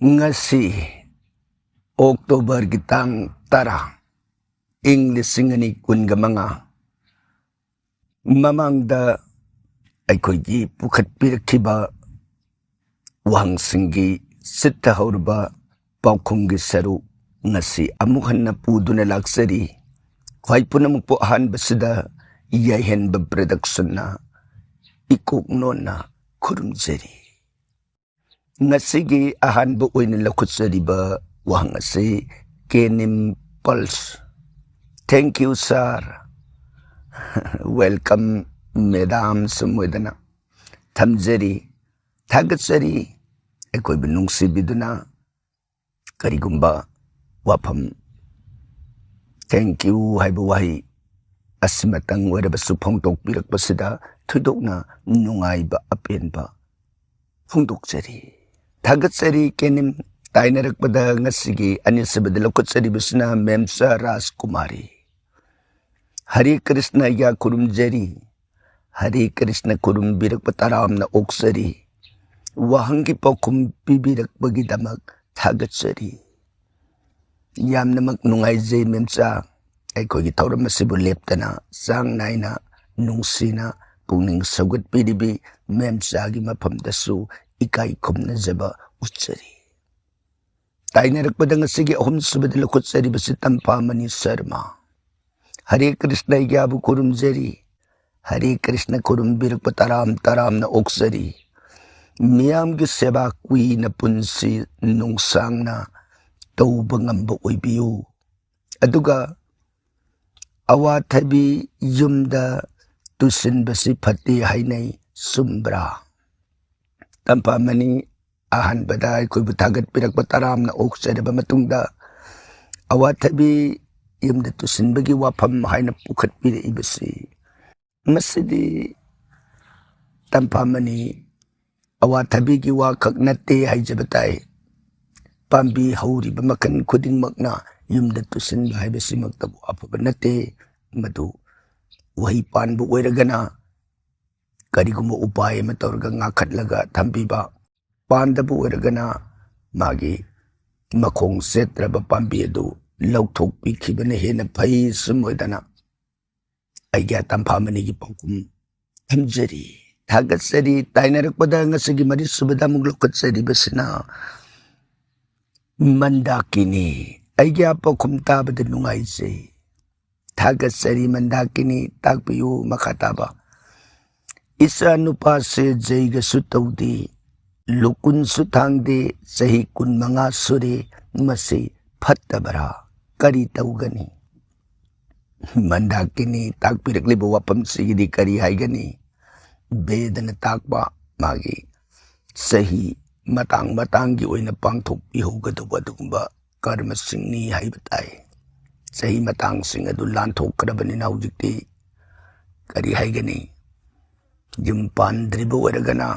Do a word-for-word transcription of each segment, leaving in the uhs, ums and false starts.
ꯉꯁꯤ ꯑꯣꯛꯇꯣꯕꯔꯒꯤ ꯇꯥꯡ ꯇꯔꯥ, ꯏꯪ ꯂꯤꯁꯤꯡ ꯑꯅꯤ ꯀꯨꯟꯒ ꯃꯉꯥ꯫ ꯃꯃꯥꯡꯗ ꯑꯩꯈꯣꯏꯒꯤ ꯄꯨꯈꯠꯄꯤꯔꯛꯈꯤꯕ ꯋꯥꯍꯪꯁꯤꯡꯒꯤ ꯆꯤꯠꯊꯍꯧꯔꯕ ꯄꯥꯎꯈꯨꯝꯒꯤ ꯁꯔꯨꯛ ꯉꯁꯤ ꯑꯃꯨꯛ ꯍꯟꯅ ꯄꯨꯗꯨꯅ ꯂꯥꯛꯆꯔꯤ꯫ ꯈ꯭ꯋꯥꯏ ꯄꯨꯝꯅꯃꯛꯄꯨ ꯑꯍꯥꯟꯕꯁꯤꯗ ꯌꯥꯏꯍꯟꯕ ꯄ꯭ꯔꯗꯛꯁꯟꯅ ꯏꯀꯣꯛ ꯅꯣꯟꯅ ꯈꯨꯔꯨꯝꯖꯔꯤ꯫ ꯉꯁꯤꯒꯤ ꯑꯍꯥꯟꯕ ꯑꯣꯏꯅ ꯂꯧꯈꯠꯆꯔꯤꯕ ꯋꯥꯍꯪ ꯑꯁꯤ ꯀꯦꯅꯤꯝ pulse. Thank you, sir. Welcome, madam, ꯁꯨꯝ ꯑꯣꯏꯗꯅ ꯊꯝꯖꯔꯤ꯫ ꯊꯥꯒꯠꯆꯔꯤ꯫ ꯑꯩꯈꯣꯏꯕꯨ ꯅꯨꯡꯁꯤꯕꯤꯗꯨꯅ ꯀꯔꯤꯒꯨꯝꯕ ꯋꯥꯐꯝ "Thank you" ꯍꯥꯏꯕ ꯋꯥꯍꯩ ꯑꯁꯤꯃꯇꯪ ꯑꯣꯏꯔꯕꯁꯨ ꯐꯣꯡꯗꯣꯛꯄꯤꯔꯛꯄꯁꯤꯗ ꯊꯣꯏꯗꯣꯛꯅ ꯅꯨꯡꯉꯥꯏꯕ, ꯑꯄꯦꯟꯕ ꯐꯣꯡꯗꯣꯛꯆꯔꯤ꯫ ꯊꯥꯒꯠꯆꯔꯤ ꯀꯦꯅꯤꯝ꯫ ꯇꯥꯏꯅꯔꯛꯄꯗ ꯉꯁꯤꯒꯤ ꯑꯅꯤꯁꯨꯕꯗ ꯂꯧꯈꯠꯆꯔꯤꯕꯁꯤꯅ ꯃꯦꯝꯆꯥ ꯔꯥꯖꯀꯨꯃꯥꯔꯤ꯫ ꯍꯔꯦ ꯀ꯭ꯔꯤꯁꯅ ꯑꯩꯒ꯭ꯌꯥ ꯈꯨꯔꯨꯝꯖꯔꯤ꯫ ꯍꯔꯦ ꯀ꯭ꯔꯤꯁꯅ ꯈꯨꯔꯨꯝꯕꯤꯔꯛꯄ ꯇꯔꯥꯝꯅ ꯑꯣꯛꯆꯔꯤ꯫ ꯋꯥꯍꯪꯒꯤ ꯄꯥꯎꯈꯨꯝ ꯄꯤꯕꯤꯔꯛꯄꯒꯤꯗꯃꯛ ꯊꯥꯒꯠꯆꯔꯤ꯫ ꯌꯥꯝꯅꯃꯛ ꯅꯨꯡꯉꯥꯏꯖꯩ ꯃꯦꯝꯆꯥ꯫ ꯑꯩꯈꯣꯏꯒꯤ ꯊꯧꯔꯝ ꯑꯁꯤꯕꯨ ꯂꯦꯞꯇꯅ ꯆꯥꯡ ꯅꯥꯏꯅ ꯅꯨꯡꯁꯤꯅ ꯄꯨꯛꯅꯤꯡ ꯁꯧꯒꯠꯄꯤꯔꯤꯕꯤ ꯃꯦꯝꯆꯥꯒꯤ ꯃꯐꯝꯗꯁꯨ ꯏꯀꯥꯏ ꯈꯨꯝꯅꯖꯕ ꯎꯠꯆꯔꯤ꯫ ꯇꯥꯏꯅꯔꯛꯄꯗ ꯉꯁꯤꯒꯤ ꯑꯍꯨꯝꯁꯨꯕꯗ ꯂꯧꯈꯠꯆꯔꯤꯕꯁꯤ ꯇꯝꯐꯥꯃꯅꯤ ꯁꯔꯃ꯫ ꯍꯔꯦ ꯀ꯭ꯔꯤꯁꯅ ꯑꯩꯒ꯭ꯌꯥꯕꯨ ꯈꯨꯔꯨꯝꯖꯔꯤ꯫ ꯍꯔꯦ ꯀ꯭ꯔꯤꯁꯅ ꯈꯨꯔꯨꯝꯕꯤꯔꯛꯄ ꯇꯔꯥꯝ ꯇꯔꯥꯝꯅ ꯑꯣꯛꯆꯔꯤ꯫ ꯃꯤꯌꯥꯝꯒꯤ ꯁꯦꯕꯥ ꯀꯨꯏꯅ ꯄꯨꯟꯁꯤ ꯅꯨꯡꯁꯥꯡꯅ ꯇꯧꯕ ꯉꯝꯕ ꯑꯣꯏꯕꯤꯌꯨ꯫ ꯑꯗꯨꯒ ꯑꯋꯥꯊꯕꯤ ꯌꯨꯝꯗ ꯇꯨꯁꯤꯟꯕꯁꯤ ꯐꯠꯇꯦ ꯍꯥꯏꯅꯩ, ꯆꯨꯝꯕ꯭ꯔꯥ? ꯇꯝꯐꯥꯃꯅꯤ ꯑꯍꯥꯟꯕꯗ ꯑꯩꯈꯣꯏꯕꯨ ꯊꯥꯒꯠꯄꯤꯔꯛꯄ ꯇꯔꯥꯝꯅ ꯑꯣꯛꯆꯔꯕ ꯃꯇꯨꯡꯗ, ꯑꯋꯥꯊꯕꯤ ꯌꯨꯝꯗ ꯇꯨꯁꯤꯟꯕꯒꯤ ꯋꯥꯐꯝ ꯍꯥꯏꯅ ꯄꯨꯈꯠꯄꯤꯔꯛꯏꯕꯁꯤ, ꯃꯁꯤꯗꯤ ꯇꯝꯐꯥꯃꯅꯤ ꯑꯋꯥꯊꯕꯤꯒꯤ ꯋꯥꯈꯛ ꯅꯠꯇꯦ ꯍꯥꯏꯖꯕ ꯇꯥꯏ꯫ ꯄꯥꯝꯕꯤ ꯍꯧꯔꯤꯕ ꯃꯈꯜ ꯈꯨꯗꯤꯡꯃꯛꯅ ꯌꯨꯝꯗ ꯇꯨꯁꯤꯟꯕ ꯍꯥꯏꯕꯁꯤꯃꯛꯇꯕꯨ ꯑꯐꯕ ꯅꯠꯇꯦ꯫ ꯃꯗꯨ ꯎꯍꯩ ꯄꯥꯟꯕ ꯑꯣꯏꯔꯒꯅ ꯀꯔꯤꯒꯨꯝꯕ ꯎꯄꯥꯏ ꯑꯃ ꯇꯧꯔꯒ ꯉꯥꯛꯈꯠꯂꯒ ꯊꯝꯕꯤꯕ, ꯄꯥꯟꯗꯕ ꯑꯣꯏꯔꯒꯅ ꯃꯥꯒꯤ ꯃꯈꯣꯡ ꯆꯦꯠꯇ꯭ꯔꯕ ꯄꯥꯝꯕꯤ ꯑꯗꯨ ꯂꯧꯊꯣꯛꯄꯤꯈꯤꯕꯅ ꯍꯦꯟꯅ ꯐꯩ꯫ ꯁꯨꯝ ꯑꯣꯏꯗꯅ ꯑꯩꯒꯤ ꯑꯇꯝꯐꯥ ꯃꯅꯤꯒꯤ ꯄꯥꯎꯈꯨꯝ ꯊꯝꯖꯔꯤ꯫ ꯊꯥꯒꯠꯆꯔꯤ꯫ ꯇꯥꯏꯅꯔꯛꯄꯗ ꯉꯁꯤꯒꯤ ꯃꯔꯤꯁꯨꯕꯗ ꯑꯃꯨꯛ ꯂꯧꯈꯠꯆꯔꯤꯕꯁꯤꯅ ꯃꯟꯗꯥꯀꯤꯅꯤ꯫ ꯑꯩꯒꯤ ꯑꯄꯥꯎꯈꯨꯝ ꯇꯥꯕꯗ ꯅꯨꯡꯉꯥꯏꯖꯩ꯫ ꯊꯥꯒꯠꯆꯔꯤ ꯃꯟꯗꯥꯀꯤꯅꯤ꯫ ꯇꯥꯛꯄꯤꯌꯨ ꯃꯈꯥ ꯇꯥꯕ꯫ ꯏꯆꯥ ꯅꯨꯄꯥꯁꯦ ꯖꯩꯒꯁꯨ ꯇꯧꯗꯦ, ꯂꯨꯀꯨꯟꯁꯨ ꯊꯥꯡꯗꯦ, ꯆꯍꯤ ꯀꯨꯟꯃꯉꯥ ꯁꯨꯔꯦ꯫ ꯃꯁꯤ ꯐꯠꯇꯕꯔꯥ? ꯀꯔꯤ ꯇꯧꯒꯅꯤ? ꯃꯟꯗꯥꯀꯤꯅꯤ, ꯇꯥꯛꯄꯤꯔꯛꯂꯤꯕ ꯋꯥꯐꯝꯁꯤꯒꯤꯗꯤ ꯀꯔꯤ ꯍꯥꯏꯒꯅꯤ? ꯕꯦꯗꯅ ꯇꯥꯛꯄ ꯃꯥꯒꯤ ꯆꯍꯤ ꯃꯇꯥꯡ ꯃꯇꯥꯡꯒꯤ ꯑꯣꯏꯅ ꯄꯥꯡꯊꯣꯛꯄꯤꯍꯧꯒꯗꯧꯕ ꯑꯗꯨꯒꯨꯝꯕ ꯀꯔꯃꯁꯤꯡꯅꯤ ꯍꯥꯏꯕ ꯇꯥꯏ꯫ ꯆꯍꯤ ꯃꯇꯥꯡꯁꯤꯡ ꯑꯗꯨ ꯂꯥꯟꯊꯣꯛꯈ꯭ꯔꯕꯅꯤꯅ ꯍꯧꯖꯤꯛꯇꯤ ꯀꯔꯤ ꯍꯥꯏꯒꯅꯤ? ꯌꯨꯝ ꯄꯥꯟꯗ꯭ꯔꯤꯕ ꯑꯣꯏꯔꯒꯅ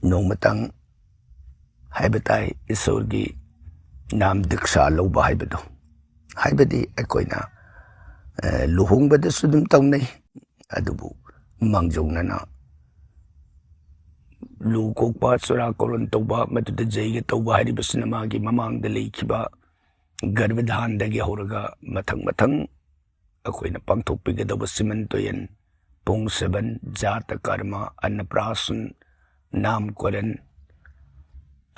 ꯅꯣꯡꯃꯇꯪ ꯍꯥꯏꯕ ꯇꯥꯏ, ꯏꯁꯣꯔꯒꯤ ꯅꯥꯝ ꯗꯤꯛꯁꯥ ꯂꯧꯕ ꯍꯥꯏꯕꯗꯣ꯫ ꯍꯥꯏꯕꯗꯤ ꯑꯩꯈꯣꯏꯅ, ꯑ, ꯂꯨꯍꯣꯡꯕꯗꯁꯨ ꯑꯗꯨꯝ ꯇꯧꯅꯩ, ꯑꯗꯨꯕꯨ ꯃꯥꯡꯖꯧꯅꯅ ꯂꯨ ꯀꯣꯛꯄ, ꯆꯨꯔꯥ ꯀꯣꯔꯣꯟ ꯇꯧꯕ, ꯃꯗꯨꯗ ꯖꯩꯒ ꯇꯧꯕ ꯍꯥꯏꯔꯤꯕꯁꯤꯅ ꯃꯥꯒꯤ ꯃꯃꯥꯡꯗ ꯂꯩꯈꯤꯕ ꯒꯔꯚꯙꯥꯟꯗꯒꯤ ꯍꯧꯔꯒ ꯃꯊꯪ ꯃꯊꯪ ꯑꯩꯈꯣꯏꯅ ꯄꯥꯡꯊꯣꯛꯄꯤꯒꯗꯧꯕ ꯁꯤꯃꯟ ꯇꯣꯌꯟ, ꯄꯣꯡ ꯁꯦꯕꯟ, ꯖꯥꯇ ꯀꯔꯃ, ꯑꯟꯅꯄ꯭ꯔꯥꯁꯟ, ꯅꯥꯝꯀꯣꯔꯟ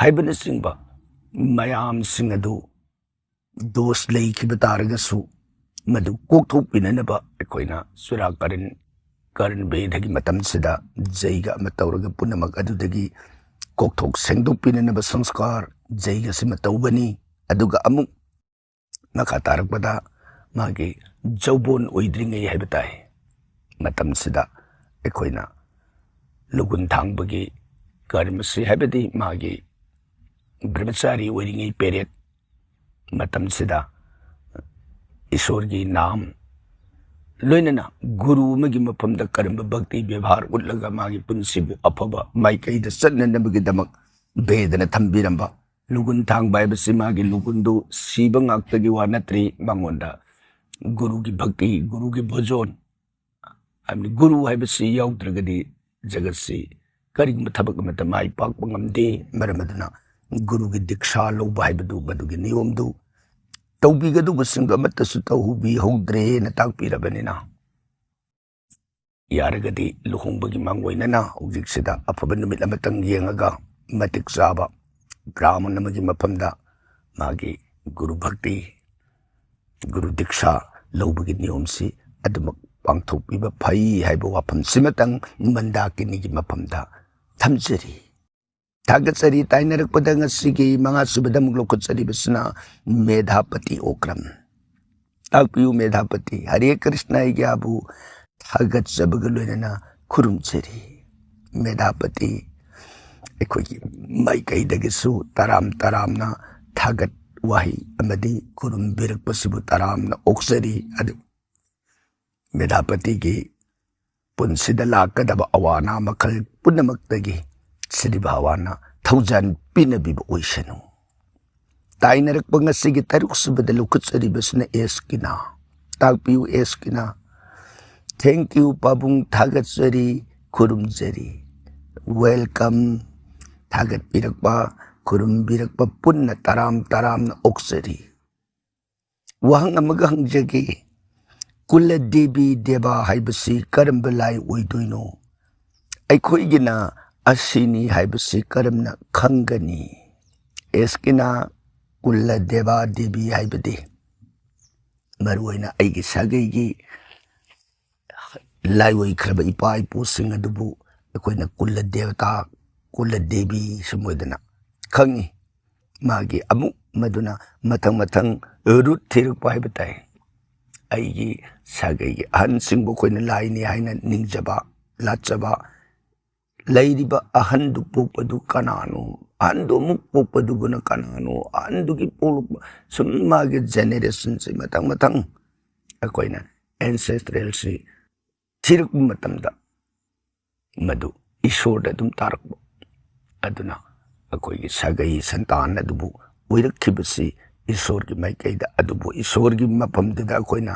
ꯍꯥꯏꯕꯅꯆꯤꯡꯕ ꯃꯌꯥꯝꯁꯤꯡ ꯑꯗꯨ ꯗꯣꯁ ꯂꯩꯈꯤꯕ ꯇꯥꯔꯒꯁꯨ ꯃꯗꯨ ꯀꯣꯛꯊꯣꯛꯄꯤꯅꯅꯕ ꯑꯩꯈꯣꯏꯅ ꯆꯨꯔꯥꯀꯔꯟ, ꯀꯔꯟ ꯚꯦꯗꯒꯤ ꯃꯇꯝꯁꯤꯗ ꯖꯩꯒ ꯑꯃ ꯇꯧꯔꯒ ꯄꯨꯝꯅꯃꯛ ꯑꯗꯨꯗꯒꯤ ꯀꯣꯛꯊꯣꯛ ꯁꯦꯡꯗꯣꯛꯄꯤꯅꯅꯕ ꯁꯪꯁꯀꯥꯔ ꯖꯩꯒꯁꯤꯃ ꯇꯧꯒꯅꯤ꯫ ꯑꯗꯨꯒ ꯑꯃꯨꯛ ꯃꯈꯥ ꯇꯥꯔꯛꯄꯗ ꯃꯥꯒꯤ ꯖꯧꯕꯣꯟ ꯑꯣꯏꯗ꯭ꯔꯤꯉꯩ ꯍꯥꯏꯕ ꯇꯥꯏ, ꯃꯇꯝꯁꯤꯗ ꯑꯩꯈꯣꯏꯅ ꯂꯨꯒꯨꯟ ꯊꯥꯡꯕꯒꯤ ꯀꯔꯃꯁꯤ, ꯍꯥꯏꯕꯗꯤ ꯃꯥꯒꯤ ꯕ꯭ꯔꯍꯃꯆꯥꯔꯤ ꯑꯣꯏꯔꯤꯉꯩ ꯄꯦꯔꯦꯠ ꯃꯇꯝꯁꯤꯗ ꯏꯁꯣꯔꯒꯤ ꯅꯥꯝ, ꯂꯣꯏꯅꯅ ꯒꯨꯔꯨ ꯑꯃꯒꯤ ꯃꯐꯝꯗ ꯀꯔꯝꯕ ꯚꯛꯇꯤ ꯕꯦꯕꯥꯔ ꯎꯠꯂꯒ ꯃꯥꯒꯤ ꯄꯨꯟꯁꯤꯕꯨ ꯑꯐꯕ ꯃꯥꯏꯀꯩꯗ ꯆꯠꯅꯅꯕꯒꯤꯗꯃꯛ ꯚꯦꯗꯅ ꯊꯝꯕꯤꯔꯝꯕ ꯂꯨꯒꯨꯟ ꯊꯥꯡꯕ ꯍꯥꯏꯕꯁꯤ ꯃꯥꯒꯤ ꯂꯨꯒꯨꯟꯗꯨ ꯁꯤꯕ ꯉꯥꯛꯇꯒꯤ ꯋꯥ ꯅꯠꯇ꯭ꯔꯤ, ꯃꯉꯣꯟꯗ ꯒꯨꯔꯨꯒꯤ ꯚꯛꯇꯤ, ꯒꯨꯔꯨꯒꯤ ꯚꯣꯖꯣꯟ, ꯍꯥꯏꯕꯗꯤ ꯒꯨꯔꯨ ꯍꯥꯏꯕꯁꯤ ꯌꯥꯎꯗ꯭ꯔꯒꯗꯤ ꯖꯒꯠꯁꯤ ꯀꯔꯤꯒꯨꯝꯕ ꯊꯕꯛ ꯑꯃꯠꯇ ꯃꯥꯏ ꯄꯥꯛꯄ ꯉꯝꯗꯦ꯫ ꯃꯔꯝ ꯑꯗꯨꯅ ꯒꯨꯔꯨꯒꯤ ꯗꯤꯛꯁꯥ ꯂꯧꯕ ꯍꯥꯏꯕꯗꯨ, ꯃꯗꯨꯒꯤ ꯅꯤꯌꯣꯝꯗꯨ ꯇꯧꯕꯤꯒꯗꯧꯕꯁꯤꯡꯗꯣ ꯑꯃꯠꯇꯁꯨ ꯇꯧꯕꯤꯍꯧꯗ꯭ꯔꯦꯅ ꯇꯥꯛꯄꯤꯔꯕꯅꯤꯅ, ꯌꯥꯔꯒꯗꯤ ꯂꯨꯍꯣꯡꯕꯒꯤ ꯃꯥꯡꯑꯣꯏꯅꯅ ꯍꯧꯖꯤꯛꯁꯤꯗ ꯑꯐꯕ ꯅꯨꯃꯤꯠ ꯑꯃꯇꯪ ꯌꯦꯡꯉꯒ ꯃꯇꯤꯛ ꯆꯥꯕ ꯕ꯭ꯔꯥꯍꯃꯟ ꯑꯃꯒꯤ ꯃꯐꯝꯗ ꯃꯥꯒꯤ ꯒꯨꯔꯨ ꯚꯛꯇꯤ, ꯒꯨꯔꯨ ꯗꯤꯛꯁꯥ ꯂꯧꯕꯒꯤ ꯅꯤꯌꯣꯝꯁꯤ ꯑꯗꯨꯃꯛ ꯄꯥꯡꯊꯣꯛꯄꯤꯕ ꯐꯩ ꯍꯥꯏꯕ ꯋꯥꯐꯝꯁꯤꯃꯇꯪ ꯃꯟꯗꯥꯀꯤꯅꯤꯒꯤ ꯃꯐꯝꯗ ꯊꯝꯖꯔꯤ꯫ ꯊꯥꯒꯠꯆꯔꯤ꯫ ꯇꯥꯏꯅꯔꯛꯄꯗ ꯉꯁꯤꯒꯤ ꯃꯉꯥꯁꯨꯕꯗ ꯑꯃꯨꯛ ꯂꯧꯈꯠꯆꯔꯤꯕꯁꯤꯅ ꯃꯦꯙꯥꯄꯇꯤ ꯑꯣꯀ꯭ꯔꯝ꯫ ꯇꯥꯛꯄꯤꯌꯨ ꯃꯦꯙꯥꯄꯇꯤ꯫ ꯍꯔꯦ ꯀ꯭ꯔꯤꯁꯅ ꯑꯩꯒꯤ ꯑꯥꯕꯨ ꯊꯥꯒꯠꯆꯕꯒ ꯂꯣꯏꯅꯅ ꯈꯨꯔꯨꯝꯖꯔꯤ꯫ ꯃꯦꯙꯥꯄꯇꯤ ꯑꯩꯈꯣꯏꯒꯤ ꯃꯥꯏꯀꯩꯗꯒꯤꯁꯨ ꯇꯔꯥꯝ ꯇꯔꯥꯝꯅ ꯊꯥꯒꯠ ꯋꯥꯍꯩ ꯑꯃꯗꯤ ꯈꯨꯔꯨꯝꯕꯤꯔꯛꯄꯁꯤꯕꯨ ꯇꯔꯥꯝꯅ ꯑꯣꯛꯆꯔꯤ꯫ ꯑꯗꯨ ꯃꯦꯙꯥꯄꯇꯤꯒꯤ ꯄꯨꯟꯁꯤꯗ ꯂꯥꯛꯀꯗꯕ ꯑꯋꯥ ꯑꯅꯥ ꯃꯈꯜ ꯄꯨꯝꯅꯃꯛꯇꯒꯤ ꯁ꯭ꯔꯤ ꯚꯒꯋꯥꯟꯅ ꯊꯧꯖꯥꯟ ꯄꯤꯅꯕꯤꯕ ꯑꯣꯏꯁꯅꯨ꯫ ꯇꯥꯏꯅꯔꯛꯄ ꯉꯁꯤꯒꯤ ꯇꯔꯨꯛ ꯁꯨꯕꯗ ꯂꯧꯈꯠꯆꯔꯤꯕꯁꯤꯅ ꯑꯦꯁ ꯀꯤꯅꯥ꯫ ꯇꯥꯛꯄꯤꯌꯨ ꯑꯦꯁ ꯀꯤꯅꯥ꯫ Thank you ꯄꯥꯕꯨꯡ, ꯊꯥꯒꯠꯆꯔꯤ, ꯈꯨꯔꯨꯝꯖꯔꯤ꯫ Welcome꯫ ꯊꯥꯒꯠꯄꯤꯔꯛꯄ, ꯈꯨꯔꯨꯝꯕꯤꯔꯛꯄ ꯄꯨꯟꯅ ꯇꯔꯥꯝ ꯇꯔꯥꯝꯅ ꯑꯣꯛꯆꯔꯤ꯫ ꯋꯥꯍꯪ ꯑꯃꯒ ꯍꯪꯖꯒꯦ꯫ ꯀꯨꯂ ꯗꯦꯕꯤ ꯗꯦꯕꯥ ꯍꯥꯏꯕꯁꯤ ꯀꯔꯝꯕ ꯂꯥꯏ ꯑꯣꯏꯗꯣꯏꯅꯣ? ꯑꯩꯈꯣꯏꯒꯤꯅ ꯑꯁꯤꯅꯤ ꯍꯥꯏꯕꯁꯤ ꯀꯔꯝꯅ ꯈꯪꯒꯅꯤ? ꯑꯦꯁ ꯀꯤꯅꯥ꯫ ꯀꯨꯂ ꯗꯦꯕꯥ ꯗꯦꯕꯤ ꯍꯥꯏꯕꯗꯤ ꯃꯔꯨꯑꯣꯏꯅ ꯑꯩꯒꯤ ꯁꯥꯒꯩꯒꯤ ꯂꯥꯏ ꯑꯣꯏꯈ꯭ꯔꯕ ꯏꯄꯥ ꯏꯄꯨꯁꯤꯡ ꯑꯗꯨꯕꯨ ꯑꯩꯈꯣꯏꯅ ꯀꯨꯂ ꯗꯦꯕꯇꯥ, ꯀꯨꯂ ꯗꯦꯕꯤ ꯁꯨꯝ ꯑꯣꯏꯗꯅ ꯈꯪꯉꯤ꯫ ꯃꯥꯒꯤ ꯑꯃꯨꯛ ꯃꯗꯨꯅ ꯃꯊꯪ ꯃꯊꯪ ꯔꯨꯠ ꯊꯤꯔꯛꯄ ꯍꯥꯏꯕ ꯇꯥꯏ꯫ ꯑꯩꯒꯤ ꯁꯥꯒꯩꯒꯤ ꯑꯍꯟꯁꯤꯡꯕꯨ ꯑꯩꯈꯣꯏꯅ ꯂꯥꯏꯅꯤ ꯍꯥꯏꯅ ꯅꯤꯡꯖꯕ, ꯂꯥꯠꯆꯕ, ꯂꯩꯔꯤꯕ ꯑꯍꯟꯗꯨ ꯄꯣꯛꯄꯗꯨ ꯀꯅꯥꯅꯣ, ꯑꯍꯟꯗꯨ ꯑꯃꯨꯛ ꯄꯣꯛꯄꯗꯨꯕꯨꯅ ꯀꯅꯥꯅꯣ, ꯑꯍꯟꯗꯨꯒꯤ ꯄꯣꯛꯂꯛꯄ, ꯁꯨꯝ ꯃꯥꯒꯤ ꯖꯦꯅꯦꯔꯦꯁꯟꯁꯤ ꯃꯊꯪ ꯃꯊꯪ ꯑꯩꯈꯣꯏꯅ ꯑꯦꯟꯁꯦꯁꯇ꯭ꯔꯦꯜꯁꯤ ꯊꯤꯔꯛꯄ ꯃꯇꯝꯗ ꯃꯗꯨ ꯏꯁꯣꯔꯗ ꯑꯗꯨꯝ ꯇꯥꯔꯛꯄ꯫ ꯑꯗꯨꯅ ꯑꯩꯈꯣꯏꯒꯤ ꯁꯥꯒꯩ ꯁꯟꯇꯥꯟ ꯑꯗꯨꯕꯨ ꯑꯣꯏꯔꯛꯈꯤꯕꯁꯤ ꯏꯁꯣꯔꯒꯤ ꯃꯥꯏꯀꯩꯗ, ꯑꯗꯨꯕꯨ ꯏꯁꯣꯔꯒꯤ ꯃꯐꯝꯗꯨꯗ ꯑꯩꯈꯣꯏꯅ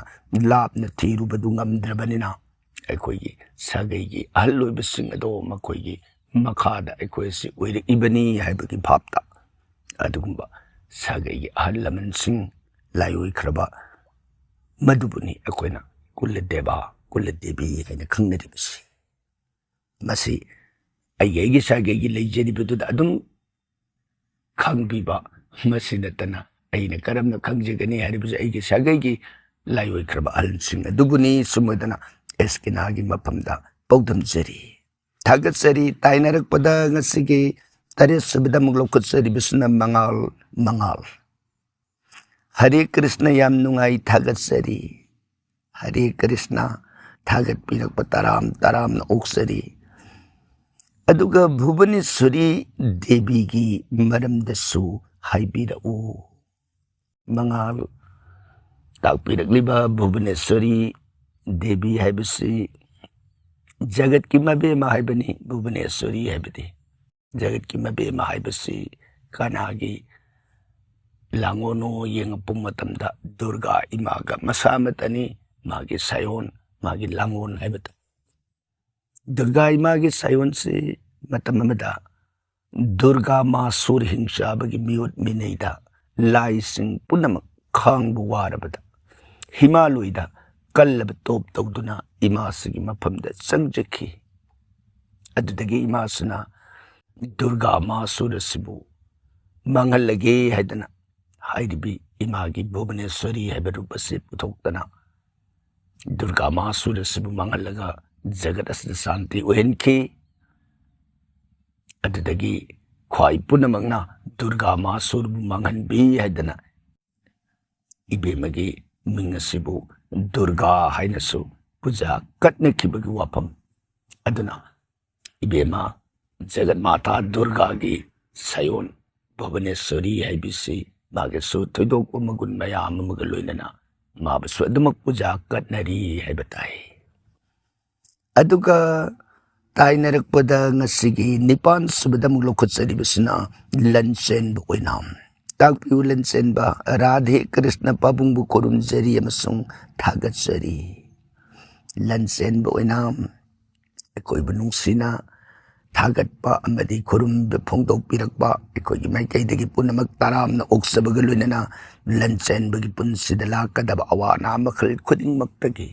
ꯂꯥꯞꯅ ꯊꯤꯔꯨꯕꯗꯨ ꯉꯝꯗ꯭ꯔꯕꯅꯤꯅ, ꯑꯩꯈꯣꯏꯒꯤ ꯁꯥꯒꯩꯒꯤ ꯑꯍꯜ ꯑꯣꯏꯕꯁꯤꯡ ꯑꯗꯣ ꯃꯈꯣꯏꯒꯤ ꯃꯈꯥꯗ ꯑꯩꯈꯣꯏ ꯑꯁꯤ ꯑꯣꯏꯔꯛꯏꯕꯅꯤ ꯍꯥꯏꯕꯒꯤ ꯚꯥꯞꯇ ꯑꯗꯨꯒꯨꯝꯕ ꯁꯥꯒꯩꯒꯤ ꯑꯍꯜ ꯂꯃꯟꯁꯤꯡ ꯂꯥꯏꯑꯣꯏꯈ꯭ꯔꯕ ꯃꯗꯨꯕꯨꯅꯤ ꯑꯩꯈꯣꯏꯅ ꯀꯨꯂꯗꯦꯕ, ꯀꯨꯂꯗꯦꯕꯤ ꯍꯥꯏꯅ ꯈꯪꯅꯔꯤꯕꯁꯤ꯫ ꯃꯁꯤ ꯑꯩꯒꯤ, ꯑꯩꯒꯤ ꯁꯥꯒꯩꯒꯤ ꯂꯩꯖꯔꯤꯕꯗꯨꯗ ꯑꯗꯨꯝ ꯈꯪꯕꯤꯕ, ꯃꯁꯤ ꯅꯠꯇꯅ ꯑꯩꯅ ꯀꯔꯝꯅ ꯈꯪꯖꯒꯅꯤ ꯍꯥꯏꯔꯤꯕꯁꯤ ꯑꯩꯒꯤ ꯁꯥꯒꯩꯒꯤ ꯂꯥꯏꯑꯣꯏꯈ꯭ꯔꯕ ꯑꯍꯜꯁꯤꯡ ꯑꯗꯨꯕꯨꯅꯤ꯫ ꯁꯨꯝ ꯑꯣꯏꯗꯅ ꯑꯦꯁꯀꯤꯅꯥꯒꯤ ꯃꯐꯝꯗ ꯄꯥꯎꯗꯝꯖꯔꯤ꯫ ꯊꯥꯒꯠꯆꯔꯤ꯫ ꯇꯥꯏꯅꯔꯛꯄꯗ ꯉꯁꯤꯒꯤ ꯇꯔꯦꯠ ꯁꯨꯕꯗ ꯑꯃꯨꯛ ꯂꯧꯈꯠꯆꯔꯤꯕꯁꯤꯅ ꯃꯉꯥꯜ, ꯃꯉꯥꯜ꯫ ꯍꯔꯦ ꯀ꯭ꯔꯤꯁꯅ, ꯌꯥꯝ ꯅꯨꯡꯉꯥꯏ, ꯊꯥꯒꯠꯆꯔꯤ꯫ ꯍꯔꯦ ꯀ꯭ꯔꯤꯁꯅ, ꯊꯥꯒꯠꯄꯤꯔꯛꯄ ꯇꯔꯥꯝ ꯇꯔꯥꯝꯅ ꯑꯣꯛꯆꯔꯤ꯫ ꯑꯗꯨꯒ ꯚꯨꯕꯅꯦꯁ꯭ꯋꯔꯤ ꯗꯦꯕꯤꯒꯤ ꯃꯔꯝꯗꯁꯨ ꯍꯥꯏꯕꯤꯔꯛꯎ꯫ ꯃꯉꯥꯜ ꯇꯥꯛꯄꯤꯔꯛꯂꯤꯕ ꯚꯨꯕꯅꯦꯁ꯭ꯋꯔꯤ ꯗꯦꯕꯤ ꯍꯥꯏꯕꯁꯤ ꯖꯒꯠꯀꯤ ꯃꯕꯦꯝꯃ ꯍꯥꯏꯕꯅꯤ꯫ ꯚꯨꯕꯅꯦꯁ꯭ꯋꯔꯤ ꯍꯥꯏꯕꯗꯤ ꯖꯒꯠꯀꯤ ꯃꯕꯦꯝꯃ ꯍꯥꯏꯕꯁꯤ ꯀꯅꯥꯒꯤ ꯂꯥꯡꯑꯣꯟꯅꯣ ꯌꯦꯡꯉꯛꯄ ꯃꯇꯝꯗ ꯗꯨꯔꯒꯥ ꯏꯃꯥꯒ ꯃꯁꯥ ꯑꯃꯠꯇꯅꯤ꯫ ꯃꯥꯒꯤ ꯁꯥꯏꯑꯣꯟ, ꯃꯥꯒꯤ ꯂꯥꯡꯑꯣꯟ ꯍꯥꯏꯕ ꯇꯥꯏ꯫ ꯗꯨꯔꯒꯥ ꯏꯃꯥꯒꯤ ꯁꯥꯏꯑꯣꯟꯁꯤ ꯃꯇꯝ ꯑꯃꯗ ꯗꯨꯔꯒꯥ ꯃꯥꯁꯨꯔ ꯍꯤꯡꯆꯥꯕꯒꯤ ꯃꯤꯑꯣꯠ ꯃꯤꯅꯩꯗ ꯂꯥꯏꯁꯤꯡ ꯄꯨꯝꯅꯃꯛ ꯈꯥꯡꯕ ꯋꯥꯔꯕꯗ ꯍꯤꯃꯥꯂꯣꯏꯗ ꯀꯜꯂꯕ ꯇꯣꯞ ꯇꯧꯗꯨꯅ ꯏꯃꯥꯁꯤꯒꯤ ꯃꯐꯝꯗ ꯆꯪꯖꯈꯤ꯫ ꯑꯗꯨꯗꯒꯤ ꯏꯃꯥꯁꯤꯅ ꯗꯨꯔꯒꯥ ꯃꯥꯁꯨꯔ ꯑꯁꯤꯕꯨ ꯃꯥꯡꯍꯜꯂꯒꯦ ꯍꯥꯏꯗꯅ ꯍꯥꯏꯔꯤꯕꯤ ꯏꯃꯥꯒꯤ ꯚꯨꯕꯅꯦꯁ꯭ꯋꯔꯤ ꯍꯥꯏꯕ ꯔꯨꯞ ꯑꯁꯤ ꯄꯨꯊꯣꯛꯇꯅ ꯗꯨꯔꯒꯥ ꯃꯥꯁꯨꯔ ꯑꯁꯤꯕꯨ ꯃꯥꯡꯍꯜꯂꯒ ꯖꯒꯠ ꯑꯁꯤꯗ ꯁꯥꯟꯇꯤ ꯑꯣꯏꯍꯟꯈꯤ꯫ ꯑꯗꯨꯗꯒꯤ ꯈ꯭ꯋꯥꯏ ꯄꯨꯝꯅꯃꯛꯅ ꯗꯨꯔꯒꯥ ꯃꯥꯁꯨꯔꯕꯨ ꯃꯥꯡꯍꯟꯕꯤ ꯍꯥꯏꯗꯅ ꯏꯕꯦꯝꯃꯒꯤ ꯃꯤꯡ ꯑꯁꯤꯕꯨ ꯗꯨꯔꯒꯥ ꯍꯥꯏꯅꯁꯨ ꯄꯨꯖꯥ ꯀꯠꯅꯈꯤꯕꯒꯤ ꯋꯥꯐꯝ ꯑꯗꯨꯅ ꯏꯕꯦꯝꯃ ꯖꯒꯠ ꯃꯥꯇꯥ ꯗꯨꯔꯒꯥꯒꯤ ꯁꯥꯏꯑꯣꯟ ꯚꯨꯕꯅꯦꯁ꯭ꯋꯔꯤ ꯍꯥꯏꯕꯁꯤ ꯃꯥꯒꯤꯁꯨ ꯊꯣꯏꯗꯣꯛꯄ ꯃꯒꯨꯟ ꯃꯌꯥꯝ ꯑꯃꯒ ꯂꯣꯏꯅꯅ ꯃꯥꯕꯨꯁꯨ ꯑꯗꯨꯃꯛ ꯄꯨꯖꯥ ꯀꯠꯅꯔꯤ ꯍꯥꯏꯕ ꯇꯥꯏ꯫ ꯑꯗꯨꯒ ꯇꯥꯏꯅꯔꯛꯄꯗ ꯉꯁꯤꯒꯤ ꯅꯤꯄꯥꯟ ꯁꯨꯕꯗ ꯑꯃꯨꯛ ꯂꯧꯈꯠꯆꯔꯤꯕꯁꯤꯅ ꯂꯟꯆꯦꯟꯕ ꯑꯣꯏꯅꯥꯝ꯫ ꯇꯥꯛꯄꯤꯌꯨ ꯂꯟꯆꯦꯟꯕ, ꯔꯥꯙꯦ ꯀ꯭ꯔꯤꯁꯅ ꯄꯥꯕꯨꯡꯕꯨ ꯈꯨꯔꯨꯝꯖꯔꯤ ꯑꯃꯁꯨꯡ ꯊꯥꯒꯠꯆꯔꯤ꯫ ꯂꯟꯆꯦꯟꯕ ꯑꯣꯏꯅꯥꯝ, ꯑꯩꯈꯣꯏꯕꯨ ꯅꯨꯡꯁꯤꯅ ꯊꯥꯒꯠꯄ ꯑꯃꯗꯤ ꯈꯨꯔꯨꯝꯕ ꯐꯣꯡꯗꯣꯛꯄꯤꯔꯛꯄ ꯑꯩꯈꯣꯏꯒꯤ ꯃꯥꯏꯀꯩꯗꯒꯤ ꯄꯨꯝꯅꯃꯛ ꯇꯔꯥꯝꯅ ꯑꯣꯛꯆꯕꯒ ꯂꯣꯏꯅꯅ ꯂꯟꯆꯦꯟꯕꯒꯤ ꯄꯨꯟꯁꯤꯗ ꯂꯥꯛꯀꯗꯕ ꯑꯋꯥ ꯑꯅꯥ ꯃꯈꯜ ꯈꯨꯗꯤꯡꯃꯛꯇꯒꯤ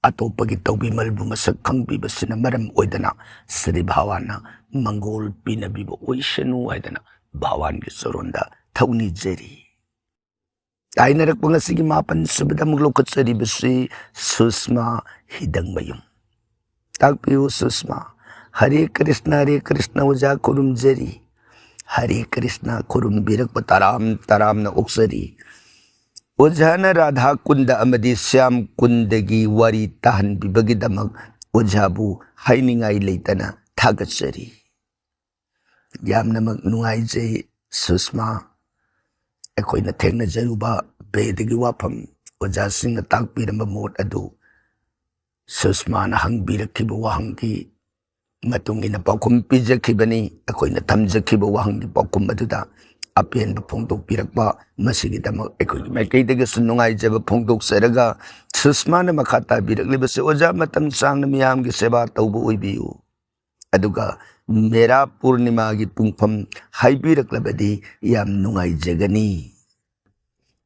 ꯑꯇꯣꯞꯄꯒꯤ ꯇꯧꯕꯤꯃꯜꯕꯨ ꯃꯁꯛ ꯈꯪꯕꯤꯕꯁꯤꯅ ꯃꯔꯝ ꯑꯣꯏꯗꯅ ꯁ꯭ꯔꯤ ꯚꯒꯋꯥꯟꯅ ꯃꯪꯒꯣꯜ ꯄꯤꯅꯕꯤꯕ ꯑꯣꯏꯁꯅꯨ ꯍꯥꯏꯗꯅ ꯚꯒꯋꯥꯟꯒꯤ ꯆꯔꯣꯟꯗ ꯊꯧꯅꯤꯖꯔꯤ꯫ ꯇꯥꯏꯅꯔꯛꯄ ꯉꯁꯤꯒꯤ ꯃꯥꯄꯟ ꯁꯨꯕꯗ ꯑꯃꯨꯛ ꯂꯧꯈꯠꯆꯔꯤꯕꯁꯤ ꯁꯨꯁꯃꯥ ꯍꯤꯗꯪꯃꯌꯨꯝ꯫ ꯇꯥꯛꯄꯤꯌꯨ ꯁꯨꯁꯃꯥ꯫ ꯍꯔꯦ ꯀ꯭ꯔꯤꯁꯅ, ꯍꯔꯦ ꯀ꯭ꯔꯤꯁꯅ, ꯑꯣꯖꯥ ꯈꯨꯔꯨꯝꯖꯔꯤ꯫ ꯍꯔꯦ ꯀ꯭ꯔꯤꯁꯅ, ꯈꯨꯔꯨꯝꯕꯤꯔꯛꯄ ꯇꯔꯥꯝ ꯇꯔꯥꯝꯅ ꯑꯣꯛꯆꯔꯤ꯫ ꯑꯣꯖꯥꯅ ꯔꯥꯙꯥ ꯀꯨꯟꯗ ꯑꯃꯗꯤ ꯁ꯭ꯌꯥꯝ ꯀꯨꯟꯗꯒꯤ ꯋꯥꯔꯤ ꯇꯥꯍꯟꯕꯤꯕꯒꯤꯗꯃꯛ ꯑꯣꯖꯥꯕꯨ ꯍꯥꯏꯅꯤꯡꯉꯥꯏ ꯂꯩꯇꯅ ꯊꯥꯒꯠꯆꯔꯤ꯫ ꯌꯥꯝꯅꯃꯛ ꯅꯨꯡꯉꯥꯏꯖꯩ ꯁꯨꯁꯃꯥ꯫ ꯑꯩꯈꯣꯏꯅ ꯊꯦꯡꯅꯖꯔꯨꯕ ꯕꯦꯗꯒꯤ ꯋꯥꯐꯝ, ꯑꯣꯖꯥꯁꯤꯡꯅ ꯇꯥꯛꯄꯤꯔꯝꯕ ꯃꯣꯠ ꯑꯗꯨ ꯁꯨꯁꯃꯥꯅ ꯍꯪꯕꯤꯔꯛꯈꯤꯕ ꯋꯥꯍꯪꯒꯤ ꯃꯇꯨꯡ ꯏꯟꯅ ꯄꯥꯎꯈꯨꯝ ꯄꯤꯖꯈꯤꯕꯅꯤ꯫ ꯑꯩꯈꯣꯏꯅ ꯊꯝꯖꯈꯤꯕ ꯋꯥꯍꯪꯒꯤ ꯄꯥꯎꯈꯨꯝ ꯑꯗꯨꯗ ꯑꯄꯦꯟꯕ ꯐꯣꯡꯗꯣꯛꯄꯤꯔꯛꯄ, ꯃꯁꯤꯒꯤꯗꯃꯛ ꯑꯩꯈꯣꯏꯒꯤ ꯃꯥꯏꯀꯩꯗꯒꯤꯁꯨ ꯅꯨꯡꯉꯥꯏꯖꯕ ꯐꯣꯡꯗꯣꯛꯆꯔꯒ, ꯁꯨꯁꯃꯥꯅ ꯃꯈꯥ ꯇꯥꯕꯤꯔꯛꯂꯤꯕꯁꯤ, "ꯑꯣꯖꯥ, ꯃꯇꯝ ꯁꯥꯡꯅ ꯃꯤꯌꯥꯝꯒꯤ ꯁꯦꯕꯥ ꯇꯧꯕ ꯑꯣꯏꯕꯤꯌꯨ, ꯑꯗꯨꯒ ꯃꯦꯔꯥ ꯄꯨꯔꯅꯤꯃꯥꯒꯤ ꯄꯨꯡꯐꯝ ꯍꯥꯏꯕꯤꯔꯛꯂꯕꯗꯤ ꯌꯥꯝ ꯅꯨꯡꯉꯥꯏꯖꯒꯅꯤ"꯫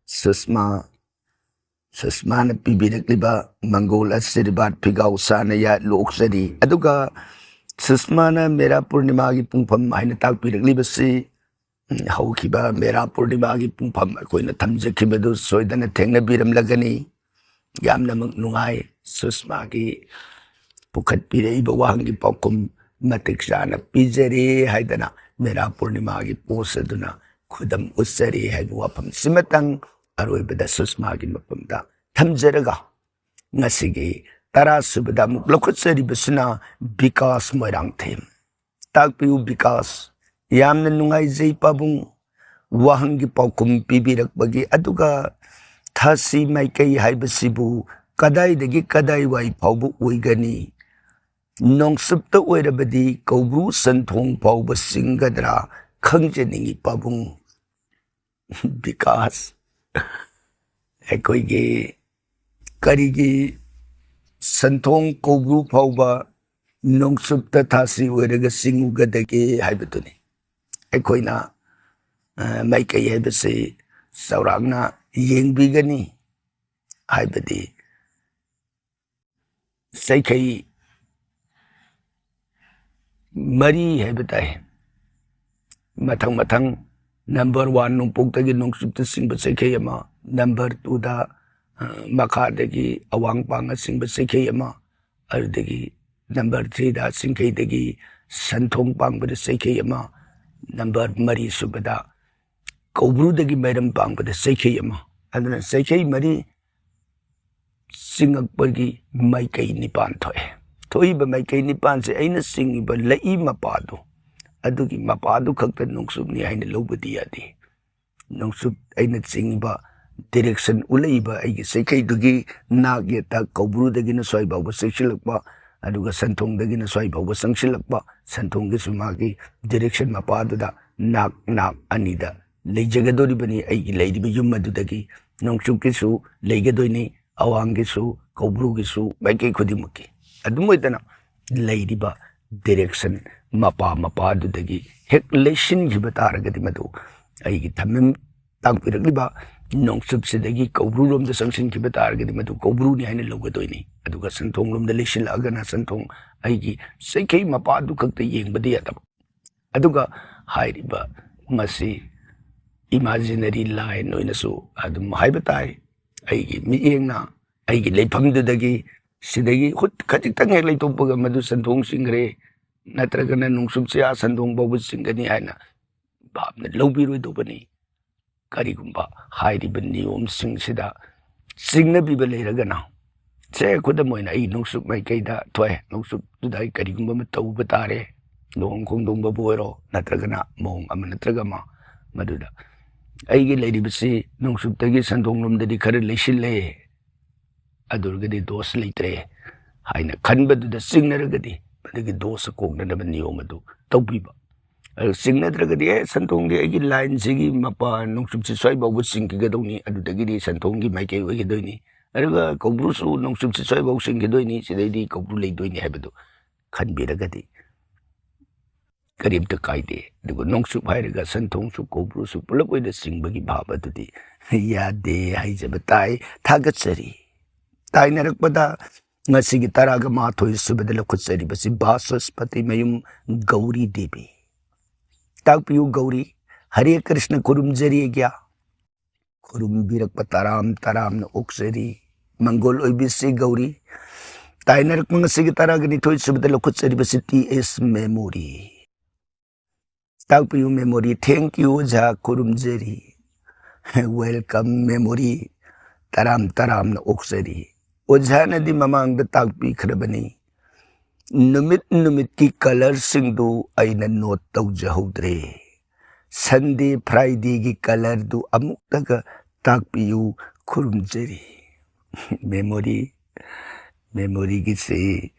ꯁꯨꯁꯃꯥ, ꯁꯨꯁꯃꯥꯅ ꯄꯤꯕꯤꯔꯛꯂꯤꯕ ꯃꯪꯒꯣꯜ ꯑꯁꯤꯔꯕꯥꯗ ꯐꯤꯒꯥꯎ ꯁꯥꯅ ꯌꯥꯠꯂꯣꯛꯆꯔꯤ꯫ ꯑꯗꯨꯒ ꯁꯨꯁꯃꯥꯅ ꯃꯦꯔꯥ ꯄꯨꯔꯅꯤꯃꯥꯒꯤ ꯄꯨꯡꯐꯝ ꯍꯥꯏꯅ ꯇꯥꯛꯄꯤꯔꯛꯂꯤꯕꯁꯤ, ꯎꯝ, ꯍꯧꯈꯤꯕ ꯃꯦꯔꯥ ꯄꯨꯔꯅꯤꯃꯥꯒꯤ ꯄꯨꯡꯐꯝ ꯑꯩꯈꯣꯏꯅ ꯊꯝꯖꯈꯤꯕꯗꯨ ꯁꯣꯏꯗꯅ ꯊꯦꯡꯅꯕꯤꯔꯝꯂꯒꯅꯤ꯫ ꯌꯥꯝꯅꯃꯛ ꯅꯨꯡꯉꯥꯏ꯫ ꯁꯨꯁꯃꯥꯒꯤ ꯄꯨꯈꯠꯄꯤꯔꯛꯏꯕ ꯋꯥꯍꯪꯒꯤ ꯄꯥꯎꯈꯨꯝ ꯃꯇꯤꯛ ꯆꯥꯅ ꯄꯤꯖꯔꯦ ꯍꯥꯏꯗꯅ ꯃꯦꯔꯥ ꯄꯨꯔꯅꯤꯃꯥꯒꯤ ꯄꯣꯁ ꯑꯗꯨꯅ ꯈꯨꯗꯝ ꯎꯠꯆꯔꯦ ꯍꯥꯏꯕ ꯋꯥꯐꯝꯁꯤꯃꯇꯪ ꯑꯔꯣꯏꯕꯗ ꯁꯨꯁꯃꯥꯒꯤ ꯃꯐꯝꯗ ꯊꯝꯖꯔꯒ, ꯉꯁꯤꯒꯤ ꯇꯔꯥ ꯁꯨꯕꯗ ꯑꯃꯨꯛ ꯂꯧꯈꯠꯆꯔꯤꯕꯁꯤꯅ ꯕꯤꯀꯥꯁ ꯃꯣꯏꯔꯥꯡꯊꯦꯝ꯫ ꯇꯥꯛꯄꯤꯌꯨ ꯕꯤꯀꯥꯁ꯫ ꯌꯥꯝꯅ ꯅꯨꯡꯉꯥꯏꯖꯩ ꯄꯥꯕꯨꯡ, ꯋꯥꯍꯪꯒꯤ ꯄꯥꯎꯈꯨꯝ ꯄꯤꯕꯤꯔꯛꯄꯒꯤ꯫ ꯑꯗꯨꯒ ꯊꯥꯁꯤ ꯃꯥꯏꯀꯩ ꯍꯥꯏꯕꯁꯤꯕꯨ ꯀꯗꯥꯏꯗꯒꯤ ꯀꯗꯥꯏꯋꯥꯏ ꯐꯥꯎꯕ ꯑꯣꯏꯒꯅꯤ? ꯅꯣꯡꯆꯨꯞꯇ ꯑꯣꯏꯔꯕꯗꯤ ꯀꯧꯕ꯭ꯔꯨ ꯁꯟꯊꯣꯡ ꯐꯥꯎꯕ ꯆꯤꯡꯒꯗ꯭ꯔꯥ ꯈꯪꯖꯅꯤꯡꯏ ꯄꯥꯕꯨꯡ꯫ ꯕꯤꯀꯥꯁ, ꯑꯩꯈꯣꯏꯒꯤ ꯀꯔꯤꯒꯤ ꯁꯟꯊꯣꯡ ꯀꯧꯕ꯭ꯔꯨ ꯐꯥꯎꯕ ꯅꯣꯡꯆꯨꯞꯇ ꯊꯥꯁꯤ ꯑꯣꯏꯔꯒ ꯆꯤꯡꯉꯨꯒꯗꯒꯦ ꯍꯥꯏꯕꯗꯨꯅꯤ꯫ ꯑꯩꯈꯣꯏꯅ, ꯑ, ꯃꯥꯏꯀꯩ ꯍꯥꯏꯕꯁꯤ ꯆꯥꯎꯔꯥꯛꯅ ꯌꯦꯡꯕꯤꯒꯅꯤ꯫ ꯍꯥꯏꯕꯗꯤ ꯆꯩꯈꯩ ꯃꯔꯤ ꯍꯥꯏꯕ ꯇꯥꯏ꯫ ꯃꯊꯪ ꯃꯊꯪ number one ꯅꯣꯡꯄꯣꯛꯇꯒꯤ ꯅꯣꯡꯆꯨꯞꯇ ꯆꯤꯡꯕ ꯆꯩꯈꯩ ꯑꯃ, number twoꯗ, ꯑ, ꯃꯈꯥꯗꯒꯤ ꯑꯋꯥꯡ ꯄꯥꯡꯉ ꯆꯤꯡꯕ ꯆꯩꯈꯩ ꯑꯃ, ꯑꯗꯨꯗꯒꯤ number threeꯗ ꯆꯤꯡꯈꯩꯗꯒꯤ ꯁꯟꯊꯣꯡ ꯄꯥꯡꯕꯗ ꯆꯩꯈꯩ ꯑꯃ, number ꯃꯔꯤ ꯁꯨꯕꯗ ꯀꯧꯕ꯭ꯔꯨꯗꯒꯤ ꯃꯩꯔꯝ ꯄꯥꯡꯕꯗ ꯆꯩꯈꯩ ꯑꯃ꯫ ꯑꯗꯨꯅ ꯆꯩꯈꯩ ꯃꯔꯤ ꯆꯤꯡꯉꯛꯄꯒꯤ ꯃꯥꯏꯀꯩ ꯅꯤꯄꯥꯟ ꯊꯣꯛꯑꯦ꯫ ꯊꯣꯛꯏꯕ ꯃꯥꯏꯀꯩ ꯅꯤꯄꯥꯟꯁꯦ ꯑꯩꯅ ꯆꯤꯡꯉꯤꯕ ꯂꯩꯏ ꯃꯄꯥꯗꯨ, ꯑꯗꯨꯒꯤ ꯃꯄꯥꯗꯨ ꯈꯛꯇ ꯅꯣꯡꯆꯨꯞꯅꯤ ꯍꯥꯏꯅ ꯂꯧꯕꯗꯤ ꯌꯥꯗꯦ꯫ ꯅꯣꯡꯆꯨꯞ ꯑꯩꯅ ꯆꯤꯡꯉꯤꯕ direction ꯎꯠꯂꯛꯏꯕ ꯑꯩꯒꯤ ꯆꯩꯈꯩꯗꯨꯒꯤ ꯅꯥꯛ ꯌꯦꯠꯇ ꯀꯧꯕ꯭ꯔꯨꯗꯒꯤꯅ ꯁ꯭ꯋꯥꯏ ꯐꯥꯎꯕ ꯆꯦꯛꯁꯤꯜꯂꯛꯄ, ꯑꯗꯨꯒ ꯁꯟꯊꯣꯡꯗꯒꯤꯅ ꯁ꯭ꯋꯥꯏ ꯐꯥꯎꯕ ꯆꯪꯁꯤꯜꯂꯛꯄ, ꯁꯟꯊꯣꯡꯒꯤꯁꯨ ꯃꯥꯒꯤ direction ꯃꯄꯥꯗꯨꯗ ꯅꯥꯛ ꯅꯥꯛ ꯑꯅꯤꯗ ꯂꯩꯖꯒꯗꯧꯔꯤꯕꯅꯤ꯫ ꯑꯩꯒꯤ ꯂꯩꯔꯤꯕ ꯌꯨꯝ ꯑꯗꯨꯗꯒꯤ ꯅꯣꯡꯆꯨꯞꯀꯤꯁꯨ ꯂꯩꯒꯗꯣꯏꯅꯤ, ꯑꯋꯥꯡꯒꯤꯁꯨ, ꯀꯧꯕ꯭ꯔꯨꯒꯤꯁꯨ, ꯃꯥꯏꯀꯩ ꯈꯨꯗꯤꯡꯃꯛꯀꯤ꯫ ꯑꯗꯨꯝ ꯑꯣꯏꯗꯅ ꯂꯩꯔꯤꯕ direction ꯃꯄꯥ ꯃꯄꯥꯗꯨꯗꯒꯤ ꯍꯦꯛ ꯂꯩꯁꯤꯟꯈꯤꯕ ꯇꯥꯔꯒꯗꯤ ꯃꯗꯨ ꯑꯩꯒꯤ ꯊꯝꯃꯤꯟ ꯇꯥꯛꯄꯤꯔꯛꯂꯤꯕ ꯅꯣꯡꯆꯨꯞꯁꯤꯗꯒꯤ ꯀꯧꯕ꯭ꯔꯨꯔꯣꯝꯗ ꯆꯪꯁꯤꯟꯈꯤꯕ ꯇꯥꯔꯒꯗꯤ ꯃꯗꯨ ꯀꯧꯕ꯭ꯔꯨꯅꯤ ꯍꯥꯏꯅ ꯂꯧꯒꯗꯣꯏꯅꯤ꯫ ꯑꯗꯨꯒ ꯁꯟꯊꯣꯡꯂꯣꯝꯗ ꯂꯩꯁꯤꯜꯂꯛꯑꯒꯅ ꯁꯟꯊꯣꯡ ꯑꯩꯒꯤ ꯆꯩꯈꯩ ꯃꯄꯥꯗꯨ ꯈꯛꯇ ꯌꯦꯡꯕꯗꯤ ꯌꯥꯗꯕ꯫ ꯑꯗꯨꯒ ꯍꯥꯏꯔꯤꯕ ꯃꯁꯤ imaginary line ꯑꯣꯏꯅꯁꯨ ꯑꯗꯨꯝ ꯍꯥꯏꯕ ꯇꯥꯏ꯫ ꯑꯩꯒꯤ ꯃꯤꯠꯌꯦꯡꯅ ꯑꯩꯒꯤ ꯂꯩꯐꯝꯗꯨꯗꯒꯤ ꯁꯤꯗꯒꯤ ꯈꯨꯠ ꯈꯖꯤꯛꯇꯪ ꯍꯦꯛ ꯂꯩꯊꯣꯛꯄꯒ ꯃꯗꯨ ꯁꯟꯊꯣꯡ ꯆꯤꯡꯈ꯭ꯔꯦ, ꯅꯠꯇ꯭ꯔꯒꯅ ꯅꯣꯡꯆꯨꯞꯁꯦ ꯑꯥ ꯁꯟꯊꯣꯡ ꯐꯥꯎꯕ ꯆꯤꯡꯒꯅꯤ ꯍꯥꯏꯅ ꯚꯥꯞꯅ ꯂꯧꯕꯤꯔꯣꯏꯗꯧꯕꯅꯤ꯫ ꯀꯔꯤꯒꯨꯝꯕ ꯍꯥꯏꯔꯤꯕ ꯅꯤꯌꯣꯝꯁꯤꯡꯁꯤꯗ ꯆꯤꯡꯅꯕꯤꯕ ꯂꯩꯔꯒꯅ, ꯁꯦ, ꯈꯨꯗꯝ ꯑꯣꯏꯅ ꯑꯩ ꯅꯣꯡꯆꯨꯞ ꯃꯥꯏꯀꯩꯗ ꯊꯣꯛꯑꯦ, ꯅꯣꯡꯆꯨꯞꯇꯨꯗ ꯑꯩ ꯀꯔꯤꯒꯨꯝꯕ ꯑꯃ ꯇꯧꯕ ꯇꯥꯔꯦ, ꯂꯨꯍꯣꯡ ꯈꯣꯡꯗꯣꯡꯕꯕꯨ ꯑꯣꯏꯔꯣ, ꯅꯠꯇ꯭ꯔꯒꯅ ꯃꯑꯣꯡ ꯑꯃ ꯅꯠꯇ꯭ꯔꯒ ꯑꯃ, ꯃꯗꯨꯗ ꯑꯩꯒꯤ ꯂꯩꯔꯤꯕꯁꯤ ꯅꯣꯡꯆꯨꯞꯇꯒꯤ ꯁꯟꯊꯣꯡꯂꯣꯝꯗꯗꯤ ꯈꯔ ꯂꯩꯁꯤꯜꯂꯦ, ꯑꯗꯨ ꯑꯣꯏꯔꯒꯗꯤ ꯗꯣꯁ ꯂꯩꯇ꯭ꯔꯦ ꯍꯥꯏꯅ ꯈꯟꯕꯗꯨꯗ ꯆꯤꯡꯅꯔꯒꯗꯤ ꯃꯗꯨꯒꯤ ꯗꯣꯁ ꯀꯣꯛꯅꯅꯕ ꯅꯤꯌꯣꯝ ꯑꯗꯨ ꯇꯧꯕꯤꯕ꯫ ꯑꯗꯨ ꯆꯤꯡꯅꯗ꯭ꯔꯒꯗꯤ, "ꯑꯦ, ꯁꯟꯊꯣꯡꯗꯤ ꯑꯩꯒꯤ lineꯁꯤꯒꯤ ꯃꯄꯥ ꯅꯣꯡꯆꯨꯞꯁꯤ ꯁ꯭ꯋꯥꯏ ꯐꯥꯎꯕ ꯆꯤꯡꯈꯤꯒꯗꯧꯅꯤ, ꯑꯗꯨꯗꯒꯤꯗꯤ ꯁꯟꯊꯣꯡꯒꯤ ꯃꯥꯏꯀꯩ ꯑꯣꯏꯒꯗꯣꯏꯅꯤ, ꯑꯗꯨꯒ ꯀꯧꯕ꯭ꯔꯨꯁꯨ ꯅꯣꯡꯆꯨꯞꯁꯤ ꯁ꯭ꯋꯥꯏ ꯐꯥꯎ ꯆꯤꯡꯈꯤꯗꯣꯏꯅꯤ, ꯁꯤꯗꯩꯗꯤ ꯀꯧꯕ꯭ꯔꯨ ꯂꯩꯗꯣꯏꯅꯤ" ꯍꯥꯏꯕꯗꯨ ꯈꯟꯕꯤꯔꯒꯗꯤ ꯀꯔꯤꯝꯇ ꯀꯥꯏꯗꯦ꯫ ꯑꯗꯨꯒ ꯅꯣꯡꯆꯨꯞ ꯍꯥꯏꯔꯒ ꯁꯟꯊꯣꯡꯁꯨ, ꯀꯧꯕ꯭ꯔꯨꯁꯨ ꯄꯨꯂꯞ ꯑꯣꯏꯅ ꯆꯤꯡꯕꯒꯤ ꯚꯥꯕ ꯑꯗꯨꯗꯤ ꯌꯥꯗꯦ ꯍꯥꯏꯖꯕ ꯇꯥꯏ꯫ ꯊꯥꯒꯠꯆꯔꯤ꯫ ꯇꯥꯏꯅꯔꯛꯄꯗ ꯉꯁꯤꯒꯤ ꯇꯔꯥꯒ ꯃꯥꯊꯣꯏ ꯁꯨꯕꯗ ꯂꯧꯈꯠꯆꯔꯤꯕꯁꯤ ꯕꯥꯁꯁꯄꯇꯤ ꯃꯌꯨꯝ ꯒꯧꯔꯤ ꯗꯦꯕꯤ꯫ ꯇꯥꯛꯄꯤꯌꯨ ꯒꯧꯔꯤ꯫ ꯍꯔꯦ ꯀ꯭ꯔꯤꯁꯅ ꯈꯨꯔꯨꯝꯖꯔꯤ ꯑꯩꯒ꯭ꯌꯥ꯫ ꯈꯨꯔꯨꯝꯕꯤꯔꯛꯄ ꯇꯔꯥꯝ ꯇꯔꯥꯝꯅ ꯑꯣꯛꯆꯔꯤ꯫ ꯃꯪꯒꯣꯜ ꯑꯣꯏꯕꯤꯁꯤ ꯒꯧꯔꯤ꯫ ꯇꯥꯏꯅꯔꯛꯄ ꯉꯁꯤꯒꯤ ꯇꯔꯥꯒ ꯅꯤꯊꯣꯏ ꯁꯨꯕꯗ ꯂꯧꯈꯠꯆꯔꯤꯕꯁꯤ ꯇꯤ ꯑꯦꯁ ꯃꯦꯃꯣꯔꯤ꯫ ꯇꯥꯛꯄꯤꯌꯨ ꯃꯦꯃꯣꯔꯤ꯫ Thank you ꯑꯣꯖꯥ, ꯈꯨꯔꯨꯝꯖꯔꯤ꯫ Welcome memory. ꯇꯔꯥꯝ ꯇꯔꯥꯝꯅ ꯑꯣꯛꯆꯔꯤ꯫ ꯑꯣꯖꯥꯅꯗꯤ ꯃꯃꯥꯡꯗ ꯇꯥꯛꯄꯤꯈ꯭ꯔꯕꯅꯤ꯫ ꯅꯨꯃꯤꯠ ꯅꯨꯃꯤꯠꯀꯤ ꯀꯂꯔꯁꯤꯡꯗꯨ ꯑꯩꯅ ꯅꯣꯠ ꯇꯧꯖꯍꯧꯗ꯭ꯔꯦ꯫ ꯁꯟꯗꯦ ꯐ꯭ꯔꯥꯏꯗꯦꯒꯤ ꯀꯂꯔꯗꯨ ꯑꯃꯨꯛꯇꯒ ꯇꯥꯛꯄꯤꯌꯨ, ꯈꯨꯔꯨꯝꯖꯔꯤ꯫ ꯃꯦꯃꯣꯔꯤ, ꯃꯦꯃꯣꯔꯤꯒꯤꯁꯤ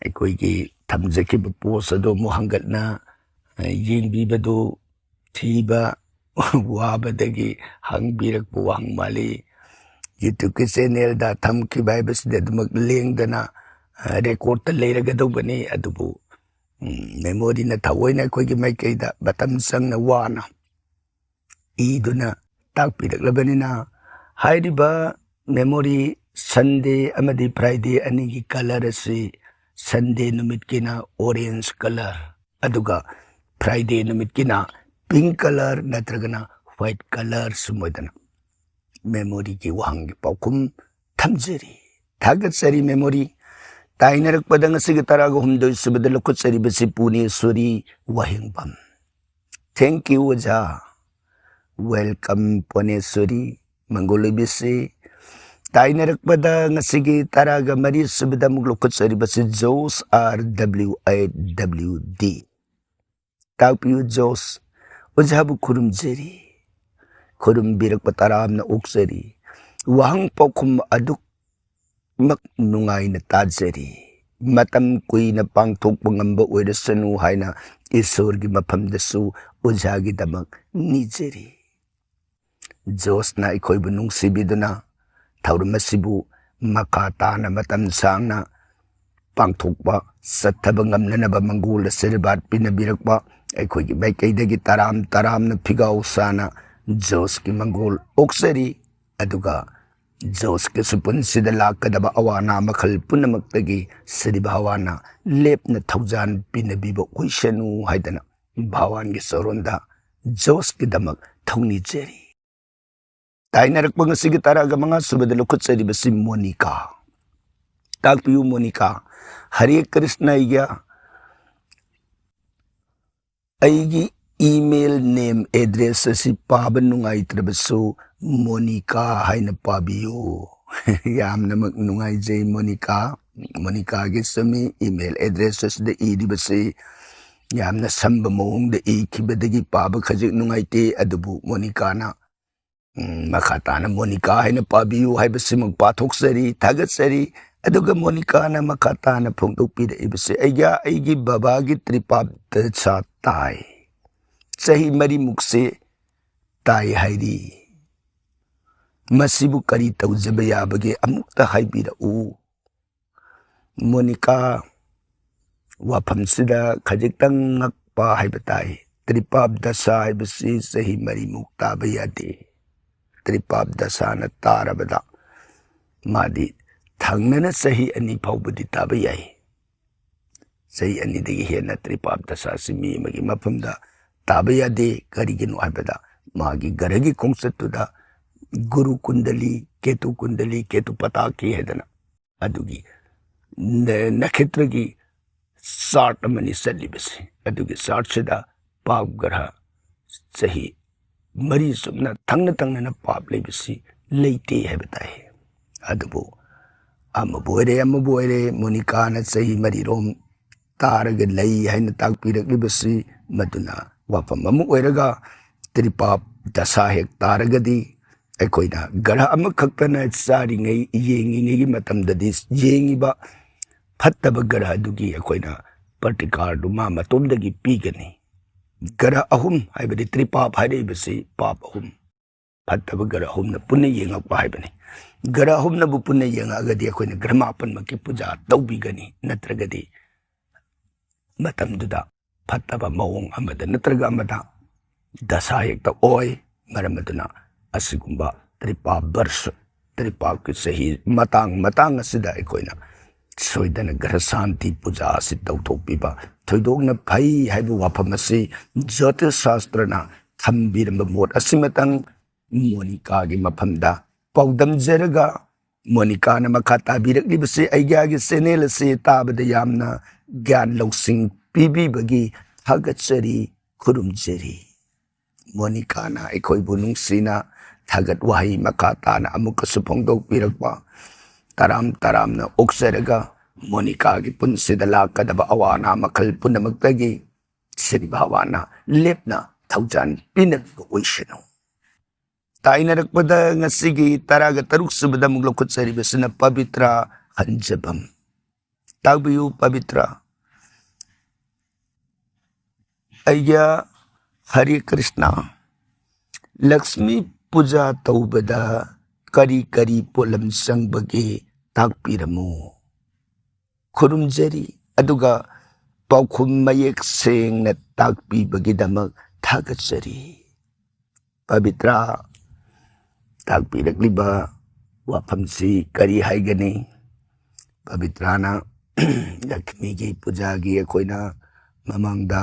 ꯑꯩꯈꯣꯏꯒꯤ ꯊꯝꯖꯈꯤꯕ ꯄꯣꯁ ꯑꯗꯨ ꯑꯃꯨꯛ ꯍꯟꯒꯠꯅ, ꯑ, ꯌꯦꯡꯕꯤꯕꯗꯨ ꯊꯤꯕ ꯋꯥꯕꯗꯒꯤ ꯍꯪꯕꯤꯔꯛꯄ ꯋꯥꯍꯪ ꯃꯥꯜꯂꯤ꯫ ꯌꯨꯇ꯭ꯌꯨꯕꯀꯤ ꯆꯦꯅꯦꯜꯗ ꯊꯝꯈꯤꯕ ꯍꯥꯏꯕꯁꯤꯗꯤ ꯑꯗꯨꯃꯛ ꯂꯦꯡꯗꯅ, ꯑ, ꯔꯦꯀꯣꯔꯠꯇ ꯂꯩꯔꯒꯗꯧꯕꯅꯤ꯫ ꯑꯗꯨꯕꯨ, ꯎꯝ, ꯃꯦꯃꯣꯔꯤꯅ ꯊꯑꯣꯏꯅ ꯑꯩꯈꯣꯏꯒꯤ ꯃꯥꯏꯀꯩꯗ ꯃꯇꯝ ꯆꯪꯅ ꯋꯥꯅ ꯏꯗꯨꯅ ꯇꯥꯛꯄꯤꯔꯛꯂꯕꯅꯤꯅ, ꯍꯥꯏꯔꯤꯕ ꯃꯦꯃꯣꯔꯤ ꯁꯟꯗꯦ ꯑꯃꯗꯤ ꯐ꯭ꯔꯥꯏꯗꯦ ꯑꯅꯤꯒꯤ ꯀꯂꯔ ꯑꯁꯤ ꯁꯟꯗꯦ ꯅꯨꯃꯤꯠꯀꯤꯅ ꯑꯣꯔꯦꯟꯖ ꯀꯂꯔ, ꯑꯗꯨꯒ ꯐ꯭ꯔꯥꯏꯗꯦ ꯅꯨꯃꯤꯠꯀꯤꯅ ꯄꯤꯡ ꯀꯂꯔ ꯅꯠꯇ꯭ꯔꯒꯅ ꯋꯥꯏꯠ ꯀꯂꯔ ꯁꯨꯝ ꯑꯣꯏꯗꯅ ꯃꯦꯃꯣꯔꯤꯒꯤ ꯋꯥꯍꯪꯒꯤ ꯄꯥꯎꯈꯨꯝ ꯊꯝꯖꯔꯤ꯫ ꯊꯥꯒꯠꯆꯔꯤ ꯃꯦꯃꯣꯔꯤ꯫ ꯇꯥꯏꯅꯔꯛꯄꯗ ꯉꯁꯤꯒꯤ ꯇꯔꯥꯒ ꯍꯨꯝꯗꯣꯏ ꯁꯨꯕꯗ ꯂꯧꯈꯠꯆꯔꯤꯕꯁꯤ ꯄꯨꯅꯦꯁꯣꯔꯤ ꯋꯥꯍꯦꯡꯕꯝ꯫ Thank you ꯑꯣꯖꯥ꯫ Welcome ꯄꯨꯅꯦꯁꯣꯔꯤ꯫ ꯃꯪꯒꯣꯜ ꯑꯣꯏꯕꯤꯁꯤ꯫ ꯇꯥꯏꯅꯔꯛꯄꯗ ꯉꯁꯤꯒꯤ ꯇꯔꯥꯒ ꯃꯔꯤ ꯁꯨꯕꯗ ꯑꯃꯨꯛ ꯂꯧꯈꯠꯆꯔꯤꯕꯁꯤ Josh, R W A W D꯫ ꯇꯥꯛꯄꯤꯌꯨ ꯖꯣꯁ꯫ ꯑꯣꯖꯥꯕꯨ ꯈꯨꯔꯨꯝꯖꯔꯤ꯫ ꯈꯨꯔꯨꯝꯕꯤꯔꯛꯄ ꯇꯔꯥꯝꯅ ꯑꯣꯛꯆꯔꯤ꯫ ꯋꯥꯍꯪ ꯄꯥꯎꯈꯨꯝ ꯑꯗꯨꯃꯛ ꯅꯨꯡꯉꯥꯏꯅ ꯇꯥꯖꯔꯤ꯫ ꯃꯇꯝ ꯀꯨꯏꯅ ꯄꯥꯡꯊꯣꯛꯄ ꯉꯝꯕ ꯑꯣꯏꯔꯁꯅꯨ ꯍꯥꯏꯅ ꯏꯁꯣꯔꯒꯤ ꯃꯐꯝꯗꯁꯨ ꯑꯣꯖꯥꯒꯤꯗꯃꯛ ꯅꯤꯖꯔꯤ꯫ ꯖꯣꯁꯅ ꯑꯩꯈꯣꯏꯕꯨ ꯅꯨꯡꯁꯤꯕꯤꯗꯨꯅ ꯊꯧꯔꯝ ꯑꯁꯤꯕꯨ ꯃꯈꯥ ꯇꯥꯅ ꯃꯇꯝ ꯁꯥꯡꯅ ꯄꯥꯡꯊꯣꯛꯄ ꯆꯠꯊꯕ ꯉꯝꯅꯅꯕ ꯃꯪꯒꯣꯜ ꯑꯁꯤꯔꯕꯥꯗ ꯄꯤꯅꯕꯤꯔꯛꯄ ꯑꯩꯈꯣꯏꯒꯤ ꯃꯥꯏꯀꯩꯗꯒꯤ ꯇꯔꯥꯝ ꯇꯔꯥꯝꯅ ꯐꯤꯒꯥꯎ ꯁꯥꯅ ꯖꯣꯁꯀꯤ ꯃꯪꯒꯣꯜ ꯑꯣꯛꯆꯔꯤ꯫ ꯑꯗꯨꯒ ꯖꯣꯁꯀꯤꯁꯨ ꯄꯨꯟꯁꯤꯗ ꯂꯥꯛꯀꯗꯕ ꯑꯋꯥ ꯑꯅꯥ ꯃꯈꯜ ꯄꯨꯝꯅꯃꯛꯇꯒꯤ ꯁ꯭ꯔꯤ ꯚꯒꯋꯥꯟꯅ ꯂꯦꯞꯅ ꯊꯧꯖꯥꯟ ꯄꯤꯅꯕꯤꯕ ꯑꯣꯏꯁꯅꯨ ꯍꯥꯏꯗꯅ ꯚꯒꯋꯥꯟꯒꯤ ꯆꯔꯣꯟꯗ ꯖꯣꯁꯀꯤꯗꯃꯛ ꯊꯧꯅꯤꯖꯔꯤ꯫ ꯇꯥꯏꯅꯔꯛꯄ ꯉꯁꯤꯒꯤ ꯇꯔꯥꯒ ꯃꯉꯥ ꯁꯨꯕꯗ ꯂꯧꯈꯠꯆꯔꯤꯕꯁꯤ ꯃꯣꯅꯤꯀꯥ꯫ ꯇꯥꯛꯄꯤꯌꯨ ꯃꯣꯅꯤꯀꯥ꯫ ꯍꯔꯦ ꯀ꯭ꯔꯤꯁꯅ ꯑꯩꯒꯤ, ꯑꯩꯒꯤ email name address ꯑꯁꯤ ꯄꯥꯕ ꯅꯨꯡꯉꯥꯏꯇ꯭ꯔꯕꯁꯨ ꯃꯣꯅꯤꯀꯥ ꯍꯥꯏꯅ ꯄꯥꯕꯤꯌꯨ꯫ ꯌꯥꯝꯅꯃꯛ ꯅꯨꯡꯉꯥꯏꯖꯩ ꯃꯣꯅꯤꯀꯥ꯫ ꯃꯣꯅꯤꯀꯥꯒꯤ ꯆꯨꯝꯃꯤ email address ꯑꯁꯤꯗ ꯏꯔꯤꯕꯁꯤ ꯌꯥꯝꯅ ꯁꯝꯕ ꯃꯑꯣꯡꯗ ꯏꯈꯤꯕꯗꯒꯤ ꯄꯥꯕ ꯈꯖꯤꯛ ꯅꯨꯡꯉꯥꯏꯇꯦ, ꯑꯗꯨꯕꯨ ꯃꯣꯅꯤꯀꯥꯅ ꯎꯝ, ꯃꯈꯥ ꯇꯥꯅ ꯃꯣꯅꯤꯀꯥ ꯍꯥꯏꯅ ꯄꯥꯕꯤꯌꯨ ꯍꯥꯏꯕꯁꯤꯃꯛ ꯄꯥꯊꯣꯛꯆꯔꯤ, ꯊꯥꯒꯠꯆꯔꯤ꯫ ꯑꯗꯨꯒ ꯃꯣꯅꯤꯀꯥꯅ ꯃꯈꯥ ꯇꯥꯅ ꯐꯣꯡꯗꯣꯛꯄꯤꯔꯛꯏꯕꯁꯦ, ꯑꯩꯒ ꯑꯩꯒꯤ ꯕꯕꯥꯒꯤ ꯇ꯭ꯔꯤꯄꯥꯞ ꯗꯁꯥ ꯇꯥꯏ꯫ ꯆꯍꯤ ꯃꯔꯤꯃꯨꯛꯁꯦ ꯇꯥꯏ ꯍꯥꯏꯔꯤ꯫ ꯃꯁꯤꯕꯨ ꯀꯔꯤ ꯇꯧꯖꯕ ꯌꯥꯕꯒꯦ? ꯑꯃꯨꯛꯇ ꯍꯥꯏꯕꯤꯔꯛꯎ꯫ ꯃꯣꯅꯤꯀꯥ, ꯋꯥꯐꯝꯁꯤꯗ ꯈꯖꯤꯛꯇꯪ ꯉꯛꯄ ꯍꯥꯏꯕ ꯇꯥꯏ꯫ ꯇ꯭ꯔꯤꯄꯥꯞ ꯗꯁꯥ ꯍꯥꯏꯕꯁꯤ ꯆꯍꯤ ꯃꯔꯤꯃꯨꯛ ꯇꯥꯕ ꯌꯥꯗꯦ꯫ ꯇ꯭ꯔꯤꯄꯥꯞ ꯗꯁꯥꯅ ꯇꯥꯔꯕꯗ ꯃꯥꯗꯤ ꯊꯪꯅꯅ ꯆꯍꯤ ꯑꯅꯤ ꯐꯥꯎꯕꯗꯤ ꯇꯥꯕ ꯌꯥꯏ꯫ ꯆꯍꯤ ꯑꯅꯤꯗꯒꯤ ꯍꯦꯟꯅ ꯇ꯭ꯔꯤꯄꯥꯞ ꯗꯁꯥꯁꯤ ꯃꯤ ꯑꯃꯒꯤ ꯃꯐꯝꯗ ꯇꯥꯕ ꯌꯌꯥꯗꯦ꯫ ꯀꯔꯤꯒꯤꯅꯣ ꯍꯥꯏꯕꯗ ꯃꯥꯒꯤ ꯒ꯭ꯔꯍꯒꯤ ꯈꯣꯡꯆꯠꯇꯨꯗ ꯒꯨꯔꯨ ꯀꯨꯟꯗꯂꯤ, ꯀꯦꯇꯨ ꯀꯨꯟꯗꯂꯤ, ꯀꯦꯇꯨ ꯄꯇꯥꯀꯤ ꯍꯥꯏꯗꯅ ꯑꯗꯨꯒꯤ ꯅ-, ꯅꯈꯦꯇ꯭ꯔꯒꯤ chart ꯑꯃꯅꯤ ꯆꯠꯂꯤꯕꯁꯤ꯫ ꯑꯗꯨꯒꯤ chartꯁꯤꯗ ꯄꯥꯞ ꯒ꯭ꯔꯍ ꯆꯍꯤ ꯃꯔꯤ ꯆꯨꯞꯅ ꯊꯪꯅ ꯊꯪꯅꯅ ꯄꯥꯞ ꯂꯩꯕꯁꯤ ꯂꯩꯇꯦ ꯍꯥꯏꯕ ꯇꯥꯏ꯫ ꯑꯗꯨꯕꯨ ꯑꯃꯕꯨ ꯑꯣꯏꯔꯦ, ꯑꯃꯕꯨ ꯑꯣꯏꯔꯦ, ꯃꯣꯅꯤꯀꯥꯅ ꯆꯍꯤ ꯃꯔꯤꯔꯣꯝ ꯇꯥꯔꯒ ꯂꯩ ꯍꯥꯏꯅ ꯇꯥꯛꯄꯤꯔꯛꯂꯤꯕꯁꯤ ꯃꯗꯨꯅ ꯋꯥꯐꯝ ꯑꯃ ꯑꯣꯏꯔꯒ, ꯇ꯭ꯔꯤꯄꯥꯞ ꯗꯁꯥ ꯍꯦꯛ ꯇꯥꯔꯒꯗꯤ ꯑꯩꯈꯣꯏꯅ ꯒ꯭ꯔꯍ ꯑꯃꯈꯛꯇꯅ ꯆꯥꯔꯤꯉꯩ, ꯌꯦꯡꯉꯤꯉꯩꯒꯤ ꯃꯇꯝꯗꯗꯤ ꯌꯦꯡꯉꯤꯕ ꯐꯠꯇꯕ ꯒ꯭ꯔꯍ ꯑꯗꯨꯒꯤ ꯑꯩꯈꯣꯏꯅ ꯄ꯭ꯔꯇꯤꯀꯥꯔꯗꯨ ꯃꯥ ꯃꯇꯣꯝꯗꯒꯤ ꯄꯤꯒꯅꯤ꯫ ꯒ꯭ꯔꯍ ꯑꯍꯨꯝ ꯍꯥꯏꯕꯗꯤ ꯇ꯭ꯔꯤꯄꯥꯞ ꯍꯥꯏꯔꯛꯏꯕꯁꯤ ꯄꯥꯞ ꯑꯍꯨꯝ, ꯐꯠꯇꯕ ꯒ꯭ꯔꯍ ꯑꯍꯨꯝꯅ ꯄꯨꯟꯅ ꯌꯦꯡꯉꯛꯄ ꯍꯥꯏꯕꯅꯤ꯫ ꯒ꯭ꯔꯍ ꯑꯍꯨꯝꯅꯕꯨ ꯄꯨꯟꯅ ꯌꯦꯡꯉꯛꯑꯒꯗꯤ ꯑꯩꯈꯣꯏꯅ ꯒ꯭ꯔꯍ ꯃꯥꯄꯟꯃꯛꯀꯤ ꯄꯨꯖꯥ ꯇꯧꯕꯤꯒꯅꯤ, ꯅꯠꯇ꯭ꯔꯒꯗꯤ ꯃꯇꯝꯗꯨꯗ ꯐꯠꯇꯕ ꯃꯑꯣꯡ ꯑꯃꯗ ꯅꯠꯇ꯭ꯔꯒ ꯑꯃꯗ ꯗꯁꯥ ꯍꯦꯛꯇ ꯑꯣꯏ꯫ ꯃꯔꯝ ꯑꯗꯨꯅ ꯑꯁꯤꯒꯨꯝꯕ ꯇ꯭ꯔꯤꯄꯥ ꯕꯔꯁ, ꯇ꯭ꯔꯤꯄꯥꯛꯀꯤ ꯆꯍꯤ ꯃꯇꯥꯡ ꯃꯇꯥꯡ ꯑꯁꯤꯗ ꯑꯩꯈꯣꯏꯅ ꯁꯣꯏꯗꯅ ꯒ꯭ꯔꯍ ꯁꯥꯟꯇꯤ ꯄꯨꯖꯥ ꯑꯁꯤ ꯇꯧꯊꯣꯛꯄꯤꯕ ꯊꯣꯏꯗꯣꯛꯅ ꯐꯩ ꯍꯥꯏꯕ ꯋꯥꯐꯝ ꯑꯁꯤ ꯖ꯭ꯌꯣꯇꯤꯁ ꯁꯥꯁꯇ꯭ꯔꯅ ꯊꯝꯕꯤꯔꯝꯕ ꯃꯣꯠ ꯑꯁꯤꯃꯇꯪ ꯃꯣꯅꯤꯀꯥꯒꯤ ꯃꯐꯝꯗ ꯄꯥꯎꯗꯝꯖꯔꯒ, ꯃꯣꯅꯤꯀꯥꯅ ꯃꯈꯥ ꯇꯥꯕꯤꯔꯛꯂꯤꯕꯁꯤ ꯑꯩꯒꯤ ꯆꯦꯅꯦꯜ ꯑꯁꯤ ꯇꯥꯕꯗ ꯌꯥꯝꯅ ꯒ꯭ꯌꯥꯟ ꯂꯧꯁꯤꯡ ꯄꯤꯕꯤꯕꯒꯤ ꯊꯥꯒꯠꯆꯔꯤ, ꯈꯨꯔꯨꯝꯖꯔꯤ꯫ ꯃꯣꯅꯤꯀꯥꯅ ꯑꯩꯈꯣꯏꯕꯨ ꯅꯨꯡꯁꯤꯅ ꯊꯥꯒꯠ ꯋꯥꯍꯩ ꯃꯈꯥ ꯇꯥꯅ ꯑꯃꯨꯛꯀꯁꯨ ꯐꯣꯡꯗꯣꯛꯄꯤꯔꯛꯄ, ꯇꯔꯥꯝ ꯇꯔꯥꯝꯅ ꯑꯣꯛꯆꯔꯒ ꯃꯣꯅꯤꯀꯥꯒꯤ ꯄꯨꯟꯁꯤꯗ ꯂꯥꯛꯀꯗꯕ ꯑꯋꯥ ꯑꯅꯥ ꯃꯈꯜ ꯄꯨꯝꯅꯃꯛꯇꯒꯤ ꯁꯤꯔꯤ ꯕꯥꯕꯥꯅ ꯂꯦꯞꯅ ꯊꯧꯖꯥꯟ ꯄꯤꯅꯕꯤꯕ ꯑꯣꯏꯁꯅꯨ꯫ ꯇꯥꯏꯅꯔꯛꯄꯗ ꯉꯁꯤꯒꯤ ꯇꯔꯥꯒ ꯇꯔꯨꯛ ꯁꯨꯕꯗ ꯑꯃꯨꯛ ꯂꯧꯈꯠꯆꯔꯤꯕꯁꯤꯅ ꯄꯕꯤꯇ꯭ꯔ ꯍꯟꯖꯕꯝ꯫ ꯇꯥꯛꯄꯤꯌꯨ ꯄꯕꯤꯇ꯭ꯔ꯫ ꯑꯩꯒ ꯍꯔꯦ ꯀ꯭ꯔꯤꯁꯅ꯫ ꯂꯛꯁꯃꯤ ꯄꯨꯖꯥ ꯇꯧꯕꯗ ꯀꯔꯤ ꯀꯔꯤ ꯄꯣꯠꯂꯝ ꯆꯪꯕꯒꯦ ꯇꯥꯛꯄꯤꯔꯝꯃꯨ꯫ ꯈꯨꯔꯨꯝꯖꯔꯤ, ꯑꯗꯨꯒ ꯄꯥꯎꯈꯨꯝ ꯃꯌꯦꯛ ꯁꯦꯡꯅ ꯇꯥꯛꯄꯤꯕꯒꯤꯗꯃꯛ ꯊꯥꯒꯠꯆꯔꯤ꯫ ꯄꯕꯤꯇ꯭ꯔ, ꯇꯥꯛꯄꯤꯔꯛꯂꯤꯕ ꯋꯥꯐꯝꯁꯤ ꯀꯔꯤ ꯍꯥꯏꯒꯅꯤ? ꯄꯕꯤꯇ꯭ꯔꯅ ꯂꯛꯁꯃꯤꯒꯤ ꯄꯨꯖꯥꯒꯤ ꯑꯩꯈꯣꯏꯅ ꯃꯃꯥꯡꯗ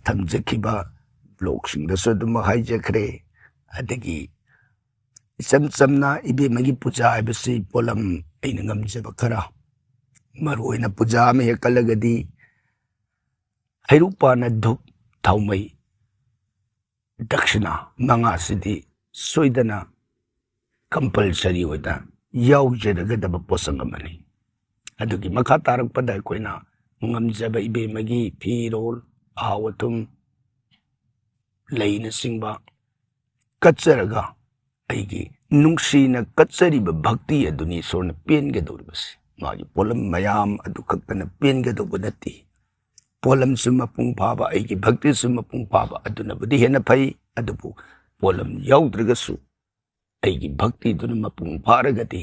ꯊꯝꯖꯈꯤꯕ ꯕ꯭ꯂꯣꯛꯁꯤꯡꯗꯁꯨ ꯑꯗꯨꯃꯛ ꯍꯥꯏꯖꯈ꯭ꯔꯦ꯫ ꯑꯗꯒꯤ ꯏꯆꯝ ꯆꯝꯅ ꯏꯕꯦꯝꯃꯒꯤ ꯄꯨꯖꯥ ꯍꯥꯏꯕꯁꯤ ꯄꯣꯠꯂꯝ ꯑꯩꯅ ꯉꯝꯖꯕ ꯈꯔ, ꯃꯔꯨ ꯑꯣꯏꯅ ꯄꯨꯖꯥ ꯑꯃ ꯍꯦꯛ ꯀꯠꯂꯒꯗꯤ ꯍꯩꯔꯨꯛ ꯄꯥꯟꯅ ꯙꯨꯞ ꯊꯥꯎꯃꯩ ꯗꯛꯁꯤꯅꯥ ꯃꯉꯥꯁꯤꯗꯤ ꯁꯣꯏꯗꯅ ꯀꯝꯄꯜꯁꯔꯤ ꯑꯣꯏꯅ ꯌꯥꯎꯖꯔꯒꯗꯕ ꯄꯣꯠꯁꯛ ꯑꯃꯅꯤ꯫ ꯑꯗꯨꯒꯤ ꯃꯈꯥ ꯇꯥꯔꯛꯄꯗ ꯑꯩꯈꯣꯏꯅ ꯉꯝꯖꯕ ꯏꯕꯦꯝꯃꯒꯤ ꯐꯤꯔꯣꯜ, ꯑꯍꯥꯎ ꯑꯊꯨꯝ, ꯂꯩꯅꯆꯤꯡꯕ ꯀꯠꯆꯔꯒ ꯑꯩꯒꯤ ꯅꯨꯡꯁꯤꯅ ꯀꯠꯆꯔꯤꯕ ꯚꯛꯇꯤ ꯑꯗꯨꯅꯤ ꯏꯁꯣꯔꯅ ꯄꯦꯟꯒꯗꯧꯔꯤꯕꯁꯤ꯫ ꯃꯥꯒꯤ ꯄꯣꯠꯂꯝ ꯃꯌꯥꯝ ꯑꯗꯨ ꯈꯛꯇꯅ ꯄꯦꯟꯒꯗꯧꯕ ꯅꯠꯇꯦ꯫ ꯄꯣꯠꯂꯝꯁꯨ ꯃꯄꯨꯡ ꯐꯥꯕ, ꯑꯩꯒꯤ ꯚꯛꯇꯤꯁꯨ ꯃꯄꯨꯡ ꯐꯥꯕ ꯑꯗꯨꯅꯕꯨꯗꯤ ꯍꯦꯟꯅ ꯐꯩ꯫ ꯑꯗꯨꯕꯨ ꯄꯣꯠꯂꯝ ꯌꯥꯎꯗ꯭ꯔꯒꯁꯨ ꯑꯩꯒꯤ ꯚꯛꯇꯤꯗꯨꯅ ꯃꯄꯨꯡ ꯐꯥꯔꯒꯗꯤ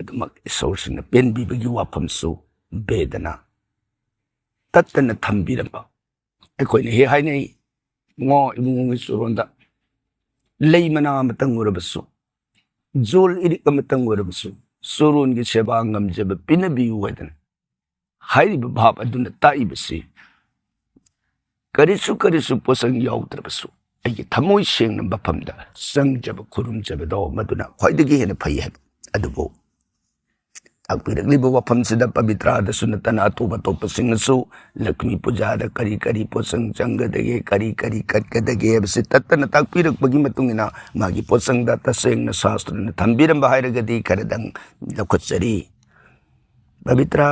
ꯑꯗꯨꯃꯛ ꯏꯁꯣꯔꯁꯤꯡꯅ ꯄꯦꯟꯕꯤꯕꯒꯤ ꯋꯥꯐꯝꯁꯨ ꯚꯦꯗꯅ ꯇꯠꯇꯅ ꯊꯝꯕꯤꯔꯝꯕ꯫ ꯑꯩꯈꯣꯏꯅ ꯍꯦꯛ ꯍꯥꯏꯅꯩ, ꯏꯕꯨꯡꯉꯣ, ꯏꯕꯨꯡꯉꯣꯒꯤ ꯆꯨꯔꯣꯟꯗ ꯂꯩ ꯃꯅꯥ ꯑꯃꯇꯪ ꯑꯣꯏꯔꯕꯁꯨ, ꯖꯣꯜ ꯏꯔꯤꯛ ꯑꯃꯇꯪ ꯑꯣꯏꯔꯕꯁꯨ ꯆꯨꯔꯣꯟꯒꯤ ꯁꯦꯕꯥ ꯉꯝꯖꯕ ꯄꯤꯅꯕꯤꯌꯨ ꯍꯥꯏꯗꯅ꯫ ꯍꯥꯏꯔꯤꯕ ꯚꯥꯕ ꯑꯗꯨꯅ ꯇꯥꯛꯏꯕꯁꯤ, ꯀꯔꯤꯁꯨ ꯀꯔꯤꯁꯨ ꯄꯣꯠꯆꯪ ꯌꯥꯎꯗ꯭ꯔꯕꯁꯨ, ꯑꯩꯒꯤ ꯊꯃꯣꯏ ꯁꯦꯡꯅ ꯃꯐꯝꯗ ꯆꯪꯖꯕ, ꯈꯨꯔꯨꯝꯖꯕꯗꯣ ꯃꯗꯨꯅ ꯈ꯭ꯋꯥꯏꯗꯒꯤ ꯍꯦꯟꯅ ꯐꯩ ꯍꯥꯏꯕ꯫ ꯑꯗꯨꯕꯨ ꯇꯥꯛꯄꯤꯔꯛꯂꯤꯕ ꯋꯥꯐꯝꯁꯤꯗ ꯄꯕꯤꯇ꯭ꯔꯥꯗꯁꯨ ꯅꯠꯇꯅ ꯑꯇꯣꯞ ꯑꯇꯣꯞꯄꯁꯤꯡꯅꯁꯨ ꯂꯛꯁꯃꯤ ꯄꯨꯖꯥꯗ ꯀꯔꯤ ꯀꯔꯤ ꯄꯣꯠꯆꯪ ꯆꯪꯒꯗꯒꯦ, ꯀꯔꯤ ꯀꯔꯤ ꯀꯠꯀꯗꯒꯦ ꯍꯥꯏꯕꯁꯤ ꯇꯠꯇꯅ ꯇꯥꯛꯄꯤꯔꯛꯄꯒꯤ ꯃꯇꯨꯡ ꯏꯟꯅ, ꯃꯥꯒꯤ ꯄꯣꯠꯆꯪꯗ ꯇꯁꯦꯡꯅ ꯁꯥꯁꯇ꯭ꯔꯅ ꯊꯝꯕꯤꯔꯝꯕ ꯍꯥꯏꯔꯒꯗꯤ ꯈꯔꯗꯪ ꯂꯧꯈꯠꯆꯔꯤ꯫ ꯄꯕꯤꯇ꯭ꯔꯥ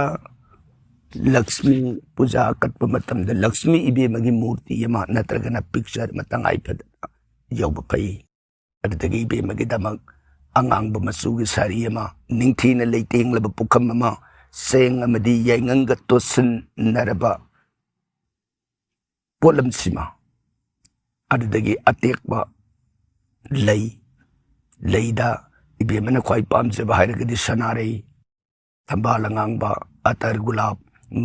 ꯂꯛꯁꯃꯤ ꯄꯨꯖꯥ ꯀꯠꯄ ꯃꯇꯝꯗ ꯂꯛꯁꯃꯤ ꯏꯕꯦꯝꯃꯒꯤ ꯃꯨꯔꯇꯤ ꯑꯃ ꯅꯠꯇ꯭ꯔꯒꯅ ꯄꯤꯛꯆꯔ ꯑꯃ ꯇꯉꯥꯏ ꯐꯗꯅ ꯌꯧꯕ ꯐꯩ꯫ ꯑꯗꯨꯗꯒꯤ ꯏꯕꯦꯝꯃꯒꯤꯗꯃꯛ ꯑꯉꯥꯡꯕ ꯃꯆꯨꯒꯤ ꯁꯥꯔꯤ ꯑꯃ, ꯅꯤꯡꯊꯤꯅ ꯂꯩꯇꯦꯡꯂꯕ ꯄꯨꯈꯝ ꯑꯃ, ꯆꯦꯡ ꯑꯃꯗꯤ ꯌꯥꯏꯉꯪꯒ ꯇꯣꯠꯁꯤꯟꯅꯔꯕ ꯄꯣꯠꯂꯝꯁꯤꯃ, ꯑꯗꯨꯗꯒꯤ ꯑꯇꯦꯛꯄ ꯂꯩ, ꯂꯩꯗ ꯏꯕꯦꯝꯃꯅ ꯈ꯭ꯋꯥꯏ ꯄꯥꯝꯖꯕ ꯍꯥꯏꯔꯒꯗꯤ ꯁꯅꯥꯔꯩ, ꯊꯝꯕꯥꯜ ꯑꯉꯥꯡꯕ, ꯑꯇꯔ ꯒꯨꯂꯥꯞ,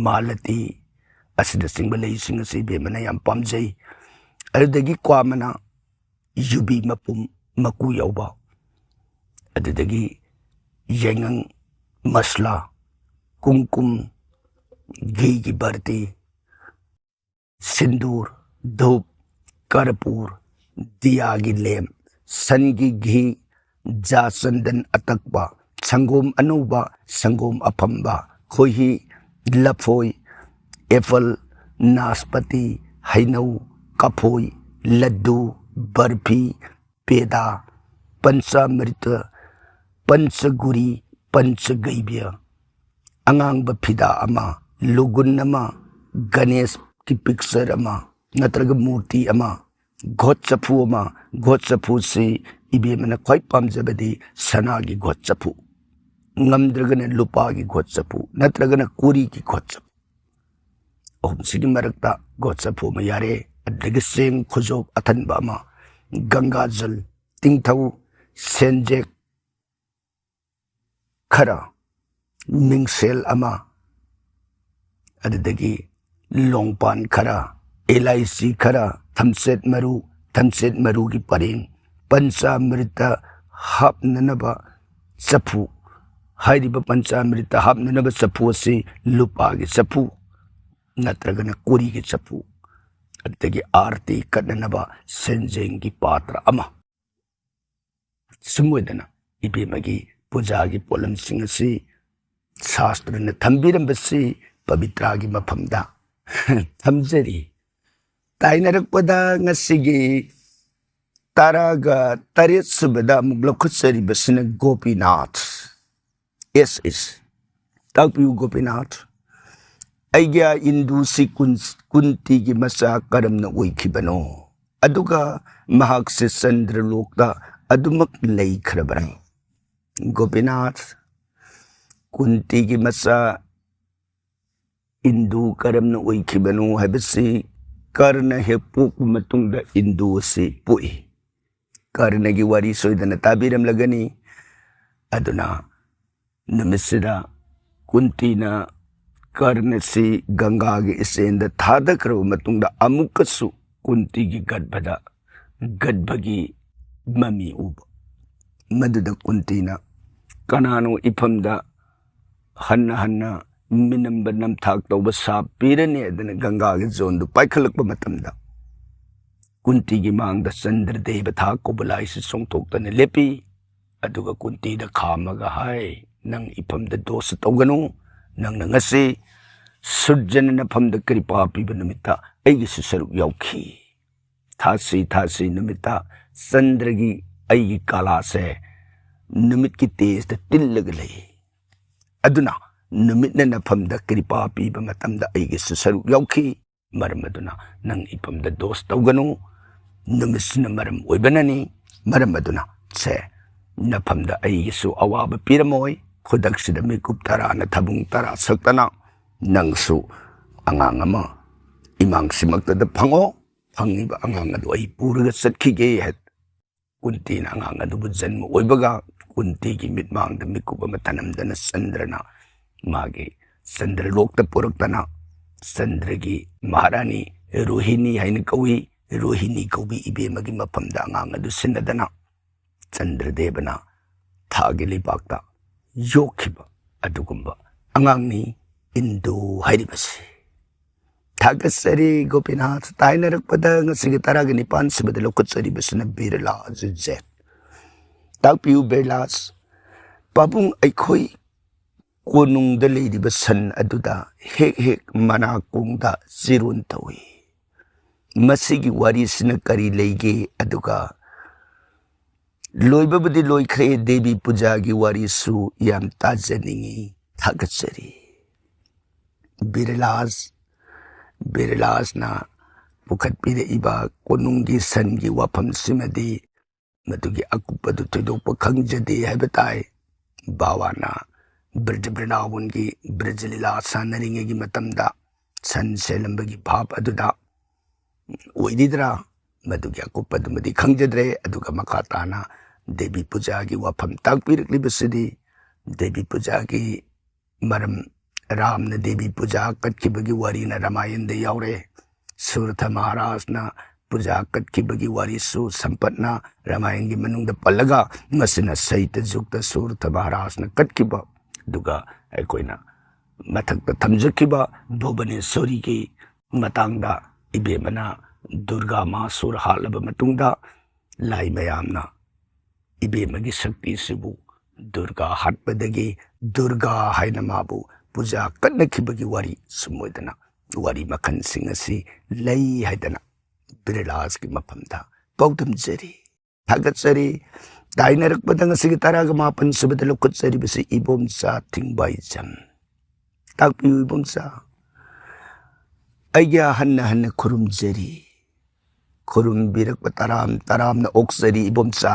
ꯃꯥꯂꯇꯤ ꯑꯁꯤꯅꯆꯤꯡꯕ ꯂꯩꯁꯤꯡ ꯑꯁꯤ ꯏꯕꯦꯝꯃꯅ ꯌꯥꯝ ꯄꯥꯝꯖꯩ꯫ ꯑꯗꯨꯗꯒꯤ ꯀ꯭ꯋꯥ ꯃꯅꯥ, ꯌꯨꯕꯤ ꯃꯄꯨꯝ ꯃꯀꯨ ꯌꯥꯎꯕ, ꯑꯗꯨꯗꯒꯤ ꯌꯥꯏꯉꯪ, ꯃꯁꯂꯥ, ꯀꯨꯝꯀꯨꯝ, ꯘꯤꯒꯤ ꯕꯔꯇꯤ, ꯁꯤꯟꯗꯨꯔ, ꯙꯨꯞ, ꯀꯔꯄꯨꯔ, ꯗꯤꯌꯥꯒꯤ ꯂꯦꯝ, ꯁꯟꯒꯤ ꯘꯤ, ꯖꯥꯆꯟꯗꯟ ꯑꯇꯛꯄ, ꯁꯪꯒꯣꯝ ꯑꯅꯧꯕ, ꯁꯪꯒꯣꯝ ꯑꯐꯝꯕ, ꯈꯣꯏꯍꯤ, ꯂꯐꯣꯏ, ꯑꯦꯄꯜ, ꯅꯥꯁꯄꯇꯤ, ꯍꯩꯅꯧ, ꯀꯐꯣꯏ, ꯂꯗꯨ, ꯕꯔꯐꯤ, ꯄꯦꯗꯥ, ꯄꯟꯆꯥꯃ꯭ꯔꯤꯇ, ꯄꯟꯆꯒꯨꯔꯤ, ꯄꯟꯆꯒꯩꯕ꯭ꯌ, ꯑꯉꯥꯡꯕ ꯐꯤꯗꯥ ꯑꯃ, ꯂꯨꯒꯨꯟ ꯑꯃ, ꯒꯅꯦꯁꯀꯤ ꯄꯤꯛꯆꯔ ꯑꯃ ꯅꯠꯇ꯭ꯔꯒ ꯃꯨꯔꯇꯤ ꯑꯃ, ꯘꯣꯠ ꯆꯐꯨ ꯑꯃ, ꯘꯣꯠ ꯆꯐꯨꯁꯤ ꯏꯕꯦꯝꯃꯅ ꯈ꯭ꯋꯥꯏ ꯄꯥꯝꯖꯕꯗꯤ ꯁꯅꯥꯒꯤ ꯘꯣꯠ ꯆꯐꯨ, ꯉꯝꯗ꯭ꯔꯒꯅ ꯂꯨꯄꯥꯒꯤ ꯘꯣꯠ ꯆꯐꯨ ꯅꯠꯇ꯭ꯔꯒꯅ ꯀꯣꯔꯤꯒꯤ ꯘꯣꯠ ꯆꯐꯨ꯫ ꯑꯍꯨꯝꯁꯤꯒꯤ ꯃꯔꯛꯇ ꯒꯣꯠ ꯆꯐꯨ ꯑꯃ ꯌꯥꯔꯦ, ꯑꯗꯨꯗꯒꯤ ꯆꯦꯡ ꯈꯨꯖꯣꯞ ꯑꯊꯟꯕ ꯑꯃ, ꯒꯪꯒꯥꯖꯜ, ꯇꯤꯡꯊꯧ, ꯁꯦꯟꯖꯦꯛ ꯈꯔ, ꯃꯤꯡꯁꯦꯜ ꯑꯃ, ꯑꯗꯨꯗꯒꯤ ꯂꯣꯡꯄꯥꯟ ꯈꯔ, ꯏꯂꯥꯏꯆꯤ ꯈꯔ, ꯊꯝꯆꯦꯠ ꯃꯔꯨ, ꯊꯝꯆꯦꯠ ꯃꯔꯨꯒꯤ ꯄꯔꯦꯡ, ꯄꯟꯆꯥꯃ꯭ꯔꯤꯇ ꯍꯥꯞꯅꯅꯕ ꯆꯐꯨ, ꯍꯥꯏꯔꯤꯕ ꯄꯟꯆꯥꯃ꯭ꯔꯤꯇ ꯍꯥꯞꯅꯅꯕ ꯆꯐꯨ ꯑꯁꯤ ꯂꯨꯄꯥꯒꯤ ꯆꯐꯨ ꯅꯠꯇ꯭ꯔꯒꯅ ꯀꯣꯔꯤꯒꯤ ꯆꯐꯨ, ꯑꯗꯒꯤ ꯑꯥꯔꯇꯤ ꯀꯠꯅꯅꯕ ꯁꯦꯟꯖꯦꯡꯒꯤ ꯄꯥꯇ꯭ꯔ ꯑꯃ, ꯁꯨꯝ ꯑꯣꯏꯗꯅ ꯏꯕꯦꯝꯃꯒꯤ ꯄꯨꯖꯥꯒꯤ ꯄꯣꯠꯂꯝꯁꯤꯡ ꯑꯁꯤ ꯁꯥꯁꯇ꯭ꯔꯅ ꯊꯝꯕꯤꯔꯝꯕꯁꯤ ꯄꯕꯤꯇ꯭ꯔꯥꯒꯤ ꯃꯐꯝꯗ ꯊꯝꯖꯔꯤ꯫ ꯇꯥꯏꯅꯔꯛꯄꯗ ꯉꯁꯤꯒꯤ ꯇꯔꯥꯒ ꯇꯔꯦꯠ ꯁꯨꯕꯗ ꯑꯃꯨꯛ ꯂꯧꯈꯠꯆꯔꯤꯕꯁꯤꯅ ꯒꯣꯄꯤꯅꯥꯊ, ꯑꯦꯁ ꯑꯦꯁ꯫ ꯇꯥꯛꯄꯤꯌꯨ ꯒꯣꯄꯤꯅꯥꯊ, ꯑꯩꯒꯤ ꯏꯟꯗꯨꯁꯤ ꯀꯨꯟ-, ꯀꯨꯟꯇꯤꯒꯤ ꯃꯆꯥ ꯀꯔꯝꯅ ꯑꯣꯏꯈꯤꯕꯅꯣ? ꯑꯗꯨꯒ ꯃꯍꯥꯛꯁꯦ ꯆꯟꯗ꯭ꯔꯂꯣꯛꯇ ꯑꯗꯨꯃꯛ ꯂꯩꯈ꯭ꯔꯕ꯭ꯔꯥ? ꯒꯣꯄꯤꯅꯥꯊ, ꯀꯨꯟꯇꯤꯒꯤ ꯃꯆꯥ ꯏꯟꯗꯨ ꯀꯔꯝꯅ ꯑꯣꯏꯈꯤꯕꯅꯣ ꯍꯥꯏꯕꯁꯤ ꯀꯔꯅ ꯍꯦꯛ ꯄꯣꯛꯄ ꯃꯇꯨꯡꯗ ꯏꯟꯗꯨ ꯑꯁꯤ ꯄꯣꯛꯏ꯫ ꯀꯔꯅꯒꯤ ꯋꯥꯔꯤ ꯁꯣꯏꯗꯅ ꯇꯥꯕꯤꯔꯝꯂꯒꯅꯤ꯫ ꯑꯗꯨꯅ ꯅꯨꯃꯤꯠꯁꯤꯗ ꯀꯨꯟꯇꯤꯅ ꯀꯔꯅꯁꯤ ꯒꯪꯒꯥꯒꯤ ꯏꯆꯦꯟꯗ ꯊꯥꯗꯈ꯭ꯔꯕ ꯃꯇꯨꯡꯗ ꯑꯃꯨꯛꯀꯁꯨ ꯀꯨꯟꯇꯤꯒꯤ ꯒꯔꯚꯗ, ꯒꯔꯚꯒꯤ ꯃꯃꯤ ꯎꯕ꯫ ꯃꯗꯨꯗ ꯀꯨꯟꯇꯤꯅ ꯀꯅꯥꯅꯣ ꯏꯐꯝꯗ ꯍꯟꯅ ꯍꯟꯅ ꯃꯤꯅꯝꯕ ꯅꯝꯊꯥꯛ ꯇꯧꯕ ꯁꯥꯞ ꯄꯤꯔꯅꯤ ꯍꯥꯏꯗꯅ ꯒꯪꯒꯥꯒꯤ ꯖꯣꯟꯗꯨ ꯄꯥꯏꯈꯠꯂꯛꯄ ꯃꯇꯝꯗ ꯀꯨꯟꯇꯤꯒꯤ ꯃꯥꯡꯗ ꯆꯟꯗ꯭ꯔꯗꯦꯕ ꯊꯥ ꯀꯧꯕ ꯂꯥꯏꯁꯤ ꯆꯣꯡꯊꯣꯛꯇꯅ ꯂꯦꯞꯄꯤ꯫ ꯑꯗꯨꯒ ꯀꯨꯟꯇꯤꯗ ꯈꯥꯝꯃꯒ ꯍꯥꯏ, "ꯅꯪ ꯏꯐꯝꯗ ꯗꯣꯁ ꯇꯧꯒꯅꯨ꯫ ꯅꯪꯅ ꯉꯁꯤ ꯁꯨꯔꯖꯅ ꯅꯐꯝꯗ ꯀ꯭ꯔꯤꯄꯥ ꯄꯤꯕ ꯅꯨꯃꯤꯠꯇ ꯑꯩꯒꯤꯁꯨ ꯁꯔꯨꯛ ꯌꯥꯎꯈꯤ꯫ ꯊꯥꯁꯤ ꯊꯥꯁꯤ ꯅꯨꯃꯤꯠꯇ ꯆꯟꯗ꯭ꯔꯒꯤ ꯑꯩꯒꯤ ꯀꯥꯂꯥꯁꯦ ꯅꯨꯃꯤꯠꯀꯤ ꯇꯦꯖꯇ ꯇꯤꯜꯂꯒ ꯂꯩ꯫ ꯑꯗꯨꯅ ꯅꯨꯃꯤꯠꯅ ꯅꯐꯝꯗ ꯀ꯭ꯔꯤꯄꯥ ꯄꯤꯕ ꯃꯇꯝꯗ ꯑꯩꯒꯤꯁꯨ ꯁꯔꯨꯛ ꯌꯥꯎꯈꯤ꯫ ꯃꯔꯝ ꯑꯗꯨꯅ ꯅꯪ ꯏꯐꯝꯗ ꯗꯣꯁ ꯇꯧꯒꯅꯨ꯫ ꯅꯨꯃꯤꯠꯁꯤꯅ ꯃꯔꯝ ꯑꯣꯏꯕꯅꯅꯤ꯫ ꯃꯔꯝ ꯑꯗꯨꯅ ꯁꯦ ꯅꯐꯝꯗ ꯑꯩꯒꯤꯁꯨ ꯑꯋꯥꯕ ꯄꯤꯔꯝꯃꯣꯏ꯫ ꯈꯨꯗꯛꯁꯤꯗ ꯃꯤꯀꯨꯞ ꯇꯔꯥꯅ ꯊꯥꯕꯨꯡ ꯇꯔꯥ ꯁꯛꯇꯅ ꯅꯪꯁꯨ ꯑꯉꯥꯡ ꯑꯃ ꯏꯃꯥꯡꯁꯤꯃꯛꯇꯗ ꯐꯪꯉꯣ꯫ ꯐꯪꯉꯤꯕ ꯑꯉꯥꯡ ꯑꯗꯨ ꯑꯩ ꯄꯨꯔꯒ ꯆꯠꯈꯤꯒꯦ" ꯍꯥꯏ꯫ ꯀꯨꯟꯇꯤꯅ ꯑꯉꯥꯡ ꯑꯗꯨꯕꯨ ꯖꯟꯃ ꯑꯣꯏꯕꯒ ꯀꯨꯟꯇꯤꯒꯤ ꯃꯤꯠꯃꯥꯡꯗ ꯃꯤꯀꯨꯞ ꯑꯃ ꯊꯅꯝꯗꯅ ꯆꯟꯗ꯭ꯔꯅ ꯃꯥꯒꯤ ꯆꯟꯗ꯭ꯔꯂꯣꯛꯇ ꯄꯨꯔꯛꯇꯅ ꯆꯟꯗ꯭ꯔꯒꯤ ꯃꯍꯥꯔꯥꯅꯤ ꯔꯣꯍꯤꯅꯤ ꯍꯥꯏꯅ ꯀꯧꯏ꯫ ꯔꯣꯍꯤꯅꯤ ꯀꯧꯕꯤ ꯏꯕꯦꯝꯃꯒꯤ ꯃꯐꯝꯗ ꯑꯉꯥꯡ ꯑꯗꯨ ꯁꯤꯟꯅꯗꯅ ꯆꯟꯗ꯭ꯔꯗꯦꯕꯅ ꯊꯥꯒꯤ ꯂꯩꯕꯥꯛꯇ ꯌꯣꯛꯈꯤꯕ ꯑꯗꯨꯒꯨꯝꯕ ꯑꯉꯥꯡꯅꯤ ꯏꯟꯗꯨ ꯍꯥꯏꯔꯤꯕꯁꯤ꯫ ꯊꯥꯒꯠꯆꯔꯤ ꯒꯣꯄꯤꯅꯥꯊ꯫ ꯇꯥꯏꯅꯔꯛꯄꯗ ꯉꯁꯤꯒꯤ ꯇꯔꯥꯒ ꯅꯤꯄꯥꯟ ꯁꯨꯕꯗ ꯂꯧꯈꯠꯆꯔꯤꯕꯁꯤꯅ ꯕꯤꯔꯂꯥ ꯖꯤꯖꯦꯠ꯫ ꯇꯥꯛꯄꯤꯌꯨ ꯕꯤꯔꯂꯥꯁ꯫ ꯄꯥꯕꯨꯡ, ꯑꯩꯈꯣꯏ ꯀꯣꯅꯨꯡꯗ ꯂꯩꯔꯤꯕ ꯁꯟ ꯑꯗꯨꯗ ꯍꯦꯛ ꯍꯦꯛ ꯃꯅꯥꯀꯣꯡꯗ ꯆꯤꯔꯣꯟ ꯇꯧꯏ꯫ ꯃꯁꯤꯒꯤ ꯋꯥꯔꯤꯁꯤꯅ ꯀꯔꯤ ꯂꯩꯒꯦ? ꯑꯗꯨꯒ ꯂꯣꯏꯕꯕꯨꯗꯤ ꯂꯣꯏꯈ꯭ꯔꯦ, ꯗꯦꯕꯤ ꯄꯨꯖꯥꯒꯤ ꯋꯥꯔꯤꯁꯨ ꯌꯥꯝ ꯇꯥꯖꯅꯤꯡꯏ꯫ ꯊꯥꯒꯠꯆꯔꯤ꯫ ꯕꯤꯔꯂꯥꯁ, ꯕꯤꯔꯂꯥꯁꯅ ꯄꯨꯈꯠꯄꯤꯔꯛꯏꯕ ꯀꯣꯅꯨꯡꯒꯤ ꯁꯟꯒꯤ ꯋꯥꯐꯝꯁꯤꯃꯗꯤ ꯃꯗꯨꯒꯤ ꯑꯀꯨꯞꯄꯗꯨ ꯊꯣꯏꯗꯣꯛꯄ ꯈꯪꯖꯗꯦ ꯍꯥꯏꯕ ꯇꯥꯏ꯫ ꯕꯥꯋꯥꯅ ꯕ꯭ꯔꯖ ꯕ꯭ꯔꯤꯟꯗꯥꯕꯟꯒꯤ ꯕ꯭ꯔꯖꯂꯤꯂꯥ ꯁꯥꯟꯅꯔꯤꯉꯩꯒꯤ ꯃꯇꯝꯗ ꯁꯟ ꯁꯦꯜꯂꯝꯕꯒꯤ ꯚꯥꯞ ꯑꯗꯨꯗ ꯑꯣꯏꯔꯤꯗ꯭ꯔꯥ, ꯃꯗꯨꯒꯤ ꯑꯀꯨꯞꯄꯗꯨꯃꯗꯤ ꯈꯪꯖꯗ꯭ꯔꯦ꯫ ꯑꯗꯨꯒ ꯃꯈꯥ ꯇꯥꯅ ꯗꯦꯕꯤ ꯄꯨꯖꯥꯒꯤ ꯋꯥꯐꯝ ꯇꯥꯛꯄꯤꯔꯛꯂꯤꯕꯁꯤꯗꯤ ꯗꯦꯕꯤ ꯄꯨꯖꯥꯒꯤ ꯃꯔꯝ, ꯔꯥꯝꯅ ꯗꯦꯕꯤ ꯄꯨꯖꯥ ꯀꯠꯈꯤꯕꯒꯤ ꯋꯥꯔꯤꯅ ꯔꯥꯃꯥꯌꯟꯗ ꯌꯥꯎꯔꯦ꯫ ꯁꯨꯔꯊ ꯃꯍꯥꯔꯥꯖꯅ ꯄꯨꯖꯥ ꯀꯠꯈꯤꯕꯒꯤ ꯋꯥꯔꯤꯁꯨ ꯁꯝꯄꯠꯅ ꯔꯥꯃꯥꯌꯟꯒꯤ ꯃꯅꯨꯡꯗ ꯄꯜꯂꯒ, ꯃꯁꯤꯅ ꯁꯩꯇ ꯖꯨꯛꯇ ꯁꯨꯔꯊ ꯃꯍꯥꯔꯥꯖꯅ ꯀꯠꯈꯤꯕ, ꯑꯗꯨꯒ ꯑꯩꯈꯣꯏꯅ ꯃꯊꯛꯇ ꯊꯝꯖꯈꯤꯕ ꯚꯨꯕꯅꯦꯁꯣꯔꯤꯒꯤ ꯃꯇꯥꯡꯗ, ꯏꯕꯦꯝꯃꯅ ꯗꯨꯔꯒꯥ ꯃꯥꯁꯨꯔ ꯍꯥꯠꯂꯕ ꯃꯇꯨꯡꯗ ꯂꯥꯏ ꯃꯌꯥꯝꯅ ꯏꯕꯦꯝꯃꯒꯤ ꯁꯛꯇꯤꯁꯤꯕꯨ ꯗꯨꯔꯒꯥ ꯍꯥꯠꯄꯗꯒꯤ ꯗꯨꯔꯒꯥ ꯍꯥꯏꯅ ꯃꯥꯕꯨ ꯄꯨꯖꯥ ꯀꯠꯅꯈꯤꯕꯒꯤ ꯋꯥꯔꯤ ꯁꯨꯝ ꯑꯣꯏꯗꯅ ꯋꯥꯔꯤ ꯃꯈꯜꯁꯤꯡ ꯑꯁꯤ ꯂꯩ ꯍꯥꯏꯗꯅ ꯕꯤꯔꯂꯥꯁꯀꯤ ꯃꯐꯝꯗ ꯄꯥꯎꯗꯝꯖꯔꯤ꯫ ꯊꯥꯒꯠꯆꯔꯤ꯫ ꯇꯥꯏꯅꯔꯛꯄꯗ ꯉꯁꯤꯒꯤ ꯇꯔꯥꯒ ꯃꯥꯄꯟ ꯁꯨꯕꯗ ꯂꯧꯈꯠꯆꯔꯤꯕꯁꯤ ꯏꯕꯣꯝꯆꯥ ꯊꯤꯡꯕꯥꯏꯖꯝ꯫ ꯇꯥꯛꯄꯤꯌꯨ ꯏꯕꯣꯝꯆꯥ꯫ ꯑꯩꯒꯤ ꯍꯟꯅ ꯍꯟꯅ ꯈꯨꯔꯨꯝꯖꯔꯤ꯫ ꯈꯨꯔꯨꯝꯕꯤꯔꯛꯄ ꯇꯔꯥꯝ ꯇꯔꯥꯝꯅ ꯑꯣꯛꯆꯔꯤ ꯏꯕꯣꯝꯆꯥ꯫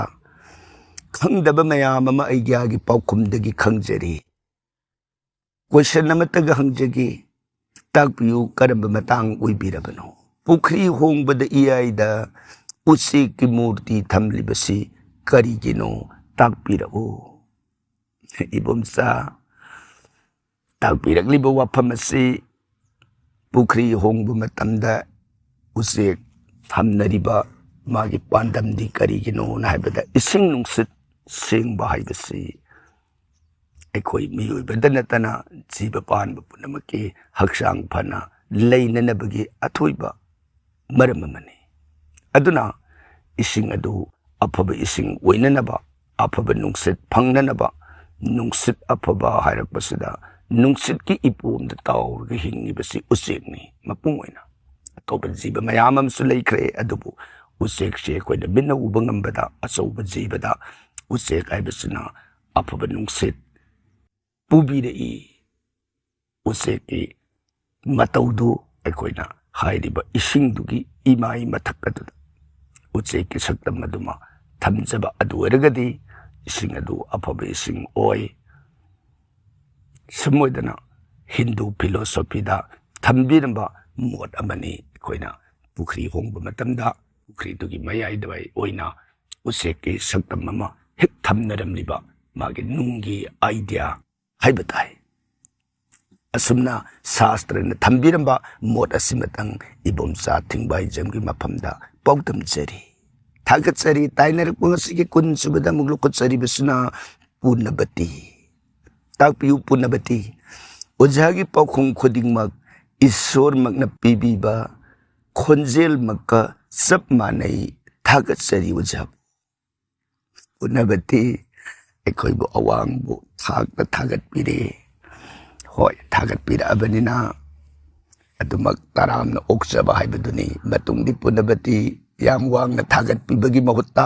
ꯈꯪꯗꯕ ꯃꯌꯥꯝ ꯑꯃ ꯑꯩꯒꯤ ꯄꯥꯎꯈꯨꯝꯗꯒꯤ ꯈꯪꯖꯔꯤ꯫ ꯀꯣꯏꯁꯟ ꯑꯃꯠꯇꯒ ꯍꯪꯖꯒꯦ, ꯇꯥꯛꯄꯤꯌꯨ, ꯀꯔꯝꯕ ꯃꯇꯥꯡ ꯑꯣꯏꯕꯤꯔꯕꯅꯣ? ꯄꯨꯈ꯭ꯔꯤ ꯍꯣꯡꯕꯗ ꯏꯌꯥꯏꯗ ꯎꯆꯦꯛꯀꯤ ꯃꯨꯔꯇꯤ ꯊꯝꯂꯤꯕꯁꯤ ꯀꯔꯤꯒꯤꯅꯣ? ꯇꯥꯛꯄꯤꯔꯛꯎ꯫ ꯏꯕꯣꯝꯆꯥ, ꯇꯥꯛꯄꯤꯔꯛꯂꯤꯕ ꯋꯥꯐꯝ ꯑꯁꯤ ꯄꯨꯈ꯭ꯔꯤ ꯍꯣꯡꯕ ꯃꯇꯝꯗ ꯎꯆꯦꯛ ꯊꯝꯅꯔꯤꯕ ꯃꯥꯒꯤ ꯄꯥꯟꯗꯝꯗꯤ ꯀꯔꯤꯒꯤꯅꯣꯅ ꯍꯥꯏꯕꯗ, ꯏꯁꯤꯡ ꯅꯨꯡꯁꯤꯠ ꯁꯦꯡꯕ ꯍꯥꯏꯕꯁꯤ ꯑꯩꯈꯣꯏ ꯃꯤꯑꯣꯏꯕꯗ ꯅꯠꯇꯅ ꯖꯤꯕ ꯄꯥꯟꯕ ꯄꯨꯝꯅꯃꯛꯀꯤ ꯍꯛꯆꯥꯡ ꯐꯅ ꯂꯩꯅꯅꯕꯒꯤ ꯑꯊꯣꯏꯕ ꯃꯔꯝ ꯑꯃꯅꯤ꯫ ꯑꯗꯨꯅ ꯏꯁꯤꯡ ꯑꯗꯨ ꯑꯐꯕ ꯏꯁꯤꯡ ꯑꯣꯏꯅꯅꯕ, ꯑꯐꯕ ꯅꯨꯡꯁꯤꯠ ꯐꯪꯅꯅꯕ, ꯅꯨꯡꯁꯤꯠ ꯑꯐꯕ ꯍꯥꯏꯔꯛꯄꯁꯤꯗ ꯅꯨꯡꯁꯤꯠꯀꯤ ꯏꯄꯣꯝꯗ ꯇꯥꯎꯔꯒ ꯍꯤꯡꯉꯤꯕꯁꯤ ꯎꯆꯦꯛꯅꯤ꯫ ꯃꯄꯨꯡ ꯑꯣꯏꯅ ꯑꯇꯣꯞꯄ ꯖꯤꯕ ꯃꯌꯥꯝ ꯑꯃꯁꯨ ꯂꯩꯈ꯭ꯔꯦ, ꯑꯗꯨꯕꯨ ꯎꯆꯦꯛꯁꯤ ꯑꯩꯈꯣꯏꯅ ꯃꯤꯠꯅ ꯎꯕ ꯉꯝꯕꯗ, ꯑꯆꯧꯕ ꯖꯤꯕꯗ ꯎꯆꯦꯛ ꯍꯥꯏꯕꯁꯤꯅ ꯑꯐꯕ ꯅꯨꯡꯁꯤꯠ ꯄꯨꯕꯤꯔꯛꯏ꯫ ꯎꯆꯦꯛꯀꯤ ꯃꯇꯧꯗꯨ ꯑꯩꯈꯣꯏꯅ ꯍꯥꯏꯔꯤꯕ ꯏꯁꯤꯡꯗꯨꯒꯤ ꯏꯃꯥꯏ ꯃꯊꯛ ꯑꯗꯨꯗ ꯎꯆꯦꯛꯀꯤ ꯁꯛꯇꯝ ꯑꯗꯨꯃ ꯊꯝꯖꯕ ꯑꯗꯨ ꯑꯣꯏꯔꯒꯗꯤ ꯏꯁꯤꯡ ꯑꯗꯨ ꯑꯐꯕ ꯏꯁꯤꯡ ꯑꯣꯏ꯫ ꯁꯨꯝ ꯑꯣꯏꯗꯅ ꯍꯤꯟꯗꯨ ꯐꯤꯂꯣꯁꯣꯐꯤꯗ ꯊꯝꯕꯤꯔꯝꯕ ꯃꯣꯠ ꯑꯃꯅꯤ꯫ ꯑꯩꯈꯣꯏꯅ ꯄꯨꯈ꯭ꯔꯤ ꯍꯣꯡꯕ ꯃꯇꯝꯗ ꯄꯨꯈ꯭ꯔꯤꯗꯨꯒꯤ ꯃꯌꯥꯏꯗ ꯑꯣꯏꯅ ꯎꯆꯦꯛꯀꯤ ꯁꯛꯇꯝ ꯑꯃ ꯍꯦꯛ ꯊꯝꯅꯔꯝꯂꯤꯕ ꯃꯥꯒꯤ ꯅꯨꯡꯒꯤ ꯑꯥꯏꯗꯤꯌꯥ ꯍꯥꯏꯕ ꯇꯥꯏ꯫ ꯑꯁꯨꯝꯅ ꯁꯥꯁꯇ꯭ꯔꯅ ꯊꯝꯕꯤꯔꯝꯕ ꯃꯣꯠ ꯑꯁꯤꯃꯇꯪ ꯏꯕꯣꯝꯆꯥ ꯊꯤꯡꯕꯥꯏꯖꯝꯒꯤ ꯃꯐꯝꯗ ꯄꯥꯎꯗꯝꯖꯔꯤ꯫ ꯊꯥꯒꯠꯆꯔꯤ꯫ ꯇꯥꯏꯅꯔꯛꯄ ꯉꯁꯤꯒꯤ ꯀꯨꯟ ꯁꯨꯕꯗ ꯑꯃꯨꯛ ꯂꯧꯈꯠꯆꯔꯤꯕꯁꯤꯅ ꯄꯨꯅꯕꯇꯤ꯫ ꯇꯥꯛꯄꯤꯌꯨ ꯄꯨꯅꯕꯇꯤ꯫ ꯑꯣꯖꯥꯒꯤ ꯄꯥꯎꯈꯨꯝ ꯈꯨꯗꯤꯡꯃꯛ ꯏꯁꯣꯔꯃꯛꯅ ꯄꯤꯕꯤꯕ ꯈꯣꯟꯖꯦꯜꯃꯛꯀ ꯆꯞ ꯃꯥꯟꯅꯩ꯫ ꯊꯥꯒꯠꯆꯔꯤ ꯑꯣꯖꯥꯕꯨ꯫ ꯄꯨꯅꯕꯇꯤ ꯑꯩꯈꯣꯏꯕꯨ ꯑꯋꯥꯡꯕ ꯊꯥꯛꯇ ꯊꯥꯒꯠꯄꯤꯔꯦ꯫ ꯍꯣꯏ, ꯊꯥꯒꯠꯄꯤꯔꯛꯑꯕꯅꯤꯅ ꯑꯗꯨꯃꯛ ꯇꯔꯥꯝꯅ ꯑꯣꯛꯆꯕ ꯍꯥꯏꯕꯗꯨꯅꯤ꯫ ꯃꯇꯨꯡꯗꯤ ꯄꯨꯅꯕꯇꯤ ꯌꯥꯝ ꯋꯥꯡꯅ ꯊꯥꯒꯠꯄꯤꯕꯒꯤ ꯃꯍꯨꯠꯇ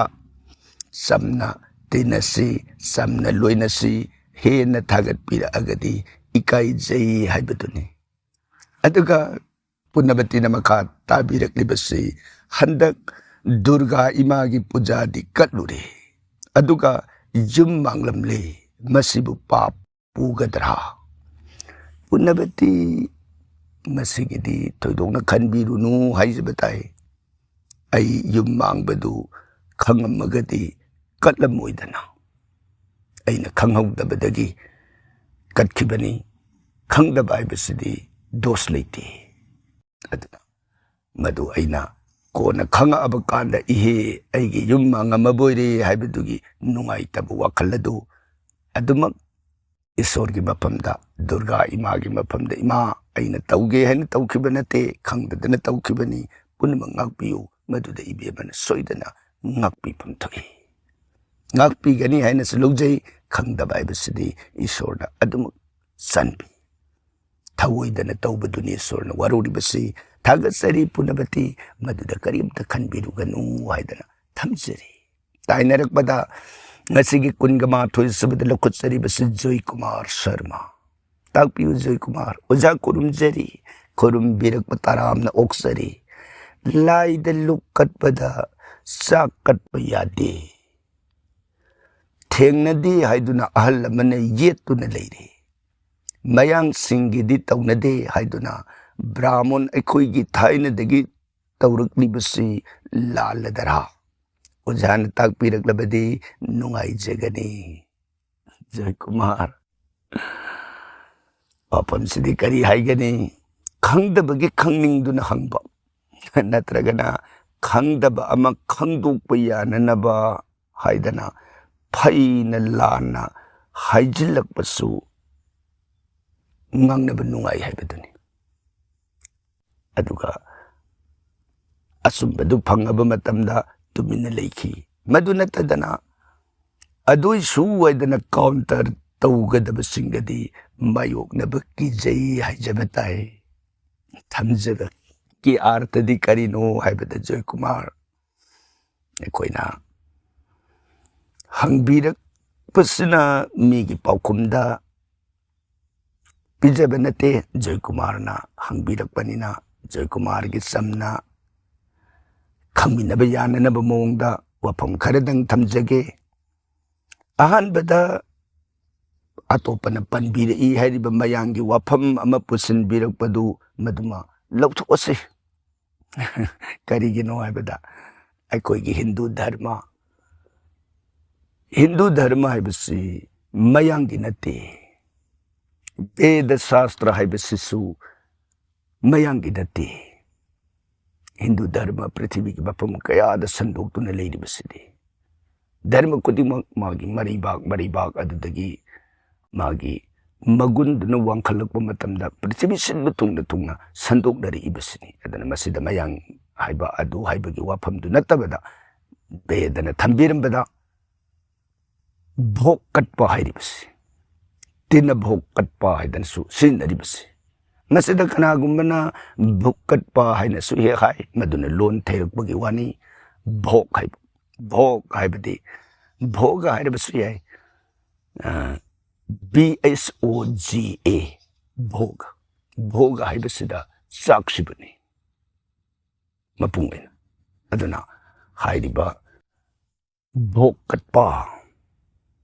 ꯆꯝꯅ ꯇꯤꯟꯅꯁꯤ, ꯆꯝꯅ ꯂꯣꯏꯅꯁꯤ, ꯍꯦꯟꯅ ꯊꯥꯒꯠꯄꯤꯔꯛꯑꯒꯗꯤ ꯏꯀꯥꯏꯖꯩ ꯍꯥꯏꯕꯗꯨꯅꯤ꯫ ꯑꯗꯨꯒ ꯄꯨꯅꯕꯇꯤꯅ ꯃꯈꯥ ꯇꯥꯕꯤꯔꯛꯂꯤꯕꯁꯤ, ꯍꯟꯗꯛ ꯗꯨꯔꯒꯥ ꯏꯃꯥꯒꯤ ꯄꯨꯖꯥꯗꯤ ꯀꯠꯂꯨꯔꯦ, ꯑꯗꯨꯒ ꯌꯨꯝ ꯃꯥꯡꯂꯝꯂꯦ, ꯃꯁꯤꯕꯨ ꯄꯥꯞ ꯄꯨꯒꯗ꯭ꯔꯥ? ꯄꯨꯅꯕꯇꯤ, ꯃꯁꯤꯒꯤꯗꯤ ꯊꯣꯏꯗꯣꯛꯅ ꯈꯟꯕꯤꯔꯨꯅꯨ ꯍꯥꯏꯖꯕ ꯇꯥꯏ꯫ ꯑꯩ ꯌꯨꯝ ꯃꯥꯡꯕꯗꯨ ꯈꯪꯉꯝꯃꯒꯗꯤ ꯀꯠꯂꯝꯃꯣꯏꯗꯅ꯫ ꯑꯩꯅ ꯈꯪꯍꯧꯗꯕꯗꯒꯤ ꯀꯠꯈꯤꯕꯅꯤ꯫ ꯈꯪꯗꯕ ꯍꯥꯏꯕꯁꯤꯗꯤ ꯗꯣꯁ ꯂꯩꯇꯦ꯫ ꯑꯗꯨꯅ ꯃꯗꯨ ꯑꯩꯅ ꯀꯣꯟꯅ ꯈꯪꯉꯛꯑꯕ ꯀꯥꯟꯗ, "ꯏꯍꯦ, ꯑꯩꯒꯤ ꯌꯨꯝ ꯃꯥꯡꯉꯝꯃꯕꯣꯏꯔꯦ" ꯍꯥꯏꯕꯗꯨꯒꯤ ꯅꯨꯡꯉꯥꯏꯇꯕ ꯋꯥꯈꯜ ꯑꯗꯨ ꯑꯗꯨꯃꯛ ꯏꯁꯣꯔꯒꯤ ꯃꯐꯝꯗ, ꯗꯨꯔꯒꯥ ꯏꯃꯥꯒꯤ ꯃꯐꯝꯗ, "ꯏꯃꯥ, ꯑꯩꯅ ꯇꯧꯒꯦ ꯍꯥꯏꯅ ꯇꯧꯈꯤꯕ ꯅꯠꯇꯦ, ꯈꯪꯗꯗꯅ ꯇꯧꯈꯤꯕꯅꯤ, ꯄꯨꯝꯅꯃꯛ ꯉꯥꯛꯄꯤꯌꯨ", ꯃꯗꯨꯗ ꯏꯕꯦꯝꯃꯅ ꯁꯣꯏꯗꯅ ꯉꯥꯛꯄꯤꯐꯝ ꯊꯣꯛꯏ꯫ ꯉꯥꯛꯄꯤꯒꯅꯤ ꯍꯥꯏꯅꯁꯨ ꯂꯧꯖꯩ꯫ ꯈꯪꯗꯕ ꯍꯥꯏꯕꯁꯤꯗꯤ ꯏꯁꯣꯔꯅ ꯑꯗꯨꯃꯛ ꯆꯟꯕꯤ꯫ ꯊꯧꯑꯣꯏꯗꯅ ꯇꯧꯕꯗꯨꯅꯤ ꯏꯁꯣꯔꯅ ꯋꯥꯔꯧꯔꯤꯕꯁꯤ꯫ ꯊꯥꯒꯠꯆꯔꯤ ꯄꯨꯝꯅꯃꯛꯇꯤ, ꯃꯗꯨꯗ ꯀꯔꯤꯝꯇ ꯈꯟꯕꯤꯔꯨꯒꯅꯨ ꯍꯥꯏꯗꯅ ꯊꯝꯖꯔꯤ꯫ ꯇꯥꯏꯅꯔꯛꯄꯗ ꯉꯁꯤꯒꯤ ꯀꯨꯟꯒ ꯃꯥꯊꯣꯏ ꯁꯨꯕꯗ ꯂꯧꯈꯠꯆꯔꯤꯕꯁꯤ ꯖꯣꯏ ꯀꯨꯃꯥꯔ ꯁꯔꯃ꯫ ꯇꯥꯛꯄꯤꯌꯨ ꯖꯣꯏ ꯀꯨꯃꯥꯔ꯫ ꯑꯣꯖꯥ ꯈꯨꯔꯨꯝꯖꯔꯤ, ꯈꯨꯔꯨꯝꯕꯤꯔꯛꯄ ꯇꯔꯥꯝꯅ ꯑꯣꯛꯆꯔꯤ꯫ ꯂꯥꯏꯗ ꯂꯨꯛ ꯀꯠꯄꯗ ꯆꯥꯛ ꯀꯠꯄ ꯌꯥꯗꯦ꯫ ꯊꯦꯡꯅꯗꯦ ꯍꯥꯏꯗꯨꯅ ꯑꯍꯜ ꯑꯃꯅ ꯌꯦꯠꯇꯨꯅ ꯂꯩꯔꯤ꯫ ꯃꯌꯥꯡꯁꯤꯡꯒꯤꯗꯤ ꯇꯧꯅꯗꯦ ꯍꯥꯏꯗꯨꯅ ꯕ꯭ꯔꯥꯍꯃꯟ ꯑꯩꯈꯣꯏꯒꯤ ꯊꯥꯏꯅꯗꯒꯤ ꯇꯧꯔꯛꯂꯤꯕꯁꯤ ꯂꯥꯜꯂꯗꯔꯥ? ꯑꯣꯖꯥꯅ ꯇꯥꯛꯄꯤꯔꯛꯂꯕꯗꯤ ꯅꯨꯡꯉꯥꯏꯖꯒꯅꯤ꯫ ꯖꯣꯏ ꯀꯨꯃꯥꯔ, ꯋꯥꯐꯝꯁꯤꯗꯤ ꯀꯔꯤ ꯍꯥꯏꯒꯅꯤ? ꯈꯪꯗꯕꯒꯤ ꯈꯪꯅꯤꯡꯗꯨꯅ ꯍꯪꯕ, ꯅꯠꯇ꯭ꯔꯒꯅ ꯈꯪꯗꯕ ꯑꯃ ꯈꯪꯗꯣꯛꯄ ꯌꯥꯅꯅꯕ ꯍꯥꯏꯗꯅ ꯐꯩꯅ ꯂꯥꯟꯅ ꯍꯥꯏꯖꯤꯜꯂꯛꯄꯁꯨ ꯉꯥꯡꯅꯕ ꯅꯨꯡꯉꯥꯏ ꯍꯥꯏꯕꯗꯨꯅꯤ꯫ ꯑꯗꯨꯒ ꯑꯆꯨꯝꯕꯗꯨ ꯐꯪꯉꯕ ꯃꯇꯝꯗ ꯇꯨꯃꯤꯟꯅ ꯂꯩꯈꯤ꯫ ꯃꯗꯨ ꯅꯠꯇꯗꯅ ꯑꯗꯨꯏꯁꯨ ꯑꯣꯏꯗꯅ counter ꯇꯧꯒꯗꯕꯁꯤꯡꯒꯗꯤ ꯃꯥꯌꯣꯛꯅꯕ ꯀꯤꯖꯩ ꯍꯥꯏꯖꯕ ꯇꯥꯏ꯫ ꯊꯝꯖꯕꯒꯤ ꯑꯥꯔꯊꯗꯤ ꯀꯔꯤꯅꯣ ꯍꯥꯏꯕꯗ, ꯖꯣꯏ ꯀꯨꯃꯥꯔ, ꯑꯩꯈꯣꯏꯅ ꯍꯪꯕꯤꯔꯛꯄꯁꯤꯅ ꯃꯤꯒꯤ ꯄꯥꯎꯈꯨꯝꯗ ꯄꯤꯖꯕ ꯅꯠꯇꯦ꯫ ꯖꯣꯏ ꯀꯨꯃꯥꯔꯅ ꯍꯪꯕꯤꯔꯛꯄꯅꯤꯅ, ꯖꯣꯏ ꯀꯨꯃꯥꯔꯒꯤ ꯆꯝꯅ ꯈꯪꯃꯤꯟꯅꯕ ꯌꯥꯅꯅꯕ ꯃꯑꯣꯡꯗ ꯋꯥꯐꯝ ꯈꯔꯗꯪ ꯊꯝꯖꯒꯦ꯫ ꯑꯍꯥꯟꯕꯗ ꯑꯇꯣꯞꯄꯅ ꯄꯟꯕꯤꯔꯛꯏ ꯍꯥꯏꯔꯤꯕ ꯃꯌꯥꯝꯒꯤ ꯋꯥꯐꯝ ꯑꯃ ꯄꯨꯁꯤꯟꯕꯤꯔꯛꯄꯗꯨ ꯃꯗꯨꯃ ꯂꯧꯊꯣꯛꯑꯁꯤ꯫ ꯀꯔꯤꯒꯤꯅꯣ ꯍꯥꯏꯕꯗ, ꯑꯩꯈꯣꯏꯒꯤ ꯍꯤꯟꯗꯨ ꯙꯔꯃ, ꯍꯤꯟꯗꯨ ꯙꯔꯃ ꯍꯥꯏꯕꯁꯤ ꯃꯌꯥꯡꯒꯤ ꯅꯠꯇꯦ꯫ ꯕꯦꯗ ꯁꯥꯁꯇ꯭ꯔ ꯍꯥꯏꯕꯁꯤꯁꯨ ꯃꯌꯥꯡꯒꯤ ꯅꯠꯇꯦ꯫ ꯍꯤꯟꯗꯨ ꯙꯔꯃ ꯄ꯭ꯔꯤꯊꯤꯕꯤꯒꯤ ꯃꯐꯝ ꯀꯌꯥꯗ ꯁꯟꯗꯣꯛꯇꯨꯅ ꯂꯩꯔꯤꯕꯁꯤꯗꯤ꯫ ꯙꯔꯃ ꯈꯨꯗꯤꯡꯃꯛ ꯃꯥꯒꯤ ꯃꯔꯩꯕꯥꯛ ꯃꯔꯩꯕꯥꯛ ꯑꯗꯨꯗꯒꯤ ꯃꯥꯒꯤ ꯃꯒꯨꯟꯗꯨꯅ ꯋꯥꯡꯈꯠꯂꯛꯄ ꯃꯇꯝꯗ ꯄ꯭ꯔꯤꯊꯤꯕꯤ ꯁꯤꯟꯕ ꯊꯨꯡꯅ ꯊꯨꯡꯅ ꯁꯟꯗꯣꯛꯅꯔꯛꯏꯕꯁꯤꯅꯤ꯫ ꯑꯗꯨꯅ ꯃꯁꯤꯗ ꯃꯌꯥꯡ ꯍꯥꯏꯕ ꯑꯗꯨ ꯍꯥꯏꯕꯒꯤ ꯋꯥꯐꯝꯗꯨ ꯅꯠꯇꯕꯗ, ꯕꯦꯗꯅ ꯊꯝꯕꯤꯔꯝꯕꯗ ꯚꯣꯛ ꯀꯠꯄ ꯍꯥꯏꯔꯤꯕꯁꯤ, ꯇꯤꯟꯅ ꯚꯣꯛ ꯀꯠꯄ ꯍꯥꯏꯗꯅꯁꯨ ꯁꯤꯖꯤꯟꯅꯔꯤꯕꯁꯤ, ꯃꯁꯤꯗ ꯀꯅꯥꯒꯨꯝꯕꯅ ꯚꯣꯛ ꯀꯠꯄ ꯍꯥꯏꯅꯁꯨ ꯍꯦꯛ ꯍꯥꯏ, ꯃꯗꯨꯅ ꯂꯣꯟ ꯊꯩꯔꯛꯄꯒꯤ ꯋꯥꯅꯤ꯫ ꯚꯣꯛ ꯍꯥꯏꯕ, ꯚꯣꯛ ꯍꯥꯏꯕꯗꯤ ꯚꯣꯒ ꯍꯥꯏꯔꯕꯁꯨ ꯌꯥꯏ, B H O G A, Bhoga. Bhoga ꯍꯥꯏꯕꯁꯤꯗ ꯆꯥꯛꯁꯤꯕꯨꯅꯤ ꯃꯄꯨꯡ ꯑꯣꯏꯅ꯫ ꯑꯗꯨꯅ ꯍꯥꯏꯔꯤꯕ ꯚꯣꯛ ꯀꯠꯄ,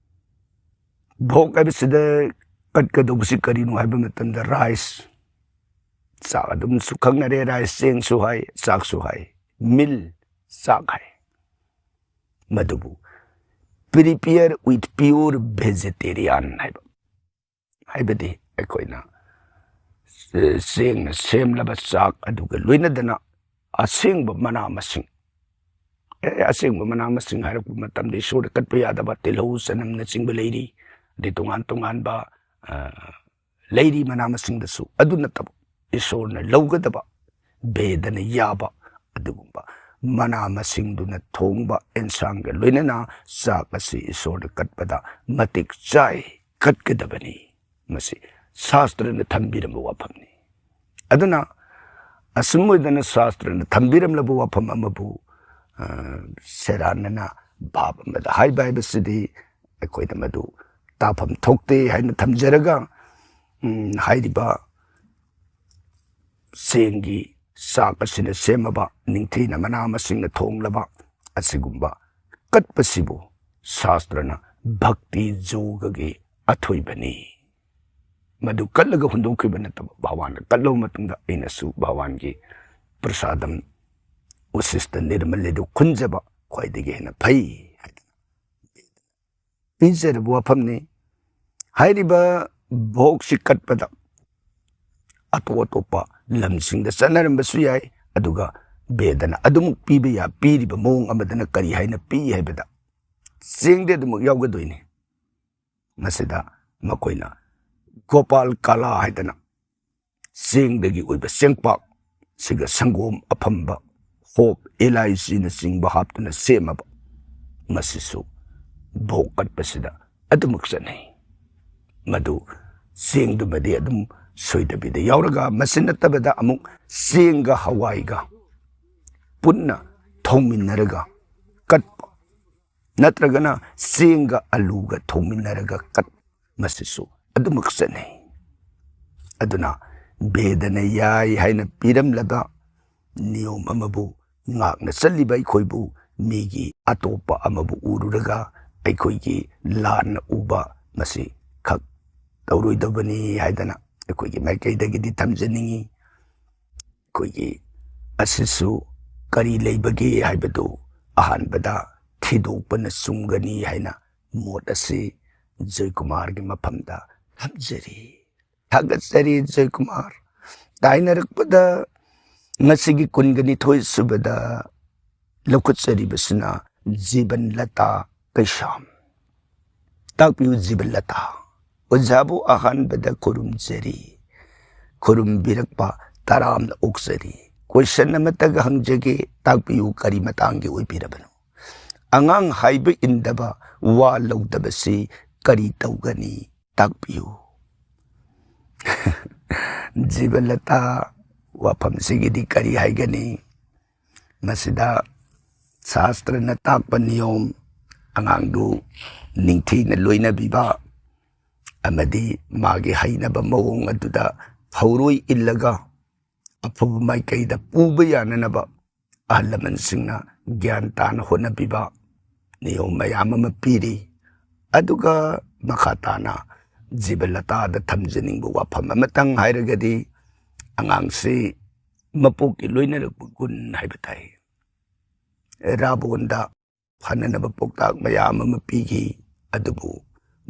ꯚꯣꯛ ꯍꯥꯏꯕꯁꯤꯗ ꯀꯠꯀꯗꯧꯕꯁꯤ ꯀꯔꯤꯅꯣ ꯍꯥꯏꯕ ꯃꯇꯝꯗ ꯔꯥꯏꯁ, ꯆꯥꯛ ꯑꯗꯨꯝꯁꯨ ꯈꯪꯅꯔꯦ, ꯔꯥꯏꯁ ꯆꯦꯡꯁꯨ ꯍꯥꯏ, ꯆꯥꯛꯁꯨ ꯍꯥꯏ, ꯃꯤꯜ, ꯆꯥꯛ ꯍꯥꯏ꯫ ꯃꯗꯨꯕꯨ prepare with pure vegetarian ꯍꯥꯏꯕ, ꯍꯥꯏꯕꯗꯤ ꯑꯩꯈꯣꯏꯅ ꯆꯦꯡꯅ ꯁꯦꯝꯂꯕ ꯆꯥꯛ ꯑꯗꯨꯒ ꯂꯣꯏꯅꯗꯅ ꯑꯁꯦꯡꯕ ꯃꯅꯥ ꯃꯁꯤꯡ, ꯑꯦ, ꯑꯁꯦꯡꯕ ꯃꯅꯥ ꯃꯁꯤꯡ ꯍꯥꯏꯔꯛꯄ ꯃꯇꯝꯗ ꯏꯁꯣꯔꯗ ꯀꯠꯄ ꯌꯥꯗꯕ ꯇꯤꯜꯍꯧ ꯆꯅꯝꯅꯆꯤꯡꯕ ꯂꯩꯔꯤ, ꯑꯗꯩ ꯇꯣꯉꯥꯟ ꯇꯣꯉꯥꯟꯕ, ꯑ, ꯂꯩꯔꯤ ꯃꯅꯥ ꯃꯁꯤꯡꯗꯁꯨ꯫ ꯑꯗꯨ ꯅꯠꯇꯕ ꯏꯁꯣꯔꯅ ꯂꯧꯒꯗꯕ, ꯕꯦꯗꯅ ꯌꯥꯕ ꯑꯗꯨꯒꯨꯝꯕ ꯃꯅꯥ ꯃꯁꯤꯡꯗꯨꯅ ꯊꯣꯡꯕ ꯑꯦꯟꯁꯥꯡꯒ ꯂꯣꯏꯅꯅ ꯆꯥꯛ ꯑꯁꯤ ꯏꯁꯣꯔꯗ ꯀꯠꯄꯗ ꯃꯇꯤꯛ ꯆꯥꯏ, ꯀꯠꯀꯗꯕꯅꯤ꯫ ꯃꯁꯤ ꯁꯥꯁꯇ꯭ꯔꯅ ꯊꯝꯕꯤꯔꯝꯕ ꯋꯥꯐꯝꯅꯤ꯫ ꯑꯗꯨꯅ ꯑꯁꯨꯝ ꯑꯣꯏꯗꯅ ꯁꯥꯁꯇ꯭ꯔꯅ ꯊꯝꯕꯤꯔꯝꯂꯕ ꯋꯥꯐꯝ ꯑꯃꯕꯨ, ꯑ, ꯁꯦꯔꯥꯟꯅꯅ ꯚꯥꯕ ꯑꯃꯗ ꯍꯥꯏꯕ ꯍꯥꯏꯕꯁꯤꯗꯤ ꯑꯩꯈꯣꯏꯅ ꯃꯗꯨ ꯇꯥꯐꯝ ꯊꯣꯛꯇꯦ ꯍꯥꯏꯅ ꯊꯝꯖꯔꯒ, ꯎꯝ, ꯍꯥꯏꯔꯤꯕ ꯆꯦꯡꯒꯤ ꯆꯥꯛ ꯑꯁꯤꯅ ꯁꯦꯝꯃꯕ, ꯅꯤꯡꯊꯤꯅ ꯃꯅꯥ ꯃꯁꯤꯡꯅ ꯊꯣꯡꯂꯕ ꯑꯁꯤꯒꯨꯝꯕ ꯀꯠꯄꯁꯤꯕꯨ ꯁꯥꯁꯇ꯭ꯔꯅ ꯚꯛꯇꯤ ꯖꯣꯒꯒꯤ ꯑꯊꯣꯏꯕꯅꯤ꯫ ꯃꯗꯨ ꯀꯠꯂꯒ ꯍꯨꯟꯗꯣꯛꯈꯤꯕ ꯅꯠꯇꯕ, ꯚꯒꯋꯥꯟꯅ ꯀꯠꯂꯕ ꯃꯇꯨꯡꯗ ꯑꯩꯅꯁꯨ ꯚꯒꯋꯥꯟꯒꯤ ꯄ꯭ꯔꯁꯥꯗꯝ ꯎꯁꯤꯁꯇ ꯅꯤꯔꯃꯂꯤꯗꯨ ꯈꯨꯟꯖꯕ ꯈ꯭ꯋꯥꯏꯗꯒꯤ ꯍꯦꯟꯅ ꯐꯩ ꯍꯥꯏꯗꯅ ꯄꯤꯖꯔꯕ ꯋꯥꯐꯝꯅꯤ꯫ ꯍꯥꯏꯔꯤꯕ ꯚꯣꯛꯁꯤ ꯀꯠꯄꯗ ꯑꯇꯣꯞ ꯑꯇꯣꯞꯄ ꯂꯝꯁꯤꯡꯗ ꯆꯠꯅꯔꯝꯕꯁꯨ ꯌꯥꯏ꯫ ꯑꯗꯨꯒ ꯕꯦꯗꯅ ꯑꯗꯨꯃꯛ ꯄꯤꯕ ꯌꯥ-, ꯄꯤꯔꯤꯕ ꯃꯑꯣꯡ ꯑꯃꯗꯅ ꯀꯔꯤ ꯍꯥꯏꯅ ꯄꯤ ꯍꯥꯏꯕꯗ, ꯆꯦꯡꯗꯤ ꯑꯗꯨꯃꯛ ꯌꯥꯎꯒꯗꯣꯏꯅꯤ꯫ ꯃꯁꯤꯗ ꯃꯈꯣꯏꯅ ꯒꯣꯄꯥꯜ ꯀꯥꯂꯥ ꯍꯥꯏꯗꯅ ꯆꯦꯡꯗꯒꯤ ꯑꯣꯏꯕ ꯆꯦꯡꯄꯥꯛ, ꯁꯤꯒ ꯁꯪꯒꯣꯝ ꯑꯐꯝꯕ, ꯍꯣꯞ, ꯏꯂꯥꯏꯆꯤꯅꯆꯤꯡꯕ ꯍꯥꯞꯇꯨꯅ ꯁꯦꯝꯃꯕ, ꯃꯁꯤꯁꯨ ꯚꯣꯛ ꯀꯠꯄꯁꯤꯗ ꯑꯗꯨꯃꯛ ꯆꯠꯅꯩ꯫ ꯃꯗꯨ ꯆꯦꯡꯗꯨꯃꯗꯤ ꯑꯗꯨꯝ ꯁꯣꯏꯗꯕꯤꯗ ꯌꯥꯎꯔꯒ, ꯃꯁꯤ ꯅꯠꯇꯕꯗ ꯑꯃꯨꯛ ꯆꯦꯡꯒ ꯍꯋꯥꯏꯒ ꯄꯨꯟꯅ ꯊꯣꯡꯃꯤꯟꯅꯔꯒ ꯀꯠꯄ, ꯅꯠꯇ꯭ꯔꯒꯅ ꯆꯦꯡꯒ ꯑꯂꯨꯒ ꯊꯣꯡꯃꯤꯟꯅꯔꯒ ꯀꯠ-, ꯃꯁꯤꯁꯨ ꯑꯗꯨꯃꯛ ꯆꯠꯅꯩ꯫ ꯑꯗꯨꯅ ꯕꯦꯗꯅ ꯌꯥꯏ ꯍꯥꯏꯅ ꯄꯤꯔꯝꯂꯕ ꯅꯤꯌꯣꯝ ꯑꯃꯕꯨ ꯉꯥꯛꯅ ꯆꯠꯂꯤꯕ ꯑꯩꯈꯣꯏꯕꯨ ꯃꯤꯒꯤ ꯑꯇꯣꯞꯄ ꯑꯃꯕꯨ ꯎꯔꯨꯔꯒ ꯑꯩꯈꯣꯏꯒꯤ ꯂꯥꯟꯅ ꯎꯕ, ꯃꯁꯤ ꯈꯛ ꯇꯧꯔꯣꯏꯗꯕꯅꯤ ꯍꯥꯏꯗꯅ ꯑꯩꯈꯣꯏꯒꯤ ꯃꯥꯏꯀꯩꯗꯒꯤꯗꯤ ꯊꯝꯖꯅꯤꯡꯏ꯫ ꯑꯩꯈꯣꯏꯒꯤ ꯑꯁꯤꯁꯨ ꯀꯔꯤ ꯂꯩꯕꯒꯦ ꯍꯥꯏꯕꯗꯨ ꯑꯍꯥꯟꯕꯗ ꯊꯤꯗꯣꯛꯄꯅ ꯆꯨꯝꯒꯅꯤ ꯍꯥꯏꯅ ꯃꯣꯠ ꯑꯁꯤ ꯖꯣꯏꯀꯨꯃꯥꯔꯒꯤ ꯃꯐꯝꯗ ꯊꯝꯖꯔꯤ꯫ ꯊꯥꯒꯠꯆꯔꯤ ꯖꯣꯏꯀꯨꯃꯥꯔ꯫ ꯇꯥꯏꯅꯔꯛꯄꯗ ꯉꯁꯤꯒꯤ ꯀꯨꯟꯒ ꯅꯤꯊꯣꯏ ꯁꯨꯕꯗ ꯂꯧꯈꯠꯆꯔꯤꯕꯁꯤꯅ ꯖꯤꯕꯟ ꯂꯇꯥ ꯀꯩꯁꯥꯝ꯫ ꯇꯥꯛꯄꯤꯌꯨ ꯖꯤꯕꯟ ꯂꯇꯥ꯫ ꯑꯣꯖꯥꯕꯨ ꯑꯍꯥꯟꯕꯗ ꯈꯨꯔꯨꯝꯖꯔꯤ꯫ ꯈꯨꯔꯨꯝꯕꯤꯔꯛꯄ ꯇꯔꯥꯝꯅ ꯑꯣꯛꯆꯔꯤ꯫ ꯀꯣꯏꯁꯟ ꯑꯃꯠꯇꯒ ꯍꯪꯖꯒꯦ, ꯇꯥꯛꯄꯤꯌꯨ ꯀꯔꯤ ꯃꯇꯥꯡꯒꯤ ꯑꯣꯏꯕꯤꯔꯕꯅꯣ? ꯑꯉꯥꯡ ꯍꯥꯏꯕ ꯏꯟꯗꯕ, ꯋꯥ ꯂꯧꯗꯕꯁꯤ ꯀꯔꯤ ꯇꯧꯒꯅꯤ? ꯇꯥꯛꯄꯤꯌꯨ꯫ ꯖꯤꯕꯟ ꯂꯇꯥ, ꯋꯥꯐꯝꯁꯤꯒꯤꯗꯤ ꯀꯔꯤ ꯍꯥꯏꯒꯅꯤ? ꯃꯁꯤꯗ ꯁꯥꯁꯇ꯭ꯔꯅ ꯇꯥꯛꯄ ꯅꯤꯌꯣꯝ, ꯑꯉꯥꯡꯗꯨ ꯅꯤꯡꯊꯤꯅ ꯂꯣꯏꯅꯕꯤꯕ ꯑꯃꯗꯤ ꯃꯥꯒꯤ ꯍꯩꯅꯕ ꯃꯑꯣꯡ ꯑꯗꯨꯗ ꯐꯧꯔꯣꯏ ꯏꯜꯂꯒ ꯑꯐꯕ ꯃꯥꯏꯀꯩꯗ ꯄꯨꯕ ꯌꯥꯅꯅꯕ ꯑꯍꯜ ꯂꯃꯟꯁꯤꯡꯅ ꯒ꯭ꯌꯥꯟ ꯇꯥꯅ ꯍꯣꯠꯅꯕꯤꯕ ꯅꯤꯌꯣꯝ ꯃꯌꯥꯝ ꯑꯃ ꯄꯤꯔꯤ꯫ ꯑꯗꯨꯒ ꯃꯈꯥ ꯇꯥꯅ ꯖꯤꯕ ꯂꯇꯥꯗ ꯊꯝꯖꯅꯤꯡꯕ ꯋꯥꯐꯝ ꯑꯃꯇꯪ ꯍꯥꯏꯔꯒꯗꯤ, ꯑꯉꯥꯡꯁꯤ ꯃꯄꯣꯛꯀꯤ ꯂꯣꯏꯅꯔꯛꯄ ꯒꯨꯟ ꯍꯥꯏꯕ ꯇꯥꯏ꯫ ꯔꯥꯕꯣꯟꯗ ꯐꯅꯅꯕ ꯄꯥꯎꯇꯥꯛ ꯃꯌꯥꯝ ꯑꯃ ꯄꯤꯈꯤ, ꯑꯗꯨꯕꯨ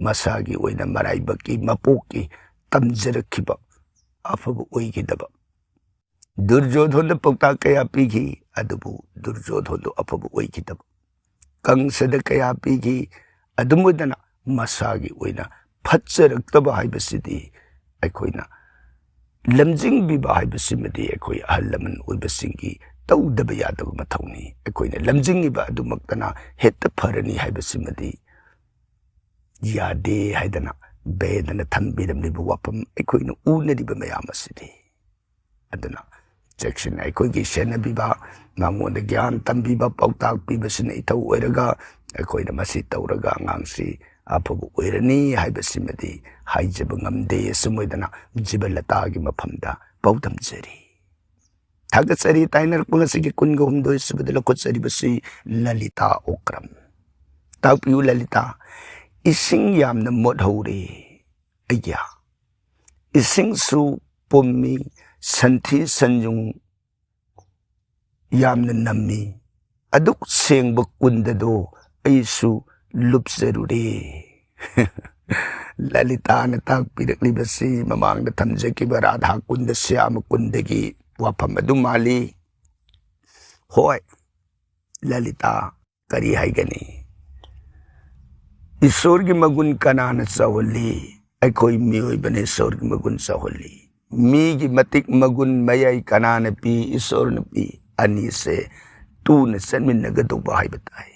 ꯃꯁꯥꯒꯤ ꯑꯣꯏꯅ ꯃꯔꯥꯏꯕꯛꯀꯤ ꯃꯄꯣꯛꯀꯤ ꯇꯝꯖꯔꯛꯈꯤꯕ ꯑꯐꯕ ꯑꯣꯏꯈꯤꯗꯕ, ꯗꯨꯔꯖꯣꯙꯣꯟꯗ ꯄꯥꯎꯇꯥꯛ ꯀꯌꯥ ꯄꯤꯈꯤ, ꯑꯗꯨꯕꯨ ꯗꯨꯔꯖꯣꯙꯣꯟꯗꯨ ꯑꯐꯕ ꯑꯣꯏꯈꯤꯗꯕ꯫ ꯀꯪꯁꯗ ꯀꯌꯥ ꯄꯤꯈꯤ, ꯑꯗꯨꯝ ꯑꯣꯏꯗꯅ ꯃꯁꯥꯒꯤ ꯑꯣꯏꯅ ꯐꯠꯆꯔꯛꯇꯕ ꯍꯥꯏꯕꯁꯤꯗꯤ ꯑꯩꯈꯣꯏꯅ ꯂꯝꯖꯤꯡꯕꯤꯕ ꯍꯥꯏꯕꯁꯤꯃꯗꯤ ꯑꯩꯈꯣꯏ ꯑꯍꯜ ꯂꯃꯟ ꯑꯣꯏꯕꯁꯤꯡꯒꯤ ꯇꯧꯗꯕ ꯌꯥꯗꯕ ꯃꯊꯧꯅꯤ꯫ ꯑꯩꯈꯣꯏꯅ ꯂꯝꯖꯤꯡꯉꯤꯕ ꯑꯗꯨꯃꯛꯇꯅ ꯍꯦꯛꯇ ꯐꯔꯅꯤ ꯍꯥꯏꯕꯁꯤꯃꯗꯤ ꯌꯥꯗꯦ ꯍꯥꯏꯗꯅ ꯕꯦꯗꯅ ꯊꯝꯕꯤꯔꯝꯂꯤꯕ ꯋꯥꯐꯝ ꯑꯩꯈꯣꯏꯅ ꯎꯅꯔꯤꯕ ꯃꯌꯥꯝ ꯑꯁꯤꯗꯤ꯫ ꯑꯗꯨꯅ ꯆꯦꯛꯁꯤꯟ ꯑꯩꯈꯣꯏꯒꯤ ꯁꯦꯟꯅꯕꯤꯕ, ꯃꯉꯣꯟꯗ ꯒ꯭ꯌꯥꯟ ꯇꯝꯕꯤꯕ, ꯄꯥꯎꯇꯥꯛ ꯄꯤꯕꯁꯤꯅ ꯏꯊꯧ ꯑꯣꯏꯔꯒ ꯑꯩꯈꯣꯏꯅ ꯃꯁꯤ ꯇꯧꯔꯒ ꯑꯉꯥꯡꯁꯤ ꯑꯐꯕ ꯑꯣꯏꯔꯅꯤ ꯍꯥꯏꯕꯁꯤꯃꯗꯤ ꯍꯥꯏꯖꯕ ꯉꯝꯗꯦ꯫ ꯑꯁꯨꯝ ꯑꯣꯏꯗꯅ ꯖꯤꯕꯂꯇꯥꯒꯤ ꯃꯐꯝꯗ ꯄꯥꯎꯗꯝꯖꯔꯤ꯫ ꯊꯥꯒꯠꯆꯔꯤ꯫ ꯇꯥꯏꯅꯔꯛꯄ ꯉꯁꯤꯒꯤ ꯀꯨꯟꯒ ꯍꯨꯝꯗꯣꯏ ꯁꯨꯕꯗ ꯂꯧꯈꯠꯆꯔꯤꯕꯁꯤ ꯂꯂꯤꯇꯥ ꯑꯣꯀ꯭ꯔꯝ꯫ ꯇꯥꯛꯄꯤꯌꯨ ꯂꯂꯤꯇꯥ, ꯏꯁꯤꯡ ꯌꯥꯝꯅ ꯃꯣꯠꯍꯧꯔꯦ꯫ ꯑꯩꯒ꯭ꯌꯥ, ꯏꯁꯤꯡꯁꯨ ꯄꯨꯝꯃꯤ, ꯁꯟꯊꯤ ꯁꯟꯌꯨꯡ ꯌꯥꯝꯅ ꯅꯝꯃꯤ꯫ ꯑꯗꯨꯛ ꯁꯦꯡꯕ ꯀꯨꯟꯗꯗꯣ ꯑꯩꯁꯨ ꯂꯨꯞꯆꯔꯨꯔꯦ꯫ ꯂꯂꯤꯇꯥꯅ ꯇꯥꯛꯄꯤꯔꯛꯂꯤꯕꯁꯤ ꯃꯃꯥꯡꯗ ꯊꯝꯖꯈꯤꯕ ꯔꯥꯙꯥ ꯀꯨꯟꯗ, ꯁ꯭ꯌꯥꯃ ꯀꯨꯟꯗꯒꯤ ꯋꯥꯐꯝ ꯑꯗꯨ ꯃꯥꯜꯂꯤ꯫ ꯍꯣꯏ, ꯂꯂꯤꯇꯥ, ꯀꯔꯤ ꯍꯥꯏꯒꯅꯤ? ꯏꯁꯣꯔꯒꯤ ꯃꯒꯨꯟ ꯀꯅꯥꯅ ꯆꯥꯎꯍꯜꯂꯤ? ꯑꯩꯈꯣꯏ ꯃꯤꯑꯣꯏꯕꯅ ꯏꯁꯣꯔꯒꯤ ꯃꯒꯨꯟ ꯆꯥꯎꯍꯜꯂꯤ꯫ ꯃꯤꯒꯤ ꯃꯇꯤꯛ ꯃꯒꯨꯟ ꯃꯌꯥꯏ ꯀꯅꯥꯅ ꯄꯤ? ꯏꯁꯣꯔꯅ ꯄꯤ꯫ ꯑꯅꯤꯁꯦ ꯇꯨꯅ ꯆꯠꯃꯤꯟꯅꯒꯗꯧꯕ ꯍꯥꯏꯕ ꯇꯥꯏ꯫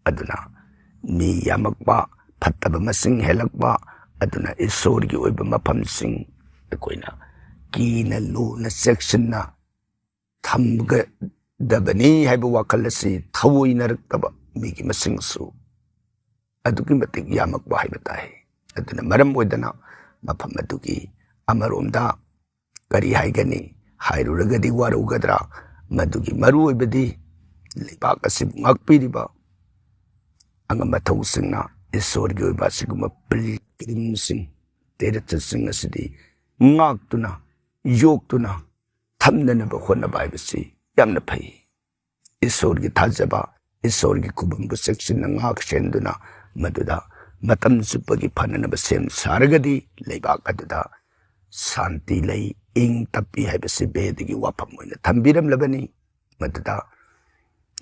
ꯑꯗꯨꯅ ꯃꯤ ꯌꯥꯝꯃꯛꯄ, ꯐꯠꯇꯕ ꯃꯁꯤꯡ ꯍꯦꯜꯂꯛꯄ, ꯑꯗꯨꯅ ꯏꯁꯣꯔꯒꯤ ꯑꯣꯏꯕ ꯃꯐꯝꯁꯤꯡ ꯑꯩꯈꯣꯏꯅ ꯀꯤꯅ ꯂꯨꯅ ꯆꯦꯛꯁꯤꯟꯅ ꯊꯝꯒꯗꯕꯅꯤ ꯍꯥꯏꯕ ꯋꯥꯈꯜ ꯑꯁꯤ ꯊꯧꯑꯣꯏꯅꯔꯛꯇꯕ ꯃꯤꯒꯤ ꯃꯁꯤꯡꯁꯨ ꯑꯗꯨꯛꯀꯤ ꯃꯇꯤꯛ ꯌꯥꯝꯃꯛꯄ ꯍꯥꯏꯕ ꯇꯥꯏ꯫ ꯑꯗꯨꯅ ꯃꯔꯝ ꯑꯣꯏꯗꯅ ꯃꯐꯝ ꯑꯗꯨꯒꯤ ꯑꯃꯔꯣꯝꯗ ꯀꯔꯤ ꯍꯥꯏꯒꯅꯤ, ꯍꯥꯏꯔꯨꯔꯒꯗꯤ ꯋꯥꯔꯧꯒꯗ꯭ꯔꯥ? ꯃꯗꯨꯒꯤ ꯃꯔꯨꯑꯣꯏꯕꯗꯤ ꯂꯩꯕꯥꯛ ꯑꯁꯤꯕꯨ ꯉꯥꯛꯄꯤꯔꯤꯕ ꯑꯉꯝ ꯑꯊꯧꯁꯤꯡꯅ ꯏꯁꯣꯔꯒꯤ ꯑꯣꯏꯕ ꯑꯁꯤꯒꯨꯝꯕ ꯄꯤꯜꯒ꯭ꯔꯤꯝꯁꯤꯡ, ꯇꯤꯔꯊꯁꯤꯡ ꯑꯁꯤꯗꯤ ꯉꯥꯛꯇꯨꯅ, ꯌꯣꯛꯇꯨꯅ ꯊꯝꯅꯅꯕ ꯍꯣꯠꯅꯕ ꯍꯥꯏꯕꯁꯤ ꯌꯥꯝꯅ ꯐꯩ꯫ ꯏꯁꯣꯔꯒꯤ ꯊꯥꯖꯕ, ꯏꯁꯣꯔꯒꯤ ꯈꯨꯕꯝꯕꯨ ꯆꯦꯛꯁꯤꯟꯅ ꯉꯥꯛ ꯁꯦꯟꯗꯨꯅ ꯃꯗꯨꯗ ꯃꯇꯝ ꯆꯨꯞꯄꯒꯤ ꯐꯅꯅꯕ ꯁꯦꯝ ꯁꯥꯔꯒꯗꯤ ꯂꯩꯕꯥꯛ ꯑꯗꯨꯗ ꯁꯥꯟꯇꯤ ꯂꯩ, ꯏꯪ ꯇꯞꯄꯤ ꯍꯥꯏꯕꯁꯤ ꯕꯦꯗꯒꯤ ꯋꯥꯐꯝ ꯑꯣꯏꯅ ꯊꯝꯕꯤꯔꯝꯂꯕꯅꯤ꯫ ꯃꯗꯨꯗ